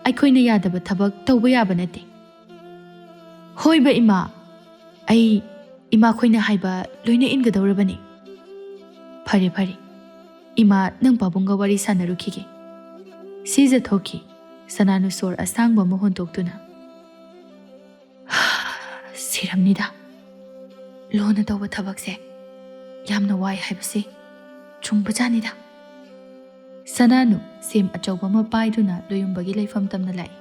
ꯑꯩꯈꯣꯏꯅ ꯌꯥꯗꯕ ꯊꯕꯛ ꯇꯧꯕ ꯌꯥꯕ ꯅꯠꯇꯦ꯫" "ꯍꯣꯏꯕ ꯏꯃꯥ, ꯑꯩ ꯏꯃꯥꯈꯣꯏꯅ ꯍꯥꯏꯕ ꯂꯣꯏꯅ ꯏꯟꯒꯗꯧꯔꯕꯅꯤ꯫" "ꯐꯔꯦ, ꯐꯔꯦ꯫ ꯏꯃꯥ, ꯅꯪ ꯄꯥꯕꯨꯡꯒ ꯋꯥꯔꯤ ꯁꯥꯟꯅꯔꯨꯈꯤꯒꯦ꯫" ꯁꯤꯖ ꯊꯣꯛꯈꯤ꯫ ꯁꯅꯥꯅꯨ ꯁꯣꯔ ꯑꯁꯥꯡꯕ ꯑꯃ ꯍꯣꯟꯗꯣꯛꯇꯨꯅ, "ꯁꯤꯔꯝꯅꯤꯗ꯫ ꯂꯣꯟꯅ ꯇꯧꯕ ꯊꯕꯛꯁꯦ ꯌꯥꯝꯅ ꯋꯥꯏ ꯍꯥꯏꯕꯁꯤ ꯆꯨꯝꯕꯖꯥꯠꯅꯤꯗ꯫" ꯁꯅꯥꯅꯨ ꯁꯦꯝ ꯑꯆꯧꯕ ꯑꯃ ꯄꯥꯏꯗꯨꯅ ꯂꯣꯌꯨꯝꯕꯒꯤ ꯂꯩꯐꯝ ꯇꯝꯅ ꯂꯥꯛꯏ꯫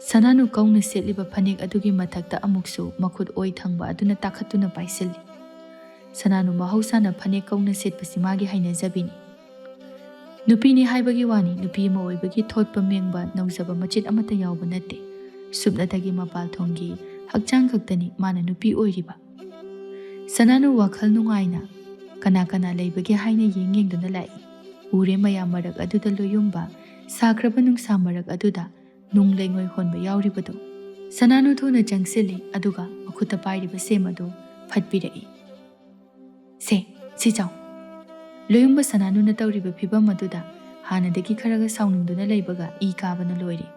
ꯁꯅꯥꯅꯨ ꯀꯧꯅ ꯁꯦꯠꯂꯤꯕ ꯐꯅꯦꯛ ꯑꯗꯨꯒꯤ ꯃꯊꯛꯇ ꯑꯃꯨꯛꯁꯨ ꯃꯈꯨꯠ ꯑꯣꯏ ꯊꯪꯕ ꯑꯗꯨꯅ ꯇꯥꯈꯠꯇꯨꯅ ꯄꯥꯏꯁꯤꯜꯂꯤ꯫ ꯁꯅꯥꯅꯨ ꯃꯍꯧꯁꯥꯅ ꯐꯅꯦꯛ ꯀꯧꯅ ꯁꯦꯠꯄꯁꯤ ꯃꯥꯒꯤ ꯍꯩꯅꯖꯕꯤꯅꯤ꯫ ꯅꯨꯄꯤꯅꯤ ꯍꯥꯏꯕꯒꯤ ꯋꯥꯅꯤ, ꯅꯨꯄꯤ ꯑꯃ ꯑꯣꯏꯕꯒꯤ ꯊꯣꯠꯄ ꯃꯦꯡꯕ ꯅꯧꯖꯕ ꯃꯆꯦꯠ ꯑꯃꯠꯇ ꯌꯥꯎꯕ ꯅꯠꯇꯦ꯫ ꯁꯨꯞꯅꯇꯒꯤ ꯃꯄꯥꯜ ꯊꯣꯡꯒꯤ ꯍꯛꯆꯥꯡ ꯈꯛꯇꯅꯤ ꯃꯥꯅ ꯅꯨꯄꯤ ꯑꯣꯏꯔꯤꯕ꯫ ꯁꯅꯥꯅꯨ ꯋꯥꯈꯜ ꯅꯨꯡꯉꯥꯏꯅ ꯀꯅꯥ ꯀꯅꯥ ꯂꯩꯕꯒꯦ ꯍꯥꯏꯅ ꯌꯦꯡ ꯌꯦꯡꯗꯨꯅ ꯂꯥꯛꯏ꯫ ꯎꯔꯦ ꯃꯌꯥꯝ ꯃꯔꯛ ꯑꯗꯨꯗ ꯂꯣꯌꯨꯝꯕ, ꯁꯥꯈ꯭ꯔꯕ ꯅꯨꯡꯁꯥ ꯃꯔꯛ ꯑꯗꯨꯗ ꯅꯨꯡ ꯂꯩꯉꯣꯏ ꯍꯣꯟꯕ ꯌꯥꯎꯔꯤꯕꯗꯨ꯫ ꯁꯅꯥꯅꯨ ꯊꯨꯅ ꯆꯪꯁꯤꯜꯂꯤ, ꯑꯗꯨꯒ ꯃꯈꯨꯠꯇ ꯄꯥꯏꯔꯤꯕ ꯁꯦꯝ ꯑꯗꯨ ꯐꯠꯄꯤꯔꯛꯏ꯫ "ꯁꯦ, ꯁꯤ ꯆꯥꯎ꯫" ꯂꯣꯌꯨꯝꯕ ꯁꯅꯥꯅꯨꯅ ꯇꯧꯔꯤꯕ ꯐꯤꯚꯝ ꯑꯗꯨꯗ ꯍꯥꯟꯅꯗꯒꯤ ꯈꯔꯒ ꯁꯥꯎꯅꯤꯡꯗꯨꯅ ꯂꯩꯕꯒ ꯏ ꯀꯥꯕꯅ ꯂꯣꯏꯔꯦ꯫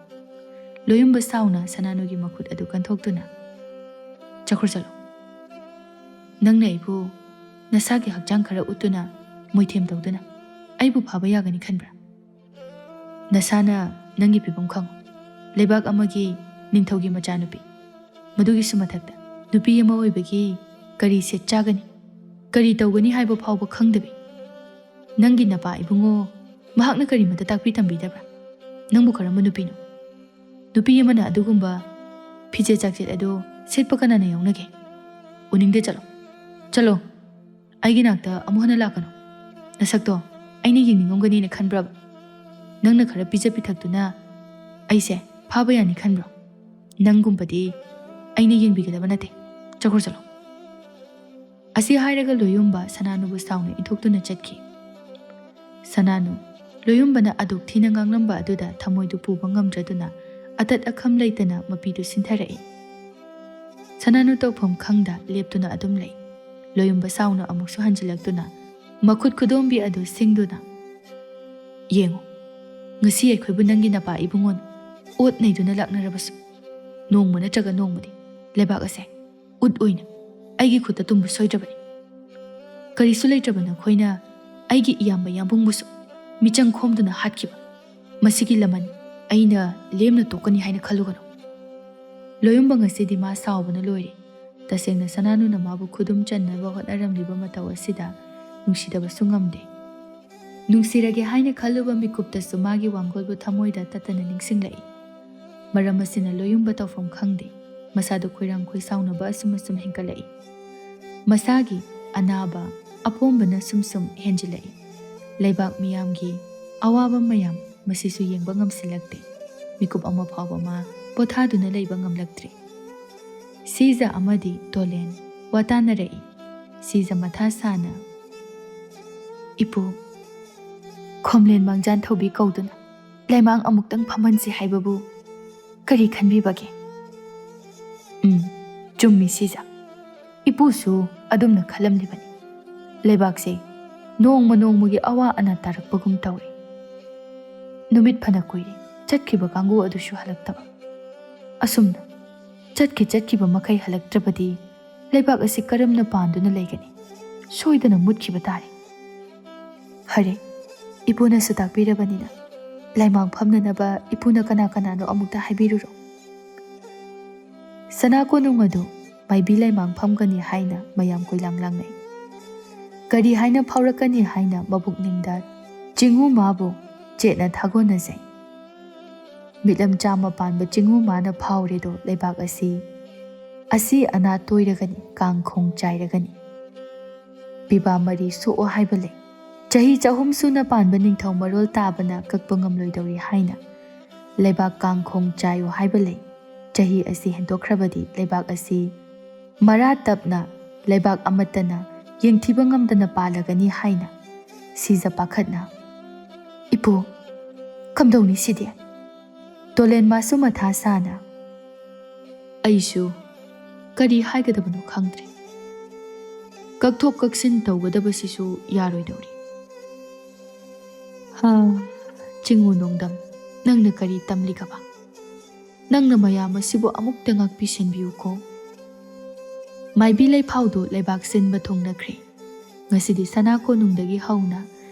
ꯂꯣꯌꯨꯝꯕ ꯁꯥꯎꯅ ꯁꯅꯥꯅꯨꯒꯤ ꯃꯈꯨꯠ ꯑꯗꯨ ꯀꯟꯊꯣꯛꯇꯨꯅ, "ꯆꯠꯈ꯭ꯔꯣ ꯆꯠꯂꯣ꯫ ꯅꯪꯅ ꯑꯩꯕꯨ ꯅꯁꯥꯒꯤ ꯍꯛꯆꯥꯡ ꯈꯔ ꯎꯠꯇꯨꯅ, ꯃꯣꯏꯊꯦꯝ ꯇꯧꯗꯨꯅ ꯑꯩꯕꯨ ꯐꯥꯕ ꯌꯥꯒꯅꯤ ꯈꯟꯕ꯭ꯔꯥ? ꯅꯁꯥꯅ ꯅꯪꯒꯤ ꯐꯤꯕꯝ ꯈꯪꯉꯨ꯫ ꯂꯩꯕꯥꯛ ꯑꯃꯒꯤ ꯅꯤꯡꯊꯧꯒꯤ ꯃꯆꯥꯅꯨꯄꯤ꯫ ꯃꯗꯨꯒꯤꯁꯨ ꯃꯊꯛꯇ ꯅꯨꯄꯤ ꯑꯃ ꯑꯣꯏꯕꯒꯤ ꯀꯔꯤ ꯁꯦꯠ ꯆꯥꯒꯅꯤ, ꯀꯔꯤ ꯇꯧꯒꯅꯤ ꯍꯥꯏꯕ ꯐꯥꯎꯕ ꯈꯪꯗꯕꯤ꯫ ꯅꯪꯒꯤ ꯅꯄꯥ ꯏꯕꯨꯡꯉꯣ, ꯃꯍꯥꯛꯅ ꯀꯔꯤꯃꯠꯇ ꯇꯥꯛꯄꯤ ꯇꯝꯕꯤꯗꯕ꯭ꯔꯥ? ꯅꯪꯕꯨ ꯀꯔꯝꯕ ꯅꯨꯄꯤꯅꯣ? ꯅꯨꯄꯤ ꯑꯃꯅ ꯑꯗꯨꯒꯨꯝꯕ ꯐꯤꯖꯦꯠ ꯆꯥꯛꯆꯦꯠ ꯑꯗꯨ ꯁꯦꯠꯄ ꯀꯅꯥꯅ ꯌꯥꯎꯅꯒꯦ? ꯎꯅꯤꯡꯗꯦ, ꯆꯠꯂꯣ꯫ ꯆꯠꯂꯣ꯫ ꯑꯩꯒꯤ ꯅꯥꯛꯇ ꯑꯃꯨꯛ ꯍꯟꯅ ꯂꯥꯛꯀꯅꯨ꯫ ꯅꯁꯛꯇꯣ ꯑꯩꯅ ꯌꯦꯡꯅꯤꯡꯉꯝꯒꯅꯤꯅ ꯈꯟꯕ꯭ꯔꯕ? ꯅꯪꯅ ꯈꯔ ꯄꯤꯖ ꯄꯤꯊꯛꯇꯨꯅ ꯑꯩꯁꯦ ꯐꯥꯕ ꯌꯥꯅꯤ ꯈꯟꯕ꯭ꯔꯣ? ꯅꯪꯒꯨꯝꯕꯗꯤ ꯑꯩꯅ ꯌꯦꯡꯕꯤꯒꯗꯕ ꯅꯠꯇꯦ꯫ ꯆꯠꯈ꯭ꯔꯣ ꯆꯠꯂꯣ꯫" ꯑꯁꯤ ꯍꯥꯏꯔꯒ ꯂꯣꯌꯨꯝꯕ ꯁꯅꯥꯅꯨꯕꯨ ꯁꯥꯎꯅ ꯏꯟꯊꯣꯛꯇꯨꯅ ꯆꯠꯈꯤ꯫ ꯁꯅꯥꯅꯨ, ꯂꯣꯌꯨꯝꯕꯅ ꯑꯗꯨꯛ ꯊꯤꯅ ꯉꯥꯡꯂꯝꯕ ꯑꯗꯨꯗ ꯊꯃꯣꯏꯗꯨ ꯄꯨꯕ ꯉꯝꯗ꯭ꯔꯗꯨꯅ ꯑꯇꯠ ꯑꯈꯝ ꯂꯩꯇꯅ ꯃꯄꯤꯗꯨ ꯁꯤꯟꯊꯔꯛꯏ꯫ ꯁꯅꯥꯅꯨ ꯇꯧꯐꯝ ꯈꯪꯗ ꯂꯦꯞꯇꯨꯅ ꯑꯗꯨꯝ ꯂꯩ꯫ ꯂꯣꯌꯨꯝꯕ ꯁꯥꯎꯅ ꯑꯃꯨꯛꯁꯨ ꯍꯟꯖꯤꯜꯂꯛꯇꯨꯅ ꯃꯈꯨꯠ ꯈꯨꯗꯣꯝꯕꯤ ꯑꯗꯨ ꯁꯤꯡꯗꯨꯅ, "ꯌꯦꯡꯉꯨ, ꯉꯁꯤ ꯑꯩꯈꯣꯏꯕꯨ ꯅꯪꯒꯤ ꯅꯄꯥ ꯏꯕꯨꯡꯉꯣꯅ ꯑꯣꯠ ꯅꯩꯗꯨꯅ ꯂꯥꯛꯅꯔꯕꯁꯨ, ꯅꯣꯡꯃ ꯅꯠꯇ꯭ꯔꯒ ꯅꯣꯡꯃꯗꯤ ꯂꯩꯕꯥꯛ ꯑꯁꯦ ꯎꯠ ꯑꯣꯏꯅ ꯑꯩꯒꯤ ꯈꯨꯠꯇ ꯇꯨꯝꯕ ꯁꯣꯏꯗ꯭ꯔꯕꯅꯤ꯫ ꯀꯔꯤꯁꯨ ꯂꯩꯇ꯭ꯔꯕ ꯅꯈꯣꯏꯅ ꯑꯩꯒꯤ ꯏꯌꯥꯝꯕ ꯏꯌꯥꯝꯕꯨꯡꯕꯨꯁꯨ ꯃꯤꯆꯪ ꯈꯣꯝꯗꯨꯅ ꯍꯥꯠꯈꯤꯕ ꯃꯁꯤꯒꯤ ꯂꯃꯟ ꯑꯩꯅ ꯂꯦꯝꯅ ꯇꯣꯛꯀꯅꯤ ꯍꯥꯏꯅ ꯈꯜꯂꯨꯒꯅꯨ꯫ ꯂꯣꯌꯨꯝꯕ ꯉꯁꯤꯗꯤ ꯃꯥ ꯁꯥꯎꯕꯅ ꯂꯣꯏꯔꯦ꯫ ꯇꯁꯦꯡꯅ ꯁꯅꯥꯅꯨꯅ ꯃꯥꯕꯨ ꯈꯨꯗꯨꯝ ꯆꯟꯅꯕ ꯍꯣꯠꯅꯔꯝꯂꯤꯕ ꯃꯇꯧ ꯑꯁꯤꯗ ꯅꯨꯡꯁꯤꯗꯕꯁꯨ ꯉꯝꯗꯦ꯫ ꯅꯨꯡꯁꯤꯔꯒꯦ ꯍꯥꯏꯅ ꯈꯜꯂꯨꯕ ꯃꯤꯀꯨꯞꯇꯁꯨ ꯃꯥꯒꯤ ꯋꯥꯡꯒꯣꯜꯕꯨ ꯊꯃꯣꯏꯗ ꯇꯠꯇꯅ ꯅꯤꯡꯁꯤꯡꯂꯛꯏ꯫ ꯃꯔꯝ ꯑꯁꯤꯅ ꯂꯣꯌꯨꯝꯕ ꯇꯧꯐꯝ ꯈꯪꯗꯦ꯫ ꯃꯁꯥꯗꯨ ꯈꯣꯏꯔꯥꯡ ꯈꯣꯏꯁꯥꯎꯅꯕ ꯑꯁꯨꯝ ꯑꯁꯨꯝ ꯍꯦꯟꯒꯠꯂꯛꯏ꯫ ꯃꯁꯥꯒꯤ ꯑꯅꯥꯕ ꯑꯄꯣꯝꯕꯅ ꯁꯨꯝ ꯁꯨꯝ ꯍꯦꯟꯖꯤꯜꯂꯛꯏ꯫ ꯂꯩꯕꯥꯛ ꯃꯤꯌꯥꯝꯒꯤ ꯑꯋꯥꯕ ꯃꯌꯥꯝ ꯃꯁꯤꯁꯨ ꯌꯦꯡꯕ ꯉꯝꯁꯤꯜꯂꯛꯇꯦ꯫ ꯃꯤꯀꯨꯞ ꯑꯃ ꯐꯥꯎꯕ ꯃꯥ ꯄꯣꯊꯥꯗꯨꯅ ꯂꯩꯕ ꯉꯝꯂꯛꯇ꯭ꯔꯤ꯫ ꯁꯤꯖ ꯑꯃꯗꯤ ꯇꯣꯂꯦꯟ ꯋꯥꯇꯥꯅꯔꯛꯏ꯫ ꯁꯤꯖ ꯃꯊꯥ ꯁꯥꯅ, "ꯏꯄꯨ, ꯈꯣꯝꯂꯦꯟ ꯃꯥꯡꯖꯥꯟ ꯊꯧꯕꯤ ꯀꯧꯗꯨꯅ ꯂꯩꯃꯥꯡ ꯑꯃꯨꯛꯇꯪ ꯐꯝꯍꯟꯁꯤ ꯍꯥꯏꯕꯕꯨ ꯀꯔꯤ ꯈꯟꯕꯤꯕꯒꯦ?" "ꯎꯝ, ꯆꯨꯝꯃꯤ ꯁꯤꯖ꯫ ꯏꯄꯨꯁꯨ ꯑꯗꯨꯝꯅ ꯈꯜꯂꯝꯂꯤꯕꯅꯤ꯫ ꯂꯩꯕꯥꯛꯁꯦ ꯅꯣꯡꯃ ꯅꯣꯡꯃꯒꯤ ꯑꯋꯥ ꯑꯅꯥ ꯇꯥꯔꯛꯄꯒꯨꯝ ꯇꯧꯔꯦ꯫ ꯅꯨꯃꯤꯠ ꯐꯅ ꯀꯨꯏꯔꯦ ꯆꯠꯈꯤꯕ ꯀꯥꯡꯕꯨ ꯑꯗꯨꯁꯨ ꯍꯜꯂꯛꯇꯕ꯫ ꯑꯁꯨꯝꯅ ꯆꯠꯈꯤ ꯆꯠꯈꯤꯕ ꯃꯈꯩ ꯍꯜꯂꯛꯇ꯭ꯔꯕꯗꯤ ꯂꯩꯕꯥꯛ ꯑꯁꯤ ꯀꯔꯝꯅ ꯄꯥꯟꯗꯨꯅ ꯂꯩꯒꯅꯤ? ꯁꯣꯏꯗꯅ ꯃꯨꯠꯈꯤꯕ ꯇꯥꯔꯦ꯫ ꯐꯔꯦ, ꯏꯄꯨꯅꯁꯨ ꯇꯥꯛꯄꯤꯔꯕꯅꯤꯅ ꯂꯩꯃꯥꯡ ꯐꯝꯅꯅꯕ ꯏꯄꯨꯅ ꯀꯅꯥ ꯀꯅꯥꯅꯣ ꯑꯃꯨꯛꯇ ꯍꯥꯏꯕꯤꯔꯨꯔꯣ꯫" ꯁꯅꯥ ꯀꯣꯅꯨꯡ ꯑꯗꯨ ꯃꯥꯏꯕꯤ ꯂꯩꯃꯥꯡ ꯐꯝꯒꯅꯤ ꯍꯥꯏꯅ ꯃꯌꯥꯝ ꯀꯣꯏꯂꯥꯡ ꯂꯥꯡꯅꯩ꯫ ꯀꯔꯤ ꯍꯥꯏꯅ ꯐꯥꯎꯔꯛꯀꯅꯤ ꯍꯥꯏꯅ ꯃꯕꯨꯛꯅꯤꯡꯗ ꯆꯤꯡꯉꯨ ꯃꯥꯕꯨ ꯆꯦꯠꯅ ꯊꯥꯒꯣꯟꯅꯖꯩ꯫ ꯃꯤꯠꯂꯝ ꯆꯥꯝꯃ ꯄꯥꯟꯕ ꯆꯤꯡꯉꯨ ꯃꯥꯅ ꯐꯥꯎꯔꯦꯗꯣ ꯂꯩꯕꯥꯛ ꯑꯁꯤ ꯑꯁꯤ ꯑꯅꯥ ꯇꯣꯏꯔꯒꯅꯤ, ꯀꯥꯡꯈꯣꯡ ꯆꯥꯏꯔꯒꯅꯤ꯫ ꯄꯤꯕꯥ ꯃꯔꯤ ꯁꯣꯛꯑꯣ ꯍꯥꯏꯕ ꯂꯩ꯫ ꯆꯍꯤ ꯆꯍꯨꯝ ꯁꯨꯅ ꯄꯥꯟꯕ ꯅꯤꯡꯊꯧ ꯃꯔꯣꯜ ꯇꯥꯕꯅ ꯀꯛꯄ ꯉꯝꯂꯣꯏꯗꯧꯔꯤ ꯍꯥꯏꯅ ꯂꯩꯕꯥꯛ ꯀꯥꯡꯈꯣꯡ ꯆꯥꯏꯌꯨ ꯍꯥꯏꯕ ꯂꯩ꯫ ꯆꯍꯤ ꯑꯁꯤ ꯍꯦꯟꯗꯣꯛꯈ꯭ꯔꯕꯗꯤ ꯂꯩꯕꯥꯛ ꯑꯁꯤ ꯃꯔꯥ ꯇꯞꯅ ꯂꯩꯕꯥꯛ ꯑꯃꯠꯇꯅ ꯌꯦꯡꯊꯤꯕ ꯉꯝꯗꯅ ꯄꯥꯜꯂꯒꯅꯤ ꯍꯥꯏꯅ ꯁꯤꯖ ꯄꯥꯈꯠꯅ, "ꯏꯄꯨ, ꯀꯝꯗꯧꯅꯤ ꯁꯤꯗꯤ?" ꯇꯣꯂꯦꯟꯃꯥꯁꯨ ꯃꯊꯥ ꯁꯥꯅ, "ꯑꯩꯁꯨ ꯀꯔꯤ ꯍꯥꯏꯒꯗꯕꯅꯣ ꯈꯪꯗ꯭ꯔꯦ꯫ ꯀꯛꯊꯣꯛ ꯀꯛꯁꯤꯟ ꯇꯧꯒꯗꯕꯁꯤꯁꯨ ꯌꯥꯔꯣꯏꯗꯧꯔꯤ꯫ ꯍꯥ, ꯆꯤꯡꯉꯨ ꯅꯣꯡꯗꯝ, ꯅꯪꯅ ꯀꯔꯤ ꯇꯝꯂꯤꯒꯕ? ꯅꯪꯅ ꯃꯌꯥꯝ ꯑꯁꯤꯕꯨ ꯑꯃꯨꯛꯇ ꯉꯥꯛꯄꯤ ꯁꯦꯟꯕꯤꯌꯨꯀꯣ꯫ ꯃꯥꯏꯕꯤ ꯂꯩꯐꯥꯎꯗꯨ ꯂꯩꯕꯥꯛ ꯁꯤꯟꯕ ꯊꯨꯡꯅꯈ꯭ꯔꯦ꯫ ꯉꯁꯤꯗꯤ ꯁꯅꯥ ꯀꯣꯅꯨꯡꯗꯒꯤ ꯍꯧꯅ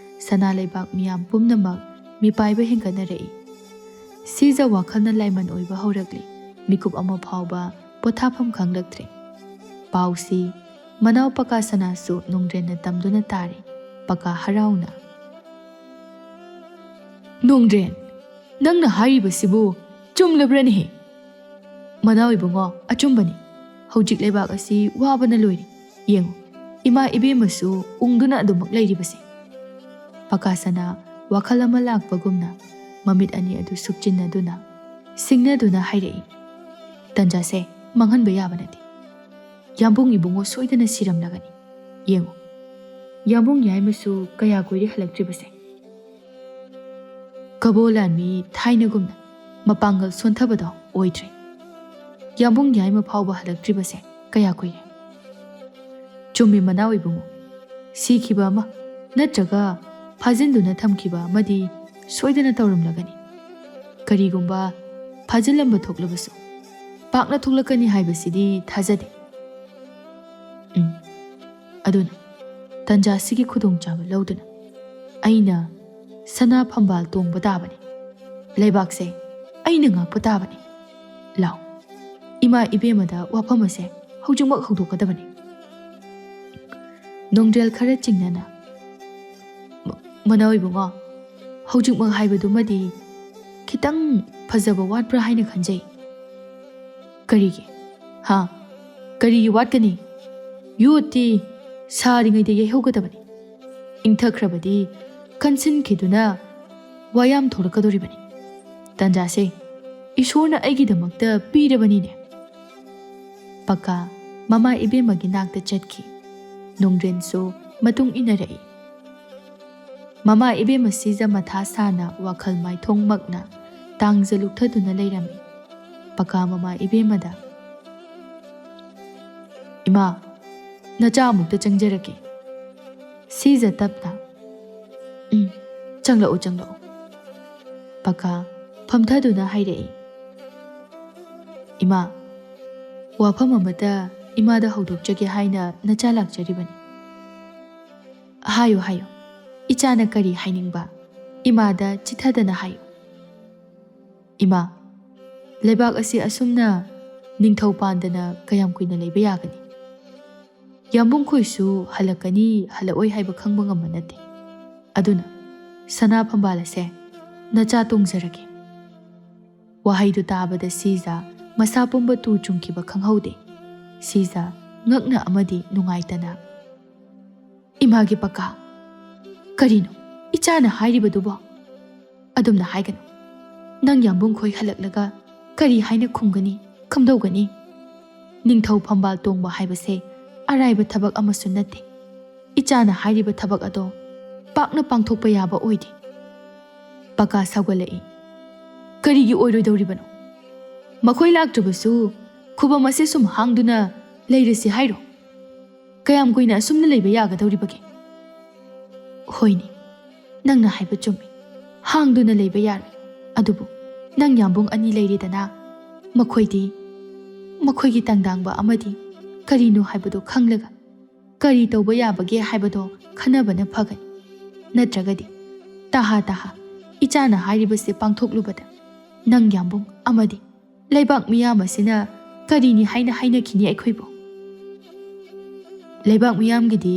ꯁꯅꯥ ꯂꯩꯕꯥꯛ ꯃꯤꯌꯥꯝ ꯄꯨꯝꯅꯃꯛ ꯃꯤꯄꯥꯏꯕ ꯍꯦꯟꯒꯠꯅꯔꯛꯏ꯫ ꯁꯤꯖ ꯋꯥꯈꯜꯅ ꯂꯥꯏꯃꯟ ꯑꯣꯏꯕ ꯍꯧꯔꯛꯂꯤ꯫ ꯃꯤꯀꯨꯞ ꯑꯃ ꯐꯥꯎꯕ ꯄꯣꯊꯥꯐꯝ ꯈꯪꯂꯛꯇ꯭ꯔꯦ꯫ ꯄꯥꯎꯁꯤ ꯃꯅꯥꯎ ꯄꯀꯥ ꯁꯅꯥꯁꯨ ꯅꯣꯡꯗ꯭ꯔꯦꯟꯅ ꯇꯝꯗꯨꯅ ꯇꯥꯔꯤ꯫ ꯄꯀꯥ ꯍꯔꯥꯎꯅ, "ꯅꯣꯡꯗ꯭ꯔꯦꯟ, ꯅꯪꯅ ꯍꯥꯏꯔꯤꯕꯁꯤꯕꯨ ꯆꯨꯝꯂꯕ꯭ꯔꯅꯦꯍꯦ?" "ꯃꯅꯥꯎ ꯏꯕꯨꯡꯉꯣ, ꯑꯆꯨꯝꯕꯅꯤ꯫ ꯍꯧꯖꯤꯛ ꯂꯩꯕꯥꯛ ꯑꯁꯤ ꯋꯥꯕꯅ ꯂꯣꯏꯔꯦ꯫ ꯌꯦꯡꯉꯨ, ꯏꯃꯥ ꯏꯕꯦꯝꯃꯁꯨ ꯎꯪꯗꯨꯅ ꯑꯗꯨꯃꯛ ꯂꯩꯔꯤꯕꯁꯦ꯫" ꯄꯀꯥ ꯁꯅꯥ ꯋꯥꯈꯜ ꯑꯃ ꯂꯥꯛꯄꯒꯨꯝꯅ ꯃꯃꯤꯠ ꯑꯅꯤ ꯑꯗꯨ ꯁꯨꯞꯆꯤꯟꯅꯗꯨꯅ, ꯁꯤꯡꯅꯗꯨꯅ ꯍꯥꯏꯔꯛꯏ, "ꯇꯟꯖꯥꯁꯦ ꯃꯥꯡꯍꯟꯕ ꯌꯥꯕ ꯅꯠꯇꯦ꯫ ꯌꯥꯝꯕꯨꯡ ꯏꯕꯨꯡꯉꯣ ꯁꯣꯏꯗꯅ ꯁꯤꯔꯝꯂꯒꯅꯤ꯫ ꯌꯦꯡꯉꯨ, ꯌꯥꯝꯕꯨꯡ ꯌꯥꯏꯃꯁꯨ ꯀꯌꯥ ꯀꯨꯏꯔꯦ ꯍꯜꯂꯛꯇ꯭ꯔꯤꯕꯁꯦ꯫ ꯀꯕꯣ ꯂꯥꯟꯃꯤ ꯊꯥꯏꯅꯒꯨꯝꯅ ꯃꯄꯥꯡꯒꯜ ꯁꯣꯟꯊꯕꯗꯣ ꯑꯣꯏꯗ꯭ꯔꯦ꯫ ꯌꯥꯝꯕꯨꯡ ꯌꯥꯏꯃ ꯐꯥꯎꯕ ꯍꯜꯂꯛꯇ꯭ꯔꯤꯕꯁꯦ ꯀꯌꯥ ꯀꯨꯏꯔꯦ?" "ꯆꯨꯝꯃꯤ ꯃꯅꯥꯎ ꯏꯕꯨꯡꯉꯣ, ꯁꯤꯈꯤꯕ ꯑꯃ ꯅꯠꯇ꯭ꯔꯒ ꯐꯥꯖꯤꯟꯗꯨꯅ ꯊꯝꯈꯤꯕ ꯑꯃꯗꯤ ꯁꯣꯏꯗꯅ ꯇꯧꯔꯝꯂꯒꯅꯤ꯫ ꯀꯔꯤꯒꯨꯝꯕ ꯐꯥꯖꯤꯜꯂꯝꯕ ꯊꯣꯛꯂꯕꯁꯨ, ꯄꯥꯛꯅ ꯊꯣꯛꯂꯛꯀꯅꯤ ꯍꯥꯏꯕꯁꯤꯗꯤ ꯊꯥꯖꯗꯦ꯫ ꯎꯝ, ꯑꯗꯨꯅ ꯇꯟꯖꯥꯁꯤꯒꯤ ꯈꯨꯗꯣꯡꯆꯥꯕ ꯂꯧꯗꯨꯅ ꯑꯩꯅ ꯁꯅꯥ ꯐꯝꯕꯥꯜ ꯇꯣꯡꯕ ꯇꯥꯕꯅꯤ꯫ ꯂꯩꯕꯥꯛꯁꯦ ꯑꯩꯅ ꯉꯥꯛꯄ ꯇꯥꯕꯅꯤ꯫ ꯂꯥꯎ, ꯏꯃꯥ ꯏꯕꯦꯝꯃꯗ ꯋꯥꯐꯝ ꯑꯁꯦ ꯍꯧꯖꯤꯛꯃꯛ ꯍꯧꯗꯣꯛꯀꯗꯕꯅꯤ꯫" ꯅꯣꯡꯗ꯭ꯔꯦꯜ ꯈꯔ ꯆꯤꯡꯅꯅ, "ꯃ-, ꯃꯅꯥꯎ ꯏꯕꯨꯡꯉꯣ, ꯍꯧꯖꯤꯛꯃꯛ ꯍꯥꯏꯕꯗꯨꯃꯗꯤ ꯈꯤꯇꯪ ꯐꯖꯕ ꯋꯥꯠꯄ꯭ꯔꯥ ꯍꯥꯏꯅ ꯈꯟꯖꯩ꯫" "ꯀꯔꯤꯒꯤ? ꯍꯥ? ꯀꯔꯤꯒꯤ ꯋꯥꯠꯀꯅꯤ? ꯌꯣꯠꯇꯤ ꯁꯥꯔꯤꯉꯩꯗ ꯌꯩꯍꯧꯒꯗꯕꯅꯤ꯫ ꯏꯪꯊꯈ꯭ꯔꯕꯗꯤ ꯀꯟꯁꯤꯟꯈꯤꯗꯨꯅ ꯋꯥꯌꯥꯝ ꯊꯣꯛꯂꯛꯀꯗꯧꯔꯤꯕꯅꯤ꯫ ꯇꯟꯖꯥꯁꯦ ꯏꯁꯣꯔꯅ ꯑꯩꯒꯤꯗꯃꯛꯇ ꯄꯤꯔꯕꯅꯤꯅꯦ꯫" ꯄꯀꯥ ꯃꯃꯥ ꯏꯕꯦꯝꯃꯒꯤ ꯅꯥꯛꯇ ꯆꯠꯈꯤ꯫ ꯅꯣꯡꯗ꯭ꯔꯦꯟꯁꯨ ꯃꯇꯨꯡ ꯏꯟꯅꯔꯛꯏ꯫ ꯃꯃꯥ ꯏꯕꯦꯝꯃ ꯁꯤꯖ ꯃꯊꯥ ꯁꯥꯅ ꯋꯥꯈꯜ ꯃꯥꯏꯊꯣꯡꯃꯛꯅ ꯇꯥꯡꯖ ꯂꯨꯞꯊꯗꯨꯅ ꯂꯩꯔꯝꯃꯤ꯫ ꯄꯀꯥ ꯃꯃꯥ ꯏꯕꯦꯝꯃꯗ, "ꯏꯃꯥ, ꯅꯆꯥ ꯑꯃꯨꯛꯇ ꯆꯪꯖꯔꯛꯀꯦ꯫" ꯁꯤꯖ ꯇꯞꯅ, "ꯎꯝ, ꯆꯪꯂꯛꯎ, ꯆꯪꯂꯛꯎ꯫" ꯄꯀꯥ ꯐꯝꯊꯗꯨꯅ ꯍꯥꯏꯔꯛꯏ꯫ "ꯏꯃꯥ, ꯋꯥꯐꯝ ꯑꯃꯇ ꯏꯃꯥꯗ ꯍꯧꯗꯣꯛꯆꯒꯦ ꯍꯥꯏꯅ ꯅꯆꯥ ꯂꯥꯛꯆꯔꯤꯕꯅꯤ꯫ ꯍꯥꯏꯌꯨ, ꯍꯥꯏꯌꯨ꯫ ꯏꯆꯥꯅ ꯀꯔꯤ ꯍꯥꯏꯅꯤꯡꯕ? ꯏꯃꯥꯗ ꯆꯤꯊꯗꯅ ꯍꯥꯏꯌꯨ꯫" "ꯏꯃꯥ, ꯂꯩꯕꯥꯛ ꯑꯁꯤ ꯑꯁꯨꯝꯅ ꯅꯤꯡꯊꯧ ꯄꯥꯟꯗꯅ ꯀꯌꯥꯝ ꯀꯨꯏꯅ ꯂꯩꯕ ꯌꯥꯒꯅꯤ? ꯌꯥꯝꯕꯨꯡꯈꯣꯏꯁꯨ ꯍꯜꯂꯛꯀꯅꯤ, ꯍꯜꯂꯛꯑꯣꯏ ꯍꯥꯏꯕ ꯈꯪꯕ ꯉꯝꯕ ꯅꯠꯇꯦ꯫ ꯑꯗꯨꯅ ꯁꯅꯥ ꯐꯝꯕꯥꯜ ꯑꯁꯦ ꯅꯆꯥ ꯇꯣꯡꯖꯔꯒꯦ꯫" ꯋꯥꯍꯩꯗꯨ ꯇꯥꯕꯗ ꯁꯤꯖ ꯃꯁꯥ ꯄꯨꯝꯕ ꯇꯨ ꯆꯨꯡꯈꯤꯕ ꯈꯪꯍꯧꯗꯦ꯫ ꯁꯤꯖ ꯉꯛꯅ ꯑꯃꯗꯤ ꯅꯨꯡꯉꯥꯏꯇꯅ, "ꯏꯃꯥꯒꯤ ꯄꯀꯥ, ꯀꯔꯤꯅꯣ ꯏꯆꯥꯅ ꯍꯥꯏꯔꯤꯕꯗꯨꯕꯣ? ꯑꯗꯨꯝꯅ ꯍꯥꯏꯒꯅꯨ꯫ ꯅꯪ ꯌꯥꯝꯕꯨꯡꯈꯣꯏ ꯍꯜꯂꯛꯂꯒ ꯀꯔꯤ ꯍꯥꯏꯅ ꯈꯨꯝꯒꯅꯤ, ꯀꯝꯗꯧꯒꯅꯤ? ꯅꯤꯡꯊꯧ ꯐꯝꯕꯥꯜ ꯇꯣꯡꯕ ꯍꯥꯏꯕꯁꯦ ꯑꯔꯥꯏꯕ ꯊꯕꯛ ꯑꯃꯁꯨ ꯅꯠꯇꯦ꯫ ꯏꯆꯥꯅ ꯍꯥꯏꯔꯤꯕ ꯊꯕꯛ ꯑꯗꯣ ꯄꯥꯛꯅ ꯄꯥꯡꯊꯣꯛꯄ ꯌꯥꯕ ꯑꯣꯏꯗꯦ꯫" ꯄꯀꯥ ꯁꯥꯎꯒꯠꯂꯛꯏ꯫ "ꯀꯔꯤꯒꯤ ꯑꯣꯏꯔꯣꯏꯗꯧꯔꯤꯕꯅꯣ? ꯃꯈꯣꯏ ꯂꯥꯛꯇ꯭ꯔꯕꯁꯨ ꯈꯨꯕꯝ ꯑꯁꯦ ꯁꯨꯝ ꯍꯥꯡꯗꯨꯅ ꯂꯩꯔꯁꯤ ꯍꯥꯏꯔꯣ? ꯀꯌꯥꯝ ꯀꯨꯏꯅ ꯑꯁꯨꯝꯅ ꯂꯩꯕ ꯌꯥꯒꯗꯧꯔꯤꯕꯒꯦ?" "ꯍꯣꯏꯅꯦ, ꯅꯪꯅ ꯍꯥꯏꯕ ꯆꯨꯝꯃꯤ꯫ ꯍꯥꯡꯗꯨꯅ ꯂꯩꯕ ꯌꯥꯔꯣꯏ꯫ ꯑꯗꯨꯕꯨ ꯅꯪ ꯌꯥꯝꯕꯨꯡ ꯑꯅꯤ ꯂꯩꯔꯦꯗꯅ, ꯃꯈꯣꯏꯗꯤ, ꯃꯈꯣꯏꯒꯤ ꯇꯪꯗꯥꯡꯕ ꯑꯃꯗꯤ ꯀꯔꯤꯅꯣ ꯍꯥꯏꯕꯗꯨ ꯈꯪꯂꯒ ꯀꯔꯤ ꯇꯧꯕ ꯌꯥꯕꯒꯦ ꯍꯥꯏꯕꯗꯣ ꯈꯟꯅꯕꯅ ꯐꯒꯅꯤ꯫ ꯅꯠꯇ꯭ꯔꯒꯗꯤ ꯇꯍꯥ ꯇꯍꯥ ꯏꯆꯥꯅ ꯍꯥꯏꯔꯤꯕꯁꯦ ꯄꯥꯡꯊꯣꯛꯂꯨꯕꯗ ꯅꯪ ꯌꯥꯝꯕꯨꯡ ꯑꯃꯗꯤ ꯂꯩꯕꯥꯛ ꯃꯤꯌꯥꯝ ꯑꯁꯤꯅ ꯀꯔꯤꯅꯤ ꯍꯥꯏꯅ ꯍꯥꯏꯅꯈꯤꯅꯤ ꯑꯩꯈꯣꯏꯕꯨ?" "ꯂꯩꯕꯥꯛ ꯃꯤꯌꯥꯝꯒꯤꯗꯤ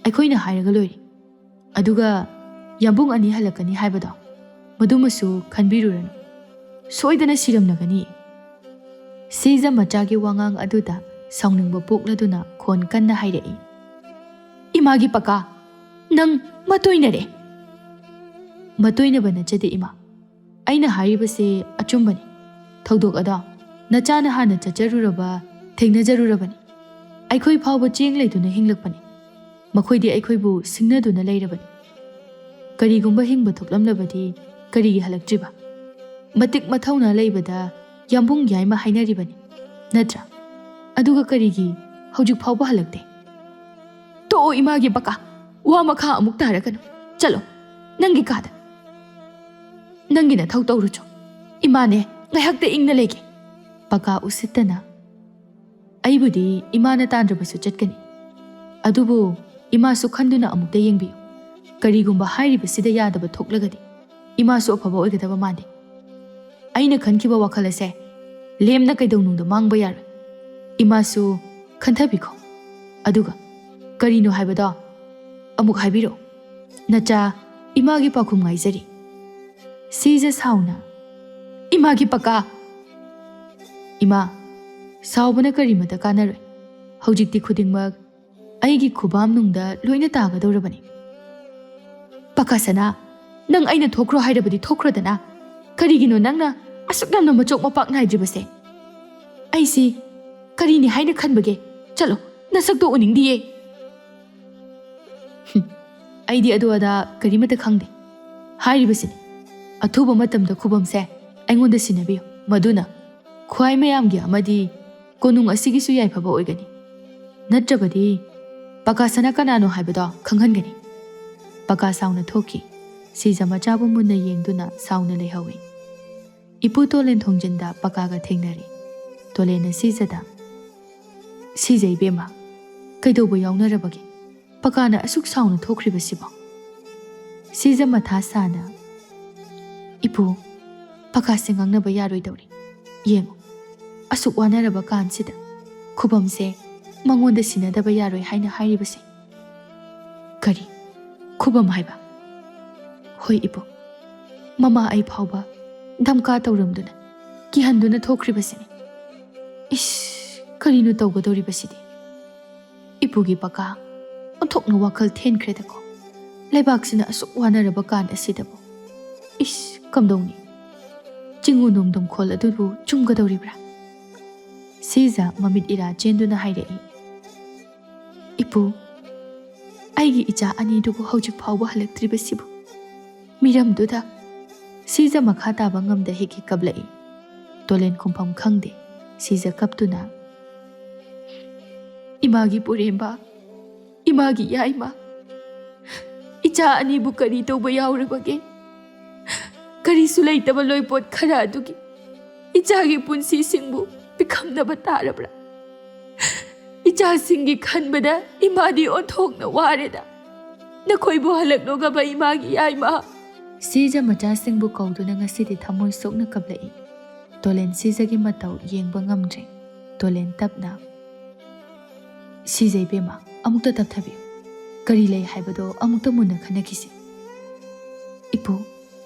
ꯑꯩꯈꯣꯏꯅ ꯍꯥꯏꯔꯒ ꯂꯣꯏꯔꯦ꯫ ꯑꯗꯨꯒ ꯌꯥꯝꯕꯨꯡ ꯑꯅꯤ ꯍꯜꯂꯛꯀꯅꯤ ꯍꯥꯏꯕꯗꯣ, ꯃꯗꯨꯃꯁꯨ ꯈꯟꯕꯤꯔꯨꯔꯅꯨ꯫ ꯁꯣꯏꯗꯅ ꯁꯤꯔꯝꯂꯒꯅꯤ꯫" ꯁꯤꯖ ꯃꯆꯥꯒꯤ ꯋꯥꯉꯥꯡ ꯑꯗꯨꯗ ꯁꯥꯎꯅꯤꯡꯕ ꯄꯣꯛꯂꯗꯨꯅ ꯈꯣꯟ ꯀꯟꯅ ꯍꯥꯏꯔꯛꯏ꯫ "ꯏꯃꯥꯒꯤ ꯄꯀꯥ, ꯅꯪ ꯃꯇꯣꯏꯅꯔꯦ꯫" "ꯃꯇꯣꯏꯅꯕ ꯅꯠꯆꯗꯦ ꯏꯃꯥ꯫ ꯑꯩꯅ ꯍꯥꯏꯔꯤꯕꯁꯦ ꯑꯆꯨꯝꯕꯅꯤ꯫ ꯊꯧꯗꯣꯛ ꯑꯗꯣ ꯅꯆꯥꯅ ꯍꯥꯟꯅ ꯆꯠꯆꯔꯨꯔꯕ, ꯊꯦꯡꯅꯖꯔꯨꯔꯕꯅꯤ꯫ ꯑꯩꯈꯣꯏ ꯐꯥꯎꯕ ꯆꯦꯡ ꯂꯩꯗꯨꯅ ꯍꯤꯡꯂꯛꯄꯅꯤ꯫ ꯃꯈꯣꯏꯗꯤ ꯑꯩꯈꯣꯏꯕꯨ ꯁꯤꯡꯅꯗꯨꯅ ꯂꯩꯔꯕꯅꯤ꯫ ꯀꯔꯤꯒꯨꯝꯕ ꯍꯤꯡꯕ ꯊꯣꯛꯂꯝꯂꯕꯗꯤ ꯀꯔꯤꯒꯤ ꯍꯜꯂꯛꯇ꯭ꯔꯤꯕ? ꯃꯇꯤꯛ ꯃꯊꯧꯅꯥ ꯂꯩꯕꯗ ꯌꯥꯝꯕꯨꯡ ꯌꯥꯏꯃ ꯍꯥꯏꯅꯔꯤꯕꯅꯤ, ꯅꯠꯇ꯭ꯔꯥ? ꯑꯗꯨꯒ ꯀꯔꯤꯒꯤ ꯍꯧꯖꯤꯛ ꯐꯥꯎꯕ ꯍꯜꯂꯛꯇꯦ?" "ꯇꯣꯛꯑꯣ ꯏꯃꯥꯒꯤ ꯄꯀꯥ, ꯋꯥ ꯃꯈꯥ ꯑꯃꯨꯛ ꯇꯥꯔꯛꯀꯅꯨ꯫ ꯆꯠꯂꯣ ꯅꯪꯒꯤ ꯀꯥꯗ꯫ ꯅꯪꯒꯤ ꯅꯊꯧ ꯇꯧꯔꯨꯆꯣ꯫ ꯏꯃꯥꯅꯦ ꯉꯥꯏꯍꯥꯛꯇ ꯏꯪꯅ ꯂꯩꯒꯦ꯫" ꯄꯀꯥ ꯎꯁꯤꯠꯇꯅ, "ꯑꯩꯕꯨꯗꯤ ꯏꯃꯥꯅ ꯇꯥꯟꯗ꯭ꯔꯕꯁꯨ ꯆꯠꯀꯅꯤ, ꯑꯗꯨꯕꯨ ꯏꯃꯥꯁꯨ ꯈꯟꯗꯨꯅ ꯑꯃꯨꯛꯇ ꯌꯦꯡꯕꯤꯌꯨ꯫ ꯀꯔꯤꯒꯨꯝꯕ ꯍꯥꯏꯔꯤꯕꯁꯤꯗ ꯌꯥꯗꯕ ꯊꯣꯛꯂꯒꯗꯤ ꯏꯃꯥꯁꯨ ꯑꯐꯕ ꯑꯣꯏꯒꯗꯕ ꯃꯥꯟꯗꯦ꯫ ꯑꯩꯅ ꯈꯟꯈꯤꯕ ꯋꯥꯈꯜ ꯑꯁꯦ ꯂꯦꯝꯅ ꯀꯩꯗꯧꯅꯨꯡꯗ ꯃꯥꯡꯕ ꯌꯥꯔꯣꯏ꯫ ꯏꯃꯥꯁꯨ ꯈꯟꯊꯕꯤꯈꯣ꯫ ꯑꯗꯨꯒ ꯀꯔꯤꯅꯣ ꯍꯥꯏꯕꯗꯣ ꯑꯃꯨꯛ ꯍꯥꯏꯕꯤꯔꯛꯑꯣ꯫ ꯅꯆꯥ, ꯏꯃꯥꯒꯤ ꯄꯥꯎꯈꯨꯝ ꯉꯥꯏꯖꯔꯤ꯫" ꯁꯤꯖ ꯁꯥꯎꯅ, "ꯏꯃꯥꯒꯤ ꯄꯀꯥ!" "ꯏꯃꯥ, ꯁꯥꯎꯕꯅ ꯀꯔꯤꯃꯇ ꯀꯥꯟꯅꯔꯣꯏ꯫ ꯍꯧꯖꯤꯛꯇꯤ ꯈꯨꯗꯤꯡꯃꯛ ꯑꯩꯒꯤ ꯈꯨꯕꯥꯝꯅꯨꯡꯗ ꯂꯣꯏꯅ ꯇꯥꯒꯗꯧꯔꯕꯅꯤ꯫" "ꯄꯀꯥ ꯁꯅꯥ, ꯅꯪ ꯑꯩꯅ ꯊꯣꯛꯈ꯭ꯔꯣ ꯍꯥꯏꯔꯕꯗꯤ ꯊꯣꯛꯈ꯭ꯔꯣꯗꯅ꯫ ꯀꯔꯤꯒꯤꯅꯣ ꯅꯪꯅ ꯑꯁꯨꯛ ꯌꯥꯝꯅ ꯃꯆꯣꯛ ꯃꯄꯥꯛ ꯅꯥꯏꯗ꯭ꯔꯤꯕꯁꯦ? ꯑꯩꯁꯤ ꯀꯔꯤꯅꯤ ꯍꯥꯏꯅ ꯈꯟꯕꯒꯦ? ꯆꯠꯂꯣ, ꯅꯁꯛꯇꯣ ꯎꯅꯤꯡꯗꯤꯌꯦ꯫" "ꯍꯨꯝ, ꯑꯩꯗꯤ ꯑꯗꯨ ꯑꯗꯥ ꯀꯔꯤꯃꯠꯇ ꯈꯪꯗꯦ꯫ ꯍꯥꯏꯔꯤꯕꯁꯤꯅꯤ, ꯑꯊꯨꯕ ꯃꯇꯝꯗ ꯈꯨꯕꯝꯁꯦ ꯑꯩꯉꯣꯟꯗ ꯁꯤꯟꯅꯕꯤꯌꯨ꯫ ꯃꯗꯨꯅ ꯈ꯭ꯋꯥꯏ ꯃꯌꯥꯝꯒꯤ ꯑꯃꯗꯤ ꯀꯣꯅꯨꯡ ꯑꯁꯤꯒꯤꯁꯨ ꯌꯥꯏꯐꯕ ꯑꯣꯏꯒꯅꯤ꯫ ꯅꯠꯇ꯭ꯔꯕꯗꯤ ꯄꯀꯥꯁꯅ ꯀꯅꯥꯅꯣ ꯍꯥꯏꯕꯗꯣ ꯈꯪꯍꯟꯒꯅꯤ꯫" ꯄꯀꯥ ꯁꯥꯎꯅ ꯊꯣꯛꯈꯤ꯫ ꯁꯤꯖ ꯃꯆꯥꯕꯨ ꯃꯨꯟꯅ ꯌꯦꯡꯗꯨꯅ ꯁꯥꯎꯅ ꯂꯩꯍꯧꯏ꯫ ꯏꯄꯨ ꯇꯣꯂꯦꯟ ꯊꯣꯡꯖꯤꯟꯗ ꯄꯀꯥꯒ ꯊꯦꯡꯅꯔꯦ꯫ ꯇꯣꯂꯦꯟꯅ ꯁꯤꯖꯗ, "ꯁꯤꯖ ꯏꯕꯦꯝꯃ, ꯀꯩꯗꯧꯕ ꯌꯥꯎꯅꯔꯕꯒꯦ? ꯄꯀꯥꯅ ꯑꯁꯨꯛ ꯁꯥꯎꯅ ꯊꯣꯛꯈ꯭ꯔꯤꯕꯁꯤꯕꯣ?" ꯁꯤꯖ ꯃꯊꯥ ꯁꯥꯅ, "ꯏꯄꯨ, ꯄꯀꯥꯁꯦ ꯉꯥꯡꯅꯕ ꯌꯥꯔꯣꯏꯗꯧꯔꯤ꯫ ꯌꯦꯡꯉꯨ, ꯑꯁꯨꯛ ꯋꯥꯅꯔꯕ ꯀꯥꯟꯁꯤꯗ ꯈꯨꯕꯝꯁꯦ ꯃꯉꯣꯟꯗ ꯁꯤꯟꯅꯗꯕ ꯌꯥꯔꯣꯏ ꯍꯥꯏꯅ ꯍꯥꯏꯔꯤꯕꯁꯦ꯫" "ꯀꯔꯤ? ꯈꯨꯕꯝ ꯍꯥꯏꯕ?" "ꯍꯣꯏ ꯏꯄꯨ, ꯃꯃꯥ ꯑꯩ ꯐꯥꯎꯕ ꯙꯝꯀꯥ ꯇꯧꯔꯝꯗꯨꯅ ꯀꯤꯍꯟꯗꯨꯅ ꯊꯣꯛꯈ꯭ꯔꯤꯕꯁꯤꯅꯤ꯫ ꯏꯁ, ꯀꯔꯤꯅꯣ ꯇꯧꯒꯗꯧꯔꯤꯕꯁꯤꯗꯤ? ꯏꯄꯨꯒꯤ ꯄꯀꯥ ꯑꯣꯟꯊꯣꯛꯅ ꯋꯥꯈꯜ ꯊꯦꯟꯈ꯭ꯔꯦꯗꯀꯣ꯫ ꯂꯩꯕꯥꯛꯁꯤꯅ ꯑꯁꯨꯛ ꯋꯥꯅꯔꯕ ꯀꯥꯟ ꯑꯁꯤꯗꯕꯨ꯫ ꯏꯁ, ꯀꯝꯗꯧꯅꯤ? ꯆꯤꯡꯉꯨ ꯅꯣꯡꯗꯝꯈꯣꯜ ꯑꯗꯨꯕꯨ ꯆꯨꯝꯒꯗꯧꯔꯤꯕ꯭ꯔꯥ?" ꯁꯤꯖ ꯃꯃꯤꯠ ꯏꯔꯥ ꯆꯦꯟꯗꯨꯅ ꯍꯥꯏꯔꯛꯏ, "ꯏꯄꯨ, ꯑꯩꯒꯤ ꯏꯆꯥ ꯑꯅꯤꯗꯨꯕꯨ ꯍꯧꯖꯤꯛ ꯐꯥꯎꯕ ꯍꯜꯂꯛꯇ꯭ꯔꯤꯕꯁꯤꯕꯨ ꯃꯤꯔꯝꯗꯨꯗ?" ꯁꯤꯖ ꯃꯈꯥ ꯇꯥꯕ ꯉꯝꯗ ꯍꯦꯛ ꯍꯦꯛ ꯀꯞꯂꯛꯏ꯫ ꯇꯣꯂꯦꯟ ꯈꯨꯝꯐꯝ ꯈꯪꯗꯦ꯫ ꯁꯤꯖ ꯀꯞꯇꯨꯅ, "ꯏꯃꯥꯒꯤ ꯄꯨꯔꯦꯝꯕ, ꯏꯃꯥꯒꯤ ꯌꯥꯏꯃ, ꯏꯆꯥ ꯑꯅꯤꯕꯨ ꯀꯔꯤ ꯇꯧꯕ ꯌꯥꯎꯔꯕꯒꯦ? ꯀꯔꯤꯁꯨ ꯂꯩꯇꯕ ꯂꯣꯏꯄꯣꯠ ꯈꯔ ꯑꯗꯨꯒꯤ ꯏꯆꯥꯒꯤ ꯄꯨꯟꯁꯤꯁꯤꯡꯕꯨ ꯄꯤꯈꯝꯅꯕ ꯇꯥꯔꯕ꯭ꯔꯥ? ꯏꯆꯥꯁꯤꯡꯒꯤ ꯈꯟꯕꯗ ꯏꯃꯥꯗꯤ ꯑꯣꯟꯊꯣꯛꯅ ꯋꯥꯔꯦꯗ꯫ ꯅꯈꯣꯏꯕꯨ ꯍꯜꯂꯛꯂꯣꯒꯕ ꯏꯃꯥꯒꯤ ꯌꯥꯏꯃ꯫ ꯁꯤꯖ ꯃꯆꯥꯁꯤꯡꯕꯨ ꯀꯧꯗꯨꯅ ꯉꯁꯤꯗꯤ ꯊꯃꯣꯏ ꯁꯣꯛꯅ ꯀꯞꯂꯛꯏ꯫ ꯇꯣꯂꯦꯟ ꯁꯤꯖꯒꯤ ꯃꯇꯧ ꯌꯦꯡꯕ ꯉꯝꯗ꯭ꯔꯦ꯫ ꯇꯣꯂꯦꯟ ꯇꯞꯅ, "ꯁꯤꯖ ꯏꯕꯦꯝꯃ, ꯑꯃꯨꯛꯇ ꯇꯞꯊꯕꯤꯌꯨ꯫ ꯀꯔꯤ ꯂꯩ ꯍꯥꯏꯕꯗꯣ ꯑꯃꯨꯛꯇ ꯃꯨꯟꯅ ꯈꯟꯅꯈꯤꯁꯤ꯫" "ꯏꯄꯨ,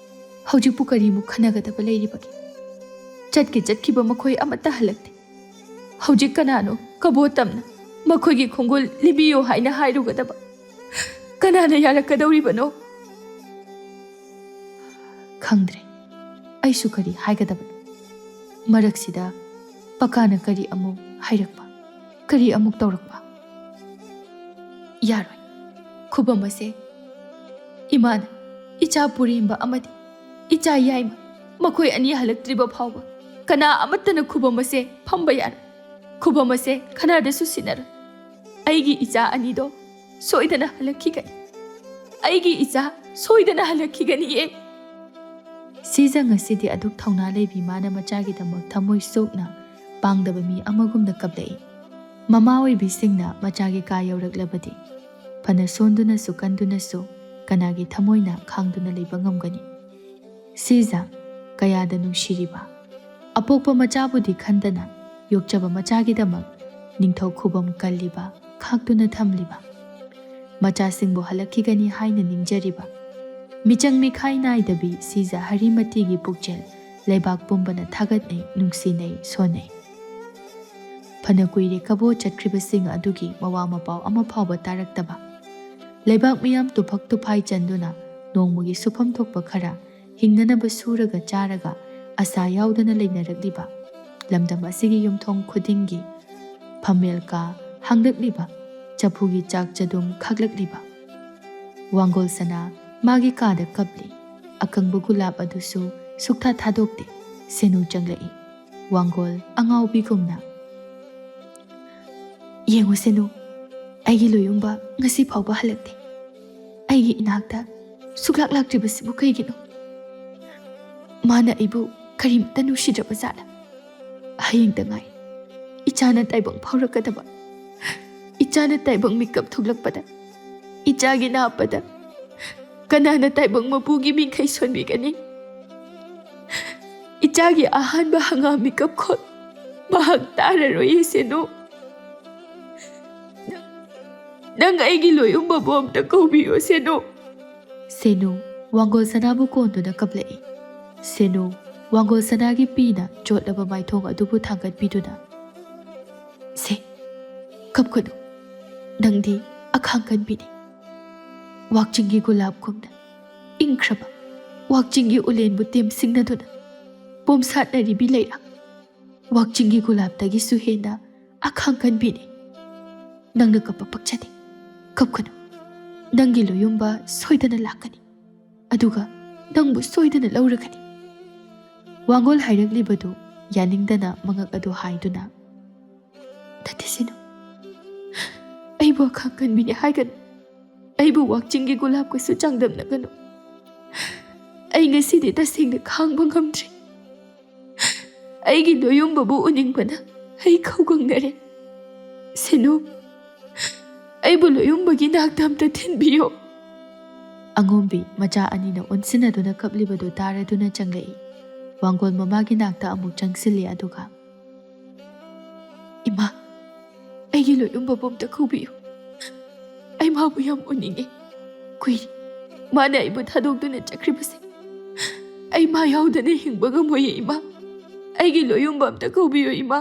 ꯍꯧꯖꯤꯛꯄꯨ ꯀꯔꯤꯃꯨꯛ ꯈꯟꯅꯒꯗꯕ ꯂꯩꯔꯤꯕꯒꯦ? ꯆꯠꯀꯦ ꯆꯠꯈꯤꯕ ꯃꯈꯣꯏ ꯑꯃꯠꯇ ꯍꯜꯂꯛꯇꯦ꯫ ꯍꯧꯖꯤꯛ ꯀꯅꯥꯅꯣ ꯀꯕꯣ ꯇꯝꯅ ꯃꯈꯣꯏꯒꯤ ꯈꯣꯡꯒꯨꯜ ꯂꯤꯕꯤꯌꯨ ꯍꯥꯏꯅ ꯍꯥꯏꯔꯨꯒꯗꯕ? ꯀꯅꯥꯅ ꯌꯥꯔꯛꯀꯗꯧꯔꯤꯕꯅꯣ?" "ꯈꯪꯗ꯭ꯔꯦ ꯑꯩꯁꯨ ꯀꯔꯤ ꯍꯥꯏꯒꯗꯕꯅꯣ꯫ ꯃꯔꯛꯁꯤꯗ ꯄꯀꯥꯅ ꯀꯔꯤ ꯑꯃꯨꯛ ꯍꯥꯏꯔꯛꯄ, ꯀꯔꯤ ꯑꯃꯨꯛ ꯇꯧꯔꯛꯄ? ꯌꯥꯔꯣꯏ꯫ ꯈꯨꯕꯝ ꯑꯁꯦ ꯏꯃꯥꯅ ꯏꯆꯥ ꯄꯨꯔꯦꯝꯕ ꯑꯃꯗꯤ ꯏꯆꯥ ꯌꯥꯏꯃ ꯃꯈꯣꯏ ꯑꯅꯤ ꯍꯜꯂꯛꯇ꯭ꯔꯤꯕ ꯐꯥꯎꯕ ꯀꯅꯥ ꯑꯃꯠꯇꯅ ꯈꯨꯕꯝ ꯑꯁꯦ ꯐꯝꯕ ꯌꯥꯔꯣꯏ꯫ ꯈꯨꯕꯝ ꯑꯁꯦ ꯀꯅꯥꯗꯁꯨ ꯁꯤꯟꯅꯔꯣꯏ꯫ ꯑꯩꯒꯤ ꯏꯆꯥ ꯑꯅꯤꯗꯣ ꯁꯣꯏꯗꯅ ꯍꯜꯂꯛꯈꯤꯒꯅꯤ꯫ ꯑꯩꯒꯤ ꯏꯆꯥ ꯁꯣꯏꯗꯅ ꯍꯜꯂꯛꯈꯤꯒꯅꯤꯌꯦ꯫" ꯁꯤꯖ ꯉꯁꯤꯗꯤ ꯑꯗꯨꯛ ꯊꯧꯅꯥ ꯂꯩꯕꯤ ꯃꯥꯅ ꯃꯆꯥꯒꯤꯗꯃꯛ ꯊꯃꯣꯏ ꯁꯣꯛꯅ ꯄꯥꯡꯗꯕ ꯃꯤ ꯑꯃꯒꯨꯝꯅ ꯀꯞꯂꯛꯏ꯫ ꯃꯃꯥ ꯑꯣꯏꯕꯤꯁꯤꯡꯅ ꯃꯆꯥꯒꯤ ꯀꯥ ꯌꯧꯔꯛꯂꯕꯗꯤ ꯐꯅ ꯁꯣꯟꯗꯨꯅꯁꯨ ꯀꯟꯗꯨꯅꯁꯨ ꯀꯅꯥꯒꯤ ꯊꯃꯣꯏꯅ ꯈꯥꯡꯗꯨꯅ ꯂꯩꯕ ꯉꯝꯒꯅꯤ? ꯁꯤꯖ, ꯀꯌꯥꯗ ꯅꯨꯡꯁꯤꯔꯤꯕ ꯑꯄꯣꯛꯄ ꯃꯆꯥꯕꯨꯗꯤ ꯈꯟꯗꯅ ꯌꯣꯛꯆꯕ ꯃꯆꯥꯒꯤꯗꯃꯛ ꯅꯤꯡꯊꯧ ꯈꯨꯕꯝ ꯀꯜꯂꯤꯕ, ꯈꯥꯛꯇꯨꯅ ꯊꯝꯂꯤꯕ, ꯃꯆꯥꯁꯤꯡꯕꯨ ꯍꯜꯂꯛꯈꯤꯒꯅꯤ ꯍꯥꯏꯅ ꯅꯤꯡꯖꯔꯤꯕ, ꯃꯤꯆꯪ ꯃꯤꯈꯥꯏ ꯅꯥꯏꯗꯕꯤ ꯁꯤꯖ ꯍꯔꯤꯃꯇꯤꯒꯤ ꯄꯨꯛꯆꯦꯜ ꯂꯩꯕꯥꯛ ꯄꯨꯝꯕꯅ ꯊꯥꯒꯠꯅꯩ, ꯅꯨꯡꯁꯤꯅꯩ, ꯁꯣꯟꯅꯩ꯫ ꯐꯅ ꯀꯨꯏꯔꯦ ꯀꯕꯣ ꯆꯠꯈ꯭ꯔꯤꯕꯁꯤꯡ ꯑꯗꯨꯒꯤ ꯃꯋꯥ ꯃꯄꯥꯎ ꯑꯃ ꯐꯥꯎꯕ ꯇꯥꯔꯛꯇꯕ꯫ ꯂꯩꯕꯥꯛ ꯃꯤꯌꯥꯝ ꯇꯨꯐꯛ ꯇꯨꯐꯥꯏ ꯆꯟꯗꯨꯅ ꯅꯣꯡꯃꯒꯤ ꯁꯨꯐꯝ ꯊꯣꯛꯄ ꯈꯔ ꯍꯤꯡꯅꯅꯕ ꯁꯨꯔꯒ ꯆꯥꯔꯒ ꯑꯁꯥ ꯌꯥꯎꯗꯅ ꯂꯩꯅꯔꯛꯂꯤꯕ, ꯂꯝꯗꯝ ꯑꯁꯤꯒꯤ ꯌꯨꯝꯊꯣꯡ ꯈꯨꯗꯤꯡꯒꯤ ꯐꯝꯃꯦꯜ ꯀꯥ ꯍꯥꯡꯂꯛꯂꯤꯕ, ꯆꯐꯨꯒꯤ ꯆꯥꯛ ꯆꯗꯨꯝ ꯈꯥꯛꯂꯛꯂꯤꯕ꯫ ꯋꯥꯡꯒꯣꯜ ꯁꯅꯥ ꯃꯥꯒꯤ ꯀꯥꯗ ꯀꯞꯂꯤ꯫ ꯑꯀꯪꯕ ꯒꯨꯂꯥꯞ ꯑꯗꯨꯁꯨ ꯁꯨꯛꯊꯥ ꯊꯥꯗꯣꯛꯇꯦ꯫ ꯁꯦꯅꯨ ꯆꯪꯂꯛꯏ꯫ ꯋꯥꯡꯒꯣꯜ ꯑꯉꯥꯎꯕꯤꯒꯨꯝꯅ, "ꯌꯦꯡꯉꯨ ꯁꯦꯅꯨ, ꯑꯩꯒꯤ ꯂꯣꯌꯨꯝꯕ ꯉꯁꯤ ꯐꯥꯎꯕ ꯍꯜꯂꯛꯇꯦ꯫ ꯑꯩꯒꯤ ꯏꯅꯥꯛꯇ ꯁꯨꯛꯂꯥꯛ ꯂꯥꯛꯇ꯭ꯔꯤꯕꯁꯤꯕꯨ ꯀꯩꯒꯤꯅꯣ? ꯃꯥꯅ ꯑꯩꯕꯨ ꯀꯔꯤꯝꯇ ꯅꯨꯡꯁꯤꯗ꯭ꯔꯕ ꯖꯥꯠꯂ? ꯍꯌꯦꯡꯗ ꯉꯥꯏ꯫ ꯏꯆꯥꯅ ꯇꯥꯏꯕꯪ ꯐꯥꯎꯔꯛꯀꯗꯕ꯫ ꯏꯆꯥꯅ ꯇꯥꯏꯕꯪ ꯃꯤꯀꯞ ꯊꯣꯛꯂꯛꯄꯗ, ꯏꯆꯥꯒꯤ ꯅꯥꯞꯄꯗ ꯀꯅꯥꯅ ꯇꯥꯏꯕꯪ ꯃꯄꯨꯒꯤ ꯃꯤꯡꯈꯩ ꯁꯣꯟꯕꯤꯒꯅꯤ? ꯏꯆꯥꯒꯤ ꯑꯍꯥꯟꯕ ꯍꯪꯒꯥꯝ ꯃꯤꯀꯞ ꯈꯣꯠ ꯃꯍꯥꯛ ꯇꯥꯔꯔꯣꯏꯌꯦ, ꯁꯦꯅꯨ꯫ ꯅꯪ, ꯅꯪ ꯑꯩꯒꯤ ꯂꯣꯌꯨꯝꯕꯕꯨ ꯑꯝꯇ ꯀꯧꯕꯤꯌꯣ, ꯁꯦꯅꯨ꯫ ꯁꯦꯅꯨ ꯋꯥꯡꯒꯣꯜ ꯁꯅꯥꯕꯨ ꯀꯣꯟꯗꯨꯅ ꯀꯞꯂꯛꯏ꯫ ꯁꯦꯅꯨ ꯋꯥꯡꯒꯣꯜ ꯁꯅꯥꯒꯤ ꯄꯤꯅ ꯆꯣꯠꯂꯕ ꯃꯥꯏꯊꯣꯡ ꯑꯗꯨꯕꯨ ꯊꯥꯡꯒꯠꯄꯤꯗꯨꯅ, "ꯁꯦ, ꯀꯞꯀꯅꯨ꯫ ꯅꯪꯗꯤ ꯑꯈꯥꯡ ꯀꯟꯕꯤꯅꯤ꯫ ꯋꯥꯛꯆꯤꯡꯒꯤ ꯒꯨꯂꯥꯞꯀꯨꯝꯅ ꯏꯪꯈ꯭ꯔꯕ ꯋꯥꯛꯆꯤꯡꯒꯤ ꯎꯂꯦꯟꯕꯨ ꯇꯦꯝꯁꯤꯡꯅꯗꯨꯅ ꯄꯣꯝꯁꯥꯠꯅꯔꯤꯕꯤ ꯂꯩꯔꯥ꯫ ꯋꯥꯛꯆꯤꯡꯒꯤ ꯒꯨꯂꯥꯞꯇꯒꯤꯁꯨ ꯍꯦꯟꯅ ꯑꯈꯥꯡ ꯀꯟꯕꯤꯅꯤ꯫ ꯅꯪꯅ ꯀꯞꯄ ꯄꯛꯆꯗꯦ꯫ ꯀꯞꯀꯅꯨ꯫ ꯅꯪꯒꯤ ꯂꯣꯌꯨꯝꯕ ꯁꯣꯏꯗꯅ ꯂꯥꯛꯀꯅꯤ꯫ ꯑꯗꯨꯒ ꯅꯪꯕꯨ ꯁꯣꯏꯗꯅ ꯂꯧꯔꯒꯅꯤ꯫" ꯋꯥꯡꯒꯣꯜ ꯍꯥꯏꯔꯛꯂꯤꯕꯗꯨ ꯌꯥꯅꯤꯡꯗꯅ ꯃꯉꯛ ꯑꯗꯨ ꯍꯥꯏꯗꯨꯅ, "ꯅꯠꯇꯦ, ꯁꯦꯅꯨ꯫ ꯑꯩꯕꯨ ꯑꯈꯥꯡ ꯀꯟꯕꯤꯅꯤ ꯍꯥꯏꯒꯅꯨ꯫ ꯑꯩꯕꯨ ꯋꯥꯛꯆꯤꯡꯒꯤ ꯒꯨꯂꯥꯞꯀꯁꯨ ꯆꯥꯡꯗꯝꯅꯒꯅꯨ꯫ ꯑꯩ ꯉꯁꯤꯗꯤ ꯇꯁꯦꯡꯅ ꯈꯥꯡꯕ ꯉꯝꯗ꯭ꯔꯦ꯫ ꯑꯩꯒꯤ ꯂꯣꯌꯨꯝꯕꯕꯨ ꯎꯅꯤꯡꯕꯅ ꯑꯩ ꯈꯧꯒꯪꯅꯔꯦ꯫ ꯁꯦꯅꯨ, ꯑꯩꯕꯨ ꯂꯣꯌꯨꯝꯕꯒꯤ ꯅꯥꯛꯇ ꯑꯝꯇ ꯊꯤꯟꯕꯤꯌꯨ꯫" ꯑꯉꯣꯝꯕꯤ ꯃꯆꯥ ꯑꯅꯤꯅ ꯑꯣꯟꯁꯤꯟꯅꯗꯨꯅ ꯀꯞꯂꯤꯕꯗꯨ ꯇꯥꯔꯗꯨꯅ ꯆꯪꯂꯛꯏ꯫ ꯋꯥꯡꯒꯣꯜ ꯃꯃꯥꯒꯤ ꯅꯥꯛꯇ ꯑꯃꯨꯛ ꯆꯪꯁꯤꯜꯂꯤ, ꯑꯗꯨꯒ, "ꯏꯃꯥ, ꯑꯩꯒꯤ ꯂꯣꯌꯨꯝꯕꯕꯨ ꯑꯝꯇ ꯀꯧꯕꯤꯌꯨ꯫ ꯑꯩ ꯃꯥꯕꯨ ꯌꯥꯝ ꯎꯅꯤꯡꯉꯤ꯫ ꯀꯨꯏꯔꯦ ꯃꯥꯅ ꯑꯩꯕꯨ ꯊꯥꯗꯣꯛꯇꯨꯅ ꯆꯠꯈ꯭ꯔꯤꯕꯁꯦ꯫ ꯑꯩ ꯃꯥ ꯌꯥꯎꯗꯅ ꯍꯤꯡꯕ ꯉꯝꯃꯣꯏꯌꯦ, ꯏꯃꯥ꯫ ꯑꯩꯒꯤ ꯂꯣꯌꯨꯝꯕ ꯑꯝꯇ ꯀꯧꯕꯤꯌꯨ, ꯏꯃꯥ꯫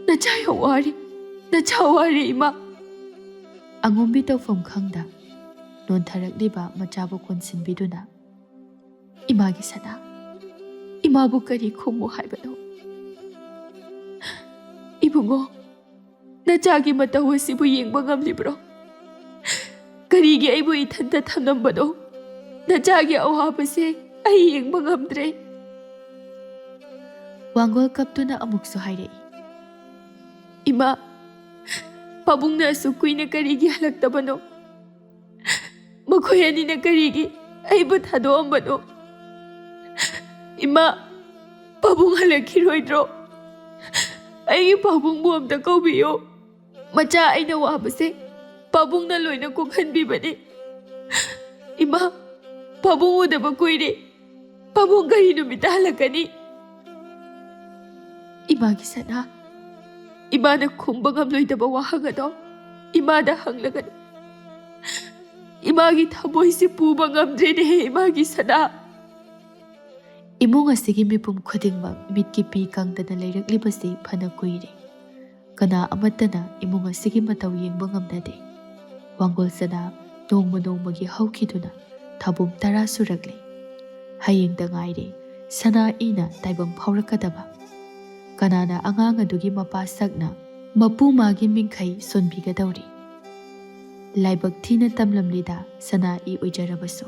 ꯅꯆꯥ ꯌꯥꯝ ꯋꯥꯔꯦ, ꯅꯆꯥ ꯋꯥꯔꯦ, ꯏꯃꯥ꯫" ꯑꯉꯣꯝꯕꯤ ꯇꯧꯐꯝ ꯈꯪꯗ ꯅꯣꯟꯊꯔꯛꯂꯤꯕ ꯃꯆꯥꯕꯨ ꯀꯣꯟꯁꯤꯟꯕꯤꯗꯨꯅ, "ꯏꯃꯥꯒꯤ ꯁꯅꯥ, ꯏꯃꯥꯕꯨ ꯀꯔꯤ ꯈꯨꯝꯃꯨ ꯍꯥꯏꯕꯅꯣ? ꯏꯕꯨꯡꯉꯣ, ꯅꯆꯥꯒꯤ ꯃꯇꯧ ꯑꯁꯤꯕꯨ ꯌꯦꯡꯕ ꯉꯝꯂꯤꯕ꯭ꯔꯣ? ꯀꯔꯤꯒꯤ ꯑꯩꯕꯨ ꯏꯊꯟꯇ ꯊꯝꯂꯝꯕꯅꯣ? ꯅꯆꯥꯒꯤ ꯑꯋꯥꯕꯁꯦ ꯑꯩ ꯌꯦꯡꯕ ꯉꯝꯗ꯭ꯔꯦ꯫" ꯋꯥꯡꯒꯣꯜ ꯀꯞꯇꯨꯅ ꯑꯃꯨꯛꯁꯨ ꯍꯥꯏꯔꯛꯏ, "ꯏꯃꯥ, ꯄꯥꯕꯨꯡꯅ ꯑꯁꯨꯛ ꯀꯨꯏꯅ ꯀꯔꯤꯒꯤ ꯍꯜꯂꯛꯇꯕꯅꯣ? ꯃꯈꯣꯏ ꯑꯅꯤꯅ ꯀꯔꯤꯒꯤ ꯑꯩꯕꯨ ꯊꯥꯗꯣꯛꯑꯝꯕꯅꯣ? ꯏꯃꯥ, ꯄꯥꯕꯨꯡ ꯍꯜꯂꯛꯈꯤꯔꯣꯏꯗ꯭ꯔꯣ? ꯑꯩꯒꯤ ꯄꯥꯕꯨꯡꯕꯨ ꯑꯝꯇ ꯀꯧꯕꯤꯌꯨ꯫ ꯃꯆꯥ ꯑꯩꯅ ꯋꯥꯕꯁꯦ ꯄꯥꯕꯨꯡꯅ ꯂꯣꯏꯅ ꯀꯣꯛꯍꯟꯕꯤꯕꯅꯤ꯫ ꯏꯃꯥ, ꯄꯥꯕꯨꯡ ꯎꯗꯕ ꯀꯨꯏꯔꯦ꯫ ꯄꯥꯕꯨꯡ ꯀꯔꯤ ꯅꯨꯃꯤꯠꯇ ꯍꯜꯂꯛꯀꯅꯤ? ꯏꯃꯥꯒꯤ ꯁꯅꯥ, ꯏꯃꯥꯅ ꯈꯨꯝꯕ ꯉꯝꯂꯣꯏꯗꯕ ꯋꯥꯍꯪ ꯑꯗꯣ ꯏꯃꯥꯗ ꯍꯪꯂꯒꯅꯨ꯫ ꯏꯃꯥꯒꯤ ꯊꯃꯣꯏꯁꯤ ꯄꯨꯕ ꯉꯝꯗ꯭ꯔꯦꯅꯦꯍꯦ, ꯏꯃꯥꯒꯤ ꯁꯅꯥ꯫ ꯏꯃꯨꯡ ꯑꯁꯤꯒꯤ ꯃꯤꯄꯨꯝ ꯈꯨꯗꯤꯡꯃꯛ ꯃꯤꯠꯀꯤ ꯄꯤ ꯀꯪꯗꯅ ꯂꯩꯔꯛꯂꯤꯕꯁꯤ ꯐꯅ ꯀꯨꯏꯔꯦ꯫ ꯀꯅꯥ ꯑꯃꯠꯇꯅ ꯏꯃꯨꯡ ꯑꯁꯤꯒꯤ ꯃꯇꯧ ꯌꯦꯡꯕ ꯉꯝꯅꯗꯦ꯫ ꯋꯥꯡꯒꯣꯜ ꯁꯅꯥ ꯅꯣꯡꯃ ꯅꯣꯡꯃꯒꯤ ꯍꯧꯈꯤꯗꯨꯅ ꯊꯥꯕꯨꯝ ꯇꯔꯥ ꯁꯨꯔꯛꯂꯦ꯫ ꯍꯌꯦꯡꯗ ꯉꯥꯏꯔꯦ ꯁꯅꯥ ꯏꯅ ꯇꯥꯏꯕꯪ ꯐꯥꯎꯔꯛꯀꯗꯕ꯫ ꯀꯅꯥꯅ ꯑꯉꯥꯡ ꯑꯗꯨꯒꯤ ꯃꯄꯥ ꯁꯛꯅ ꯃꯄꯨ ꯃꯥꯒꯤ ꯃꯤꯡꯈꯩ ꯁꯣꯟꯕꯤꯒꯗꯧꯔꯤ? ꯂꯥꯏꯕꯛ ꯊꯤꯅ ꯇꯝꯂꯝꯂꯤꯗ ꯁꯅꯥ ꯏ ꯑꯣꯏꯖꯔꯕꯁꯨ꯫